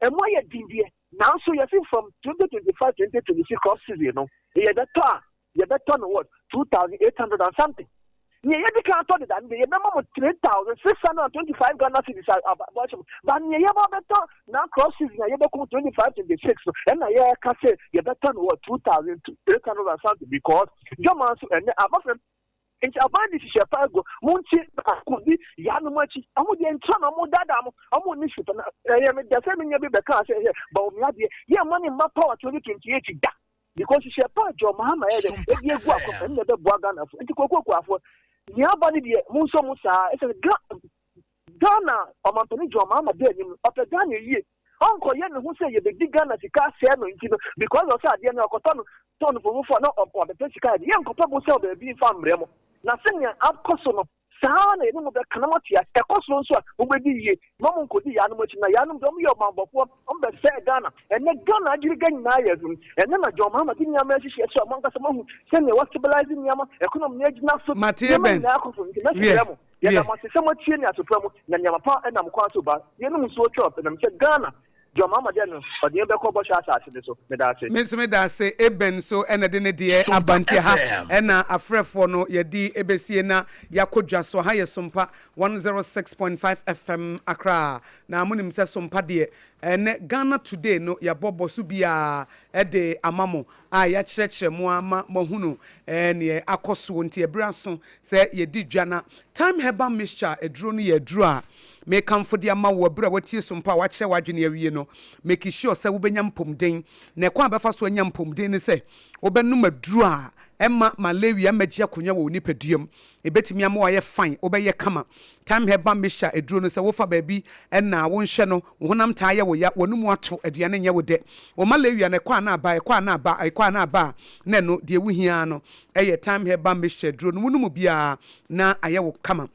ɛmu ayɛ den deɛ, nanso yɛse from 2025, 2026 crop season no, yɛbɛtɔ a, yɛbɛtɔ no what, 2800 and something. Nea yɛdi kan atɔ deda no deɛ, yɛbɛma mo 3625 Ghana cedis a aba ahyɛ mu. But nea yɛba abɛtɔ na crop season a yɛbɛkɔ mu 25, 26 no, ɛna yɛreka sɛ yɛbɛtɔ no wɔ 2800 and something because dwama nso ɛnɛ aba fam. Nti aban de hyehyɛ pa agu. Montie akodi yanom akyi. Ɔmo deɛ ntra na ɔmo daadaa mo. Ɔmo nni hwee pɛ na ɛyɛ me dɛ sɛ menya bi bɛkaa sɛ hwɛ Bawumia deɛ yɛmma ne mma power 2028 da. Because hyehyɛ pa John Mahama yɛ dɛ ebi egu akɔ ɛno na ɛbɛboa Ghana fo nti kooko kuafoɔ nea aba no deɛ mo nso mo saa ɛsɛ Ghana ɔmampanin John Mahama di anim no ɔpɛ Ghana yie ɔnkɔ yɛ ne ho sɛ yɛbɛdi Ghana sika asɛe no nti no because ɔsɛ adeɛ no ɔkɔtɔ no tɔn no fofofoɔ na ɔbɛpɛ sika yɛ de yɛnkɔpɛ bo sɛ baabi mfa mbrɛ mo na sɛnea akɔ so no Saa ara na yɛne mo bɛka na moate ase. Ɛkɔ soro nso a, mobɛdi yie. Mma monnkɔdi yaanom akyi, na yaanom deɛ, wɔyɛ ɔmammɔfoɔ, wɔbɛsɛe Ghana. Ɛnnɛ Ghana agyiriga nyinaa yɛ adwuma. Ɛnnɛ na John Mahama de nneɛma ahyehyɛ so a mo ankasa moahu sɛdeɛ wa stabilize nneɛma, economy no agyina so, Mate nneɛma Ben. nyinaa akɔ so. Nti mɛsrɛ Wiɛ, mo, yɛda wiɛ. mo ase sɛ moatie ne aso pa mu, na nneɛma pa nam kwan so ba. Yɛnom nsuo twɔp, ɛnam sɛ Ghana John Mahama deɛ no, ɔde yɛn bɛkɔ bɔhyɛ asase no so. Meda ase. Me nso meda ase. Eben nso na ɛde ne deɛ aba nti ɛha na afrɛfoɔ no yɛde bɛsie na yɛakɔ dwa so. Aha yɛ Sompa 106.5 FM Accra. Na monim sɛ Sompa deɛ ɛnɛ Ghana Today no yɛabɔ bɔ so biara de ama mo a yɛakyerɛkyerɛ mo ama moahunu neɛ akɔ soɔ nti ɛberɛ aso sɛ yɛdi dwa na Thyme Herbal Mixture aduro no yɛ aduro a mekamfo de ama wo ɛberɛ a woatie so mpo a woakyerɛ w'adwene awie no make sure sɛ wobɛnya mpomden na ɛkwan a bɛfa so anya mpomden ne sɛ wobɛnom aduro a ɛmma malaria mmɛgye akonya wɔ wo nipadua mu Ebetumi ama woayɛ fine, wobɛyɛ kama. Thyme Herbal Mixture aduro no, sɛ wofa baabi na wonhyɛ no, wo honam taa yɛ wo ya, w'anomu ato, aduane nyɛ wo dɛ. Wo malaria no, ɛkɔ a na aba, ɛkɔ a na aba, ɛkɔ a na aba a, na ɛno, deɛ wohia ara no yɛ Thyme Herbal Mixture aduro no. Wonom bi a, na ayɛ wo kama.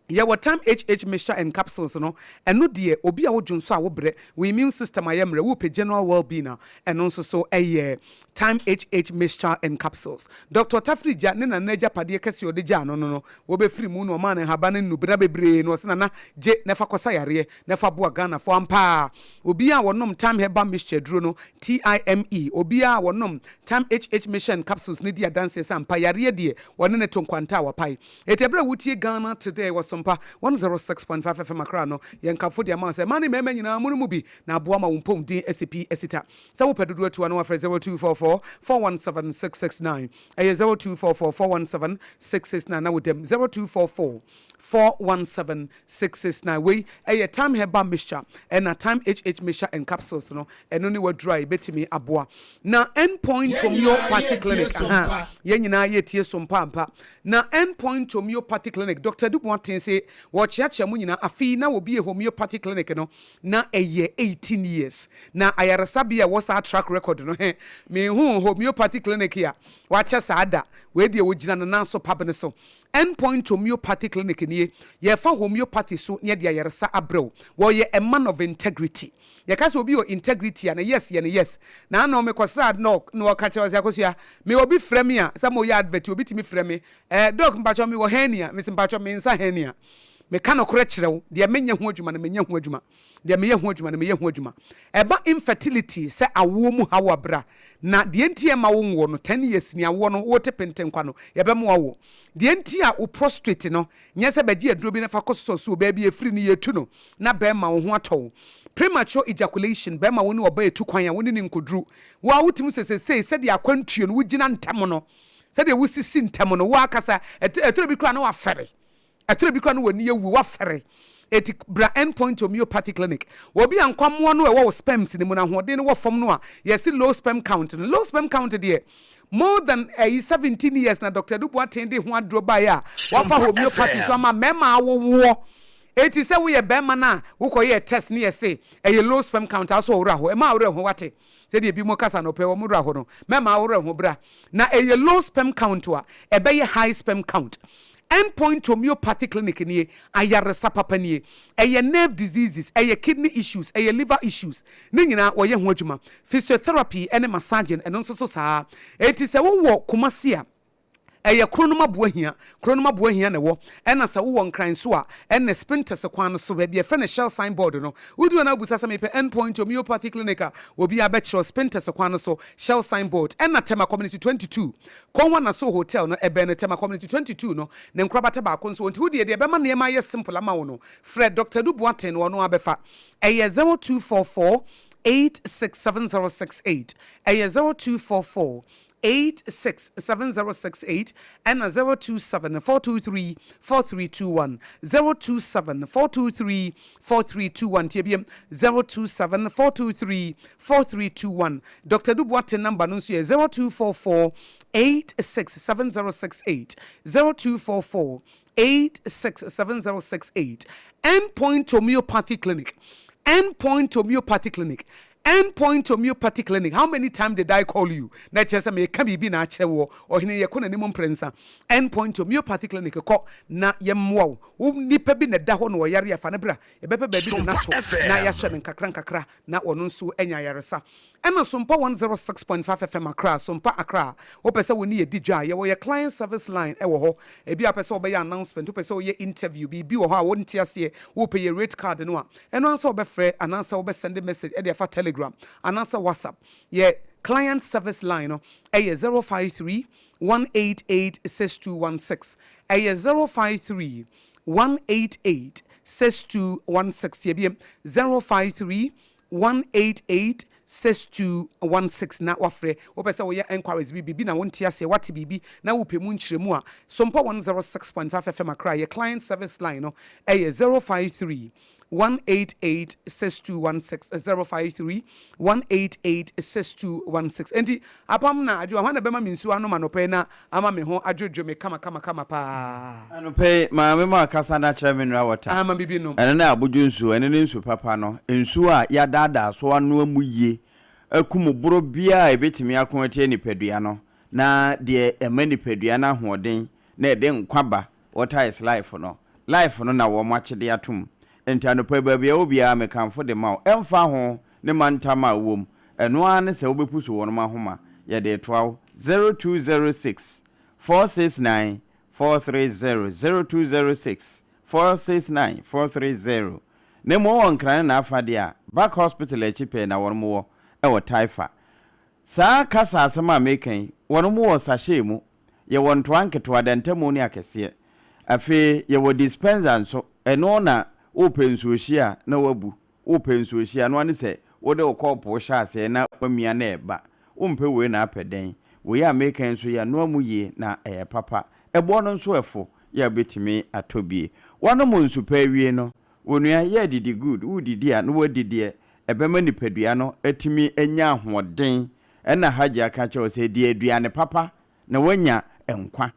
Yɛwɔ Thyme HH Mixture and Capsules no, ɛno deɛ, obi a wodwo nso a wobrɛ, wo immune system ayɛ mmerɛ, worepɛ general well-being a, ɛno nso so yɛ Thyme HH Mixture and Capsules. Dɔkta Tafiri Gya ne Nana agyapadeɛ kɛseɛ a ɔde gyaa no no no, wɔbɛfiri mu na ɔmaa no nhaban ne nnubena bebree na ɔse Nana gye na fa kɔsa yareɛ na fa boa Ghanafoɔ. Ampa ara, obiara a ɔnom Thyme Herbal Mixture aduro no, TIME, obiara a ɔnom Thyme HH Mixture and Capsules no di adanseɛ sɛ ampa yareɛ deɛ wɔne no to nkwanta a wapae. Enti ɛberɛ a wotie Ghana Today wɔ Sompa 106.5 FM Accra no, yɛn kamfo de ama wo sɛ mmaa ne mmarima nyinaa monom mu bi na aboa ma wo mpɔmuden asi pi asi ta. Sɛ wopɛ dodoɔ atu a na wafrɛ 0244 417 669. Ɛyɛ 0244 417 669 na wodam 0244 417 669. Wei ɛyɛ Thyme Herbal Mixture ɛna Thyme HH Mixture and Capsules no ɛno ne waduro a ɛbɛtumi aboa. Na End Point Yɛn nyinaa Homeopathy yɛretie Clinic so aha mpa. yɛn nyinaa yɛretie so mpa ampa. Na End Point Homeopathy Clinic Doctor Adu Boateng se wɔrekyeakyea mo nyinaa afei na wɔbue Homeopathy Clinic no Na ɛyɛ 18 years na ayaresabea a ɛwɔ saa track record no he, menhuu homeopathy clinic a wakyɛ saa da. Wei deɛ ɔgyina ne nan so pabene so. End Point Homeopathy Clinic nie, yɛfa homeopathy so na yɛde ayaresa abrɛ wo. Wɔyɛ a man of integrity. Yɛka sɛ obi wɔ integrity a, ne yes yɛ ne yes. Naano mekɔsraa Doc na ɔka kyerɛ ɔse Akosua, me obi frɛ me a, sɛ moyɛ advert obi tumi frɛ me, eh, Doc mpakyɛw mewɔ hernia, mese mpakyɛw mensa hernia. Meka nokorɛ kyerɛ wo, deɛ menyɛ ho adwuma no, menyɛ ho adwuma, deɛ meyɛ ho adwuma no, meyɛ ho adwuma. Ɛba infertility, sɛ awoɔ mu haw a, bra. Na deɛ nti a ɛmma wo nwoɔ no, ten years ni awoɔ no, wote pentenkwa no, yɛbɛma woawo. Deɛ nti a wo prostrate no, nyɛ sɛ bɛgye aduro bi na fa kɔsosɔ so o, baabi a ɛfiri no, yɛtu no, na bɛrima wo ho atɔ wo. Premature ejaculation, bɛrima wo ne ɔbaa etu kwan a wo ne no nkoduru. Wo a wotumi sɛ sesei sɛdeɛ akwantuo no wogyina ntɛm no, sɛdeɛ wosisi ntɛm no, wo akasa, ɛtɔ bi koraa na wafɛre. Ɛtɔ bi koraa na w'ani awu, wafɛre. Eti bra End Point Homeopathy Clinic. Obi a nkwammoa no a ɛwɔ wo sperms no mu no ahoɔden no wɔ fam no a yɛse low sperm count no. Low sperm count deɛ more than ɛyi 17 years na Doctor Adu Boateng de ho aduro baeɛ a wafa homeopathy so ama mmarima awowoɔ. Eti sɛ woyɛ barima no a wokɔyɛɛ test no yɛse ɛyɛ low sperm count a wo so ɔwerɛ aho. Ɛma awerɛ ho wate. Sɛdeɛ ebinom kasa anɔpa yi wɔn werɛ aho no, mɛma wo werɛ ho bra. Na ɛyɛ low sperm count a, ɛbɛyɛ high sperm count. End Point Homeopathy Clinic nie, ayaresa papa nie. Ɛyɛ nerve diseases, ɛyɛ kidney issues, ɛyɛ liver issues, ne nyinaa wɔyɛ ho adwuma. Physiotherapy ne massaging, ɛno nso so saa ara. Enti sɛ wowɔ Kumasi a, Ɛyɛ Kronom Aboahia, Kronom Aboahia na ɛwɔ, ɛna sɛ wowɔ Nkran nso a, ɛne Spintex kwan no so, baabi a yɛfrɛ no Shell sign board no. Wodu hɔ na wobisa sɛ mepɛ End Point Homeopathy Clinic a, obiara bɛkyerɛ wo, Spintex kwan no so, Shell sign board. Ɛna Tema Community 22, Konwa Naso Hotel no, ɛbɛn no, Tema Community 22 no, ne nkorabata baako nso wɔ. Nti wo deɛ, deɛ ɛbɛma nneɛma ayɛ simple ama wo no, frɛ Doctor Adu Boateng na ɔno ara bɛfa. Ɛyɛ 0244 867068, ɛyɛ 0244 867068 ɛna 027 423 4321, 027 423 4321, tie biom, 027 423 4321. Doctor Adu Boateng number no nso yɛ 0244 867068, 0244 867068. End Point Homeopathy Clinic, End Point Homeopathy Clinic, End Point Homeopathy Clinic, how many time did I call you? Na ɛkyerɛ sɛ meka biribi na akyerɛ woɔ. Ɔhene yɛkɔ n'anim mprɛnsa. End Point Homeopathy Clinic kɔ na yɛmmoa wo. Wo nipa bi na ɛda hɔ na ɔyare a, fa no bra. Yɛbɛpɛ baabi de no ato na yɛahyɛ no nkakra nkakra na ɔno nso anya ayaresa. Ɛna Sompa 106.5 FM Accra, Sompa Accra, wopɛ sɛ wo ne yɛ di dwa a, yɛwɔ yɛ client service line wɔ hɔ. Ebia wopɛ sɛ wobɛyɛ announcement, wopɛ sɛ woyɛ interview, biribi wɔ hɔ a wonte aseɛ, wopɛ yɛ rate card no a, ɛno ara sɛ wobɛfrɛ anaasɛ wobɛ sɛnde message de afa Telegram anaasɛ WhatsApp. Yɛ client service line no yɛ 053 188 6216. Ɛyɛ 053 188 6216. Yɛ biom, 053 188 6216 na wafrɛ. Wopɛ sɛ woyɛ enquiries bi, biribi na wonte aseɛ, woate biribi na wopɛ mu nkyerɛmu a, Sompa 106.5 FM Accra, yɛ client service line no yɛ 053 188 6216, 053 188 6216. Enti apam na adwoa, hwan na ɛbɛma me nsuo anom anɔpa yi na ama me ho adwodwo me kama kama kama paa? Anɔpa yi, maame ma kasa no akyerɛ me mineral water. Ah, ma me bi nnom. Ɛno ne abodwo nsuo, ɛno ne nsu papa no, nsuo a yɛadaadaa so anoa mu yie, akum borɔ biara a ɛbɛtumi ako atia nipadua no, na deɛ ɛma nipadua no ahoɔden na ɛde nkwa ba, water is life no, life no na wɔn akyede atom. Enti anɔpa yi, baabi a ɛwɔ biara, mekamfo de ma wo, ɛmfa ho ne mantam a wowɔ mu, ɛno ara ne sɛ wobɛpusu wɔnom ahoma, yɛde retoa wo, 0206 469 430 0206 469 430 Na mmom wɔ Nkran ne n'afa deɛ a, Back Hospital akyi pɛɛ na wɔnom wɔ, wɔ Taifa. Saa kasa asɛm a mereka yi, wɔnom wɔ sachet mu, yɛwɔ ntoa nketewa, dantamu ne akɛseɛ. Afei yɛwɔ dispenser nso, ɛno na wopɛ nsuohyeɛ a na woabu, Wopɛ nsuohyeɛ a, ɛno ara ne sɛ wode wo kɔɔpo hyɛ aseɛ na woamia na ɛba. Wompɛ wei na apɛ dɛn? Wei a mereka yi nso, yɛanoa mu yie na ɛyɛ papa. Ɛboɔ no nso ɛfo yɛ a wobɛtumi atɔ bi. Woanom nsu pa awie no, onua, yɛ adidi good. Woredidi a, na woadi deɛ ɛbɛma nipadua no atumi anya ahoɔden. Ɛna Hajji aka akyerɛ wo sɛ, di aduane papa na woanya nkwa.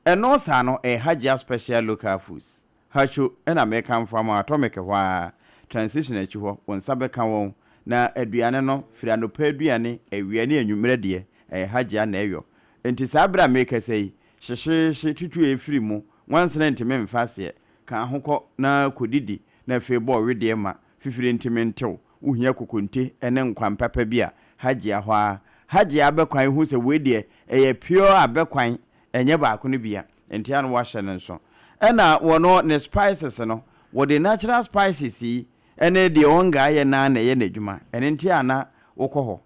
Ɛno saa no, ɛyɛ Hajji Special Local Foods. Hacho na mekamfo ama wo, Atomic hɔ ara, Transition akyi hɔ, wo nsa bɛka wɔn. Na aduane no, firi anɔpa aduane, awia ne anwummerɛ deɛ, ɛyɛ Hajia na ɛyɔ. Enti saa berɛ a merekasa yi, hyehyeehye, tutu a ɛfiri mu, nwansena ntumi mfa aseɛ, ka ho kɔ na kɔdidi, na afei bɔ wedeɛ ma fifire ntumi nte wo. Wohia kokonte ne nkwan papa bi a, Hajia hɔ ara. Hajia abɛkwan hu sɛ wei deɛ, ɛyɛ pure abɛkwan, ɛnyɛ baako no bi a. Nti a na wahyɛ no nso. Ɛna wɔno ne spices no, wɔde natural spices yi ɛne deɛ ɔngaa yɛ no ara na ɛyɛ n'adwuma. Ɛno nti a na wokɔ hɔ.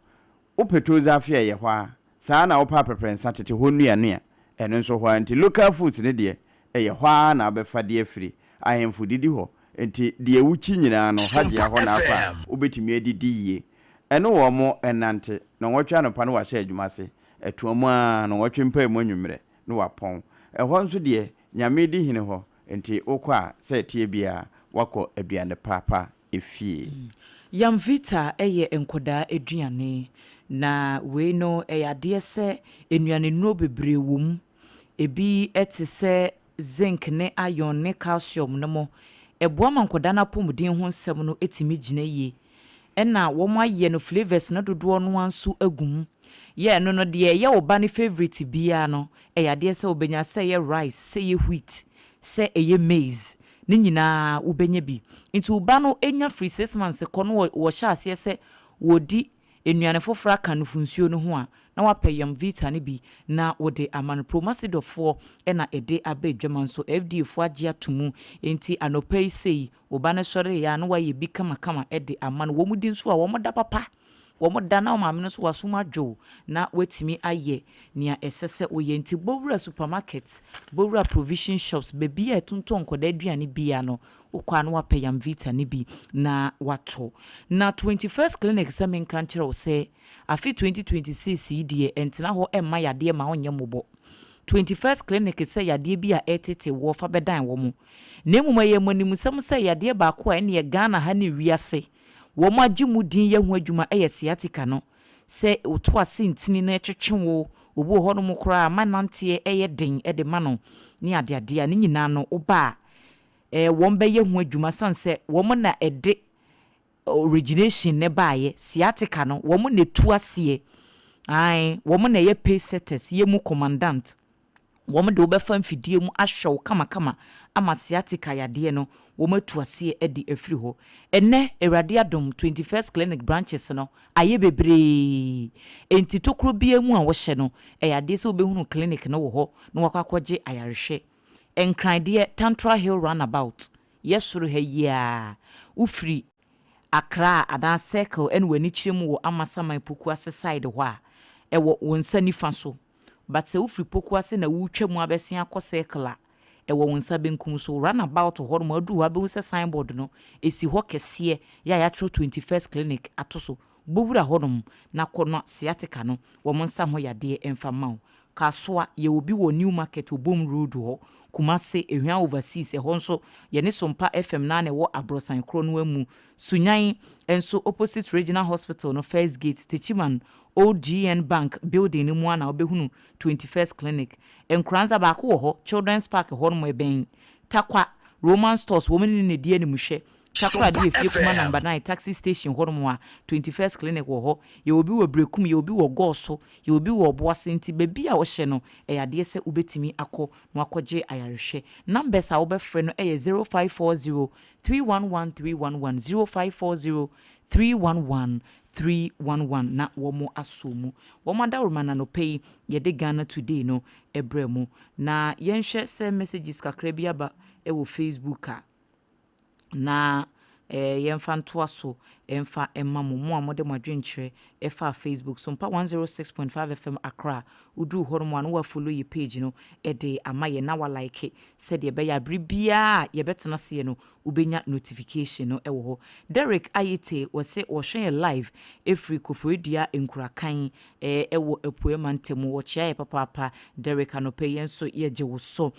Wopɛ tozafi a ɛyɛ hɔ ara. Saa ara na wopɛ aprɛprɛnsa tete hɔ nnuane a, ɛno nso hɔ ara. Nti local foods no deɛ, ɛyɛ hɔ ara na wobɛfa de afiri. Ahemfo didi hɔ. Enti deɛ wokyi nyinaa no, Hajia hɔ na afa a wobɛtumi adidi yie. Ɛne wɔn nnante. Nnɔnwɔtwe anɔpa na wahyɛ adwuma ase. Ɛtoa mu ara, nnɔnwɔtwe mpaemu anwummerɛ na wapɔn. Ɛhɔ nso deɛ, Nyame di hene hɔ, enti wokɔ a, sɛ ɛteɛ biara, woakɔ aduane pa pa fie. Yamvita yɛ nkwadaa aduane, na wei no ɛyɛ adeɛ sɛ nnuanennuro bebree wɔ mu. Ebi te sɛ zinc ne iron ne calcium nom. Ɛboa ma nkwadaa no apɔmuden ho nsɛm no tumi gyina yie. Ɛna wɔayɛ no flavours no dodoɔ no ara nso agu mu. Yɛ ɛno no deɛ ɛyɛ wo ba no favourite biara no ɛyɛ adeɛ sɛ wobɛnya sɛ ɛyɛ rice, sɛ ɛyɛ wheat, sɛ ɛyɛ maize ne nyinaa wobɛnya bi. Nti wo ba no nya firi six months kɔ no wɔhyɛ aseɛ sɛ wɔredi nnuane foforɔ aka nufunsuo no ho a, na wapɛ Yamvita no bi na wode ama no. Promasidɔfoɔ na ɛde aba adwama nso, FDA foɔ agye ato mu. Enti anɔpa yi sei, wo ba no sɔreeɛ a na wayɛ bi kamakama de ama no. Wɔn di nso a, wɔda papa. Wɔda na wo maame no nso w'asom adwo wo na woatumi ayɛ nea ɛsɛ sɛ woyɛ. Enti bɔ wura supermarket, bɔ wura provision shops, baabi a ɛtontɔn nkwadaa aduane biara no, Wokɔ a na woapɛ Yamvita no bi na woatɔ. Na 21st Clinic sɛ menka nkyerɛ wo sɛ afe 2026 yi deɛ ɛntena hɔ mma yadeɛ ma wonyɛ mmɔbɔ. 21st Clinic sɛ yadeɛ bi a ɛretete woɔ fa bɛdan wɔn. Na mmom ɛyɛ mmanimusɛm sɛ yadeɛ baako a ɛneɛ Ghana ha ne wiase wɔn agye mu din yɛ ho adwuma yɛ sciatica no. Sɛ woto ase ntini no ɛtwetwe wo, obi wɔ hɔnom koraa a ma nanteɛ yɛ den de ma no ne adeadeɛ a, ne nyinaa no woba a wɔn bɛyɛ ho adwuma sane sɛ wɔn na ɛde origination no baeɛ, sciatica no wɔn na ɛtu aseɛ, ae, wɔn na ɛyɛ pace setters, yɛ mu commandant, wɔn de wobɛfa mfidie mu ahwɛ wo kamakama ama sciatica yadeɛ no wɔn atu aseɛ de afiri hɔ. Ɛnnɛ Awurade adom 21st Clinic branches no ayɛ bebree, enti tokuro biara mu a wohyɛ no ɛyɛ adeɛ sɛ wobɛhunu clinic no wɔ hɔ na wakɔ akɔgye ayarehwɛ. Nkran deɛ Tantra Hill Runabout yɛ soro ha yi ara. Wo firi Accra anaa Circle ɛna w'ani kyerɛ mu wɔ Amasaman Pokuase side hɔ a, ɛwɔ wo nsa nifa so. But sɛ wo firi Pokuase na woretwa mu abɛsen akɔ Circle a, ɛwɔ wo nsa benkum so. Runabout hɔ nom a, woduru hɔ a wobɛhu sɛ signboard no ɛsi hɔ kɛseɛ yɛ a yɛatwerɛ 21st Clinic ato so. Bɔ wura hɔ nom na kɔ na sciatica no wɔn nsa ho yadeɛ mfa mma wo. Kasoa, yɛwɔ bi wɔ New Market Obom Road hɔ, Kumase, Ehua Overseas, ɛhɔ nso yɛne Sompa FM no ara na ɛwɔ abrɔsan korɔ no ara mu, Sunyani nso opposite Regional Hospital no first gate, Techiman, Old GN Bank building no mu ara na wobɛhunu 21st Clinic. Nkoranza baako wɔ hɔ, Children's Park hɔ nom ɛbɛn Tarkwa, Roman Stores wɔn ne no na ɛdi animhwɛ. Takoradi Efie Kuma Number 9 Taxi Station hɔ nom a, 21st Clinic wɔ hɔ. Yɛwɔ bi wɔ Berekum, yɛwɔ bi wɔ Gɔɔso, Yɛwɔ bi wɔ ɔbo ase nti baabi a wohyɛ no ɛyɛ adeɛ sɛ wobɛtumi akɔ na wakɔgye ayarehwɛ. Numbers a wobɛfrɛ no yɛ 0540 311 311, 0540 311 311 na wɔn asɔ mu. Wɔn adaworoma no anɔpa yi yɛde Ghana Today no brɛ mo. Na yɛnhwɛ sɛ messages kakra bi aba wɔ Facebook a. Na yɛmfa ntoa so mfa mma mo, mo a mode mo adwenkyerɛ faa Facebook so, mpa 106.5 FM Accra, woduru hɔ nom a na woafollow yɛ page no de ama yɛn na woalike sɛdeɛ ɛbɛyɛ a bere biara a yɛbɛtena aseɛ no wobɛnya notification no wɔ hɔ. Derrick Ayitey wɔse wɔhwɛ yɛn live ɛfiri Koforidua Nkurakan wɔ Apueɛ mantam mu. Wɔkyea yɛ papaapa Derrick anɔpa yi yɛn nso yɛgye wo so.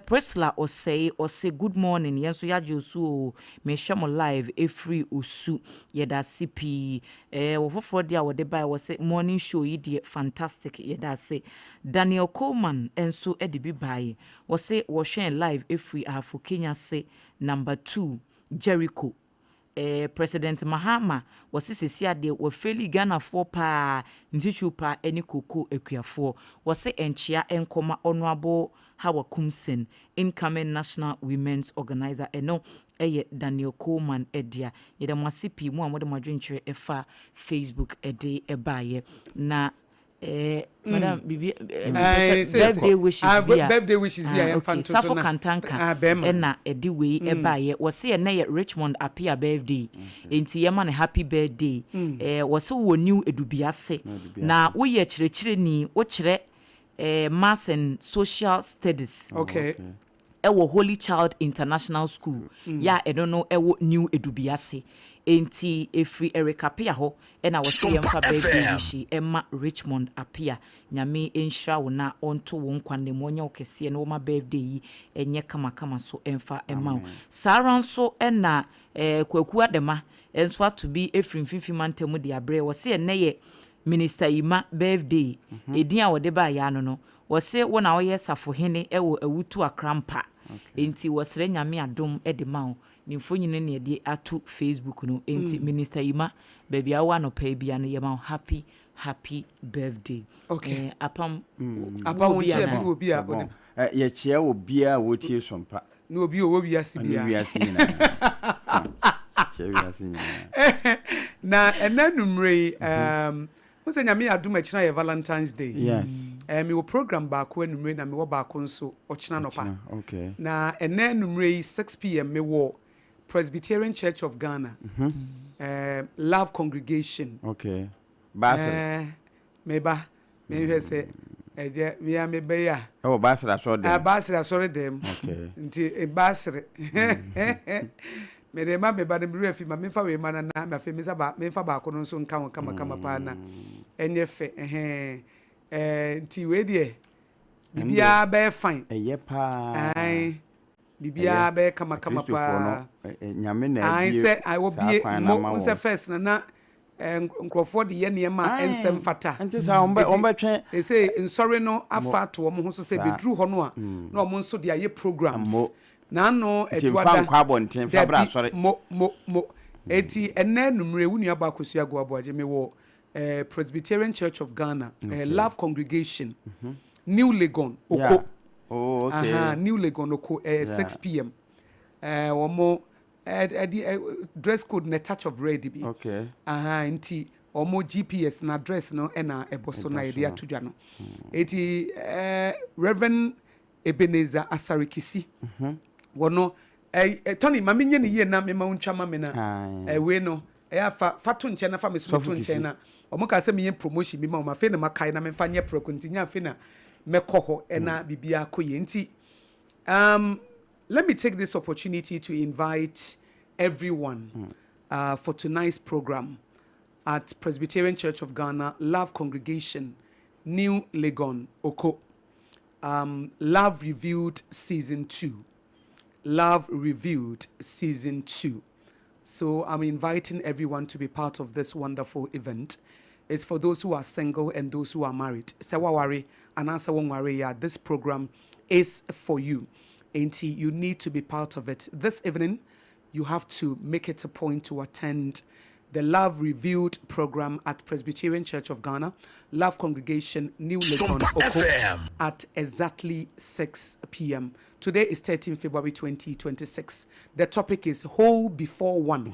Priscilla Osei ɔse good morning yɛn nso yɛagye wo so oo mehwɛ mo live ɛfiri Osu yɛda ase pii. Wɔ foforɔ deɛ a wɔde baeɛ wɔse morning show yi deɛ fantastic yɛda ase. Daniel Coleman nso de bi baeɛ wɔse wɔhwɛ yɛn live ɛfiri Ahafo Kenyase number 2 Jericho. President Mahama wɔse sɛsi adeɛ wafeeli Ghanafoɔ paa ntitiriw paa ɛne cocoa akuafoɔ. Wɔse nkyea nkɔma Honourable Hawa Koomson, incoming National Women's Organiser. Ɛno ɛyɛ Daniel Coleman dea. Yɛda mo ase pii mo a mode mo adwenkyerɛ ɛfa Facebook ɛde ɛbaeɛ. Na madam bibi birthday wishes bi a birthday wishes bi a yɛmfa nto so Safo Kantanka ɛna ɛde wei ɛbaeɛ. Wɔse ɛnɛ yɛ Richmond Appiah birthday nti yɛma no happy birthday. Wɔse wɔ New Edubiase na woyɛ kyerɛkyerɛni, wokyerɛ maths and social studies. Okay. Ɛwɔ Holy Child International School yɛ a ɛno no ɛwɔ New Edubiase. Enti ɛfiri Eric Appiah hɔ ɛna wɔse yɛmfa birthday wish yi ɛma Richmond Appiah. Nyame nhyira wo na ɔnto wo nkwa nna mu, ɔnyɛ wo kɛseɛ na ɔma birthday yi ɛnyɛ kamakama so ɛmfa ɛma wo. Saa ara nso ɛna Kwaku Adema nso ato bi ɛfiri Mfimfini Mantam de abrɛ. Wɔse ɛnnɛ yɛ Minister Ima birthday. Ɛdin a wɔde baeɛ ano no, Wɔse wo na woyɛ safohene wɔ Awutu Akrampa enti wɔsrɛ Nyame adom de ma wo. Ne mfonini na yɛde ato Facebook no enti Minister Yima baabi a wowɔ anɔpa yi bia no yɛma wo happy happy birthday. Okay. Eh, Apam, Apam wowɔ bi nkyia bi anaa? wɔ bi a ɔde. Yɛkyia obiara a wɔtie Sompa. Ne obi a ɔwɔ wiase Ɔne biara. wiase nyinaa. Kyia wiase nyinaa. Na ɛnɛ anwummerɛ yi, um, Wohu sɛ Nyame adom a ɛkyena yɛ Valentine's day. Yes. Eh, mewɔ program baako anwummere na mewɔ baako nso ɔkyena anɔpa. Ɔkyena, okay. Na ɛnɛ anwummere yi 6 p.m. mewɔ Presbyterian Church of Ghana, eh, Love Congregation. Okay. Basel. Eh, meba, menhwɛ sɛ ɛgya mea mebɛyɛ a. Ɛwɔ Basel asɔre dɛm. Ah, Basel asɔre dɛm. Okay. Nti eh, Basel. Mede ma me ba no, me werɛ fi, ma memfa wei ma no na afei me nsa ba, memfa baako no nso nka ho kamakama paa na ɛnyɛ fɛ, ɛhɛn. Ɛɛ, nti wei deɛ, biribiara bɛyɛ fine. Ɛyɛ paa. Ae, biribiara bɛyɛ kamakama Akristofoɔ paa. no, Nyame na Ae, abue sɛ, ae, saa wɔbue, kwan no mo, ama wohu sɛ wɔn. first no na ɛɛ, nkurɔfoɔ de yɛ nneɛma a ɛnsɛ Ae, mfata. nti saa, wɔn bɛ, Enti, wɔn bɛtwe. seesei nsɔre no afa Mo, ato wɔn ho so sɛ saa. ɛbɛduru hɔ no a, na wɔn nso de ayɛ programs. Mo. N'ano Nti mfa Aduada, nkɔ abɔnten, fa bra Dabi, asɔre. mo, mo, mo. Enti ɛnnɛ anwummere, wo nuabaa Akosua Agoa Aboagye, mewɔ eh, Presbyterian Church of Ghana, eh, Love Congregation, New Legon, Oko. Oh, okay. Aha, New Legon, Oko, eh, 6 p.m. Eh, wɔn, eh, eh, eh, dress code na touch of red bi. Okay. Aha, nti wɔn GPS na address no ɛna ɛbɔ so na yɛde ato dwa no. Enti eh, Reverend Ebenezer Asare Kisi wɔ no ɛ Tony ma menyɛ ne yie na mema wo ntwa ma me na ɛ wei no ɛyɛ a fa fa to nkyɛn na fa me so me to nkyɛn na wɔn kaa sɛ menyɛ promotion bi ma wɔn afei na makae na memfa nyɛ prɛko nti nyɛ afei na mɛkɔ hɔ ɛna biribiara kɔ yie nti let me take this opportunity to invite everyone for tonight's program at Presbyterian Church of Ghana Love Congregation New Legon Oko. Love Revealed Season 2. Love Revealed Season 2. So I'm inviting everyone to be part of this wonderful event. It's for those who are single and those who are married. Sɛ waware anaasɛ wonware a, this program is for you. Enti you need to be part of it. This evening, you have to make it a point to attend the Love Revealed program at Presbyterian Church of Ghana, Love Congregation, New Legon, Sompa Oko, FM. at exactly 6 p.m. Today is 13 February 2026. The topic is Whole Before One.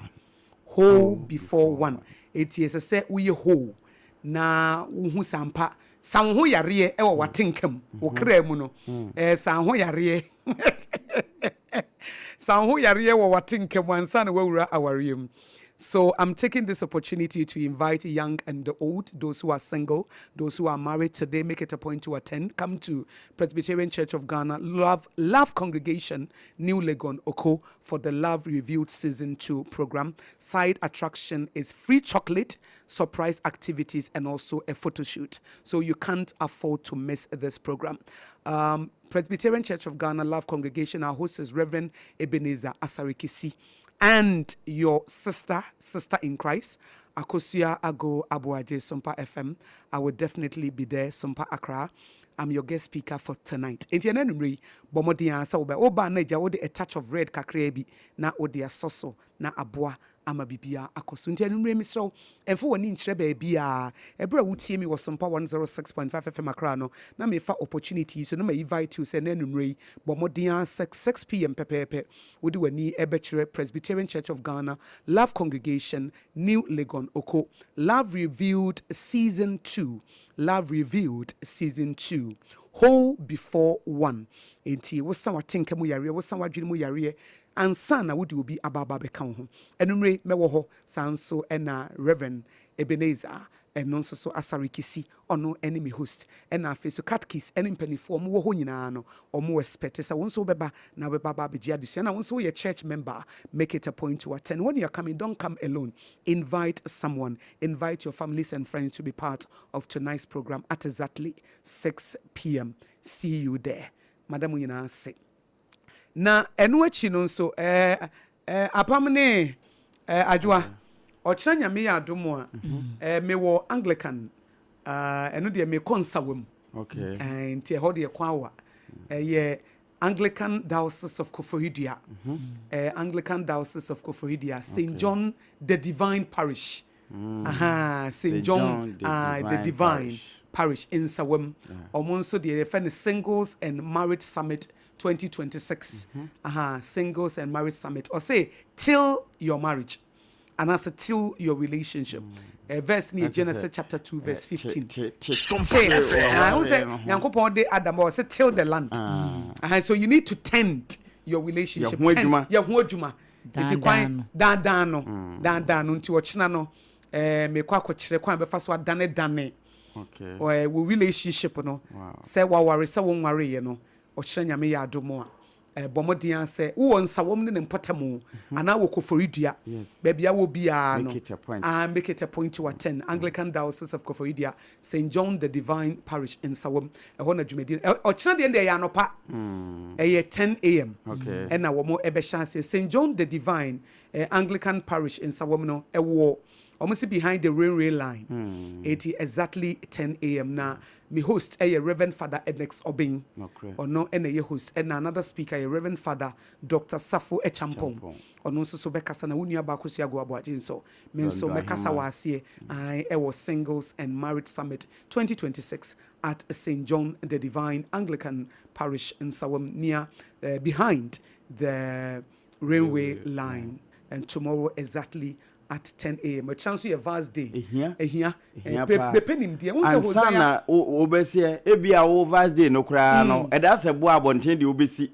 Whole Before One. Eti ɛsɛ sɛ woyɛ whole na wohu sampa sa wo ho yareɛ ɛwɔ w'atenka mu, wo kra mu no, sa wo ho yareɛ, sa wo ho yareɛ wɔ w'atenka mu ansa na woawura awareɛ mu. So I'm taking this opportunity to invite young and the old, those who are single, those who are married today, make it a point to attend. Come to Presbyterian Church of Ghana, Love Congregation, New Legon, Oko, for the Love Revealed Season 2 program. Side attraction is free chocolate, surprise activities, and also a photo shoot. So you can't afford to miss this program. Presbyterian Church of Ghana, Love Congregation, our host is Reverend Ebenezer Asarikisi and your sister, sister in Christ, Akosua Ago Abuaje, Sompa FM. I will definitely be there, Sompa Accra. I'm your guest speaker for tonight. Enti ɛnɛ anwummere yi, bɔ mmɔden ara sɛ wobɛ woba na agya wode a touch of red kakraa bi na wode asɔ so na aboa ama biribiara akɔ so. Nti anwummere mesrɛ wo, ɛmfa w'ani nkyerɛ baabiara. Ɛberɛ a wotie me wɔ Sompa 106.5 FM Accra no, na mefa opportunity yi so na ma invite you sɛ ɛnɛ anwummere yi, bɔ mmɔden ara sɛ 6 p.m. pɛpɛɛpɛ wode w'ani ɛbɛkyerɛ Presbyterian Church of Ghana, Love Congregation, New Legon, Oko. Love Revealed Season 2. Love Revealed Season 2. Whole Before One. Enti wosa w'atenka mu yareɛ, wosa w'adwene mu yareɛ ansa na wode obi aba aba bɛka wo ho. Anwummere mɛwɔ hɔ saa nso ɛna Reverend Ebenezer. Ɛno nso so Asare Kisi ɔno ne me host. Ɛna afei so Catkis ne mpaninfoɔ ɔmo wɔ hɔ nyinaa no ɔmo expect sɛ wo nso wobɛba na wobɛba aba abɛgye adesua. Na wo nso woyɛ church member a make it a point to attend. When you are coming don't come alone, invite someone, invite your families and friends to be part of tonight's program at exactly 6 pm. See you there. Mada mo nyinaa ase. Na ɛno akyi no nso ɛɛ ɛɛ Apam ne ɛɛ Adwoa, ɔkyena Nyame yɛ adom a, ɛɛ mewɔ Anglican, ɛɛ ɛno deɛ mekɔ Nsawam. Ɛɛ nti ɛhɔ deɛ kwan awa. Ɛyɛ Anglican Diocese of Koforidua. Ɛɛ Anglican Diocese of Koforidua, St. John the Divine Parish. Aha, St. John the uh, the Divine Divine Parish Nsawam. Ɔmo nso deɛ yɛfrɛ no Singles and Marriage Summit 2026. Aha, Singles and Marriage Summit. Ɔse till your marriage anaasɛ till your relationship. Verse ne yɛ Genesis chapter 2 verse 15. Till. Ah, wo sɛ Nyankopɔn de Adam ba, ɔsɛ till the land. Aha, so you need to tend your relationship. Yɛ ho Tend- adwuma. Yɛ ho adwuma. Nti kwan Daadaa daadaa no, daadaa no nti ɔkyena no mekɔ akɔkyerɛ kwan a bɛfa so adane dane wɔ relationship no sɛ waware sɛ wonwareyɛ no. Ɔkyerɛ Nyame yɛ adom a, bɔ mmɔden a sɛ wowɔ Nsawam ne ne mpɔtam anaa wɔ Koforidua, baabi a wɔ biara no Make it a point. Ah, make it a point to attend Anglican Diocese of Koforidua, St John the Divine Parish, Nsawam. Ɛhɔ na dwumadi no ɔkyena deɛ ɛyɛ anɔpa, ɛyɛ 10 a.m. Ɛna wɔn ɛbɛhyɛ aseɛ. St John the Divine Anglican Parish, Nsawam no, ɛwɔ wɔn si behind the railway line. Eti exactly 10 a.m. Na me host ɛyɛ Reverend Father Enex Obeng. Ɔno ɛna ɛyɛ host, ɛna another speaker yɛ Reverend Father Dr Safo Echampong. Ɔno nso so bɛkasa na wo nua baako so ago aboagye nso me nso Dɔndɔ mɛkasa Ahema. wɔ aseɛ ae, ɛwɔ Singles and Marriage Summit 2026 at St John the Divine Anglican Parish, Nsawam, near behind the railway line, and tomorrow exactly at 10 a.m. Ɛkyɛn nso yɛ Vars Day. Ehia. Ehia. Ehia paa. Bɛpɛ nimdeɛ wo sɛ Ansa Hosea na wobɛsiɛ ebi a wo Vars Day no koraa no, ɛda sɛ boa abɔnten deɛ wobɛsi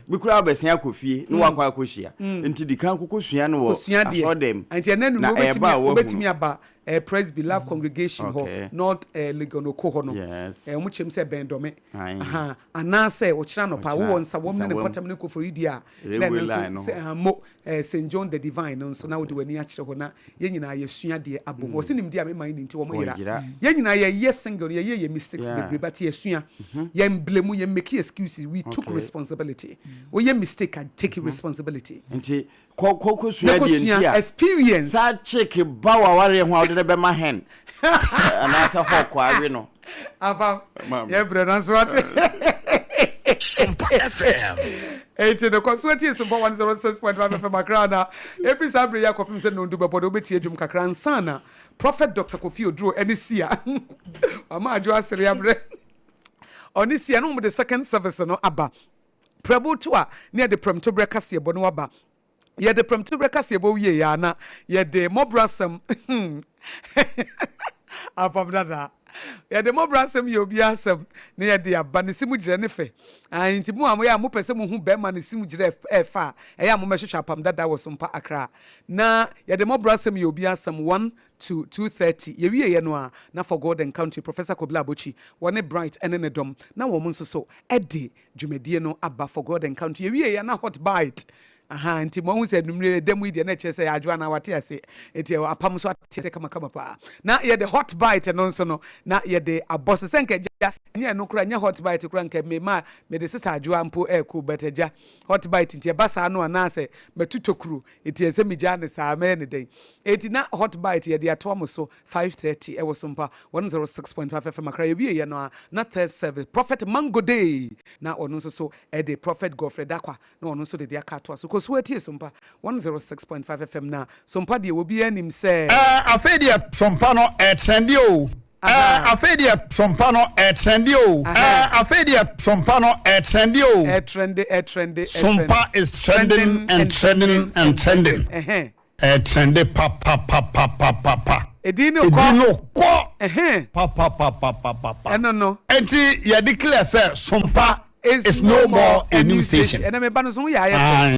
bi koraa wobɛsen akɔ fie na wakɔ akɔhyia, nti di kan kɔkɔ sua no wɔ kosua deɛ asɔɔdɛm nti ɛnɛ no na ɛɛba a wobɛtumi woahu wobɛtumi no. aba Presby Love Congregation hɔ, North Legon Oko hɔ no. Wɔn kyerɛm sɛ bɛn dɔme. Aye. Aha, anaasɛ ɔkyerɛ anɔpa Ɔkyena, wowɔ Nsawam ne ne Nsawam. mpɔtam ne Koforidua a, na Railway ɛno line no nso hɔ. sɛ mo St John the Divine no nso na wode w'ani akyerɛ hɔ na yɛn nyinaa yɛsua deɛ abom. Wɔ sɛ nimdeɛ a mema yi ne nti wɔn yera. Wɔyera. Yɛn nyinaa yɛyɛ single, yɛyɛ yɛ mistakes bebree, but yɛsua, yɛn blame, yɛn make excuses, we took responsibility. Woyɛ mistake a, take responsibility. Nti kɔ kɔ kɔ Na sua deɛ kɔsua nti a experience. Saa chick ba wɔ awareɛ ho a, wode ne bɛma hen anaasɛ hawk awe no. Afa Maame. yɛbrɛ no nso ate. Sompa FM. Enti no kɔ so atie Sompa 106.5 FM Akra na ɛfiri saa berɛ yi akɔpem sɛ nondu bɛbɔ de wobɛtie dwom kakra ansa na Prophet Dr Kofi Oduro ɛne sia wama adwo asere aberɛ ɔne sia no wɔde second service no aba prɛbo to a ne yɛde prɛmtoberɛ kaseɛbɔ no waba. Yɛde prɛmtoberɛ kaseɛbɔ wie yɛ a, na yɛde mmɔborɔ asɛm apam dada, yɛde mmɔborɔ asɛm yɛ obi asɛm na yɛde aba ne si mu gyerɛ ne fɛ. Ah, nti mu a moyɛ a mopɛ sɛ mohu bɛrima ne si mu gyerɛ ɛfa a, ɛyɛ a momɛhwehwɛ apam dada wɔ Sompa Akra na yɛde mmɔborɔ asɛm yɛ obi asɛm 1 to 2:30. Yɛwieɛ no a, na For God and Country, Professor Kobla Abokyi wɔne Bright ɛne ne dɔm na wɔn nso so ɛde dwumadie no aba For God and Country. Yɛwieɛ na Hot Bite. Aha, nti mo ahu sɛ numere ɛda mu yi deɛ na ɛkyerɛ sɛ adwoa na wate ase, nti ɛwɔ apam so ate ase kamakama paa na yɛde Hot Bite no nso no na yɛde abɔ so sɛ nka agya nyɛ ɛno koraa, nyɛ Hot Bite koraa nka me ma mede sesa adwoa mpo ɛɛko, but agya Hot Bite nti ɛba saa no anaasɛ matu tokuro nti ɛsɛ megyaa ne saa mɛyɛ ne dɛn. Enti na Hot Bite yɛde atoa mo so 5:30 ɛwɔ Sompa 106.5 FM Akra. Yɛwieɛ no a, na third service, Prophet Mango Day na ɔno nso so ɛde Prophet Godfrey Dakwa na ɔno nso de de aka atoa so. Kɔ so atie Sompa 106.5 FM na Sompa deɛ obiara nim sɛ Ɛɛ, afei deɛ Sompa no ɛtrend o. Ɛɛ, afei deɛ Sompa no ɛtrend o. Ɛɛ, afei deɛ Sompa no ɛtrend o. Ɛtrend, ɛtrend, ɛtrend. Sompa is trending and trending and trending. Ɛtrend papapapapapa. Edin no Edin kɔ no kɔ papapapapapa. Ɛno no. Nti yɛde clear sɛ Sompa is no more a news station. Ɛnna meba no so ho yɛ ayɛ fɛ. Aye.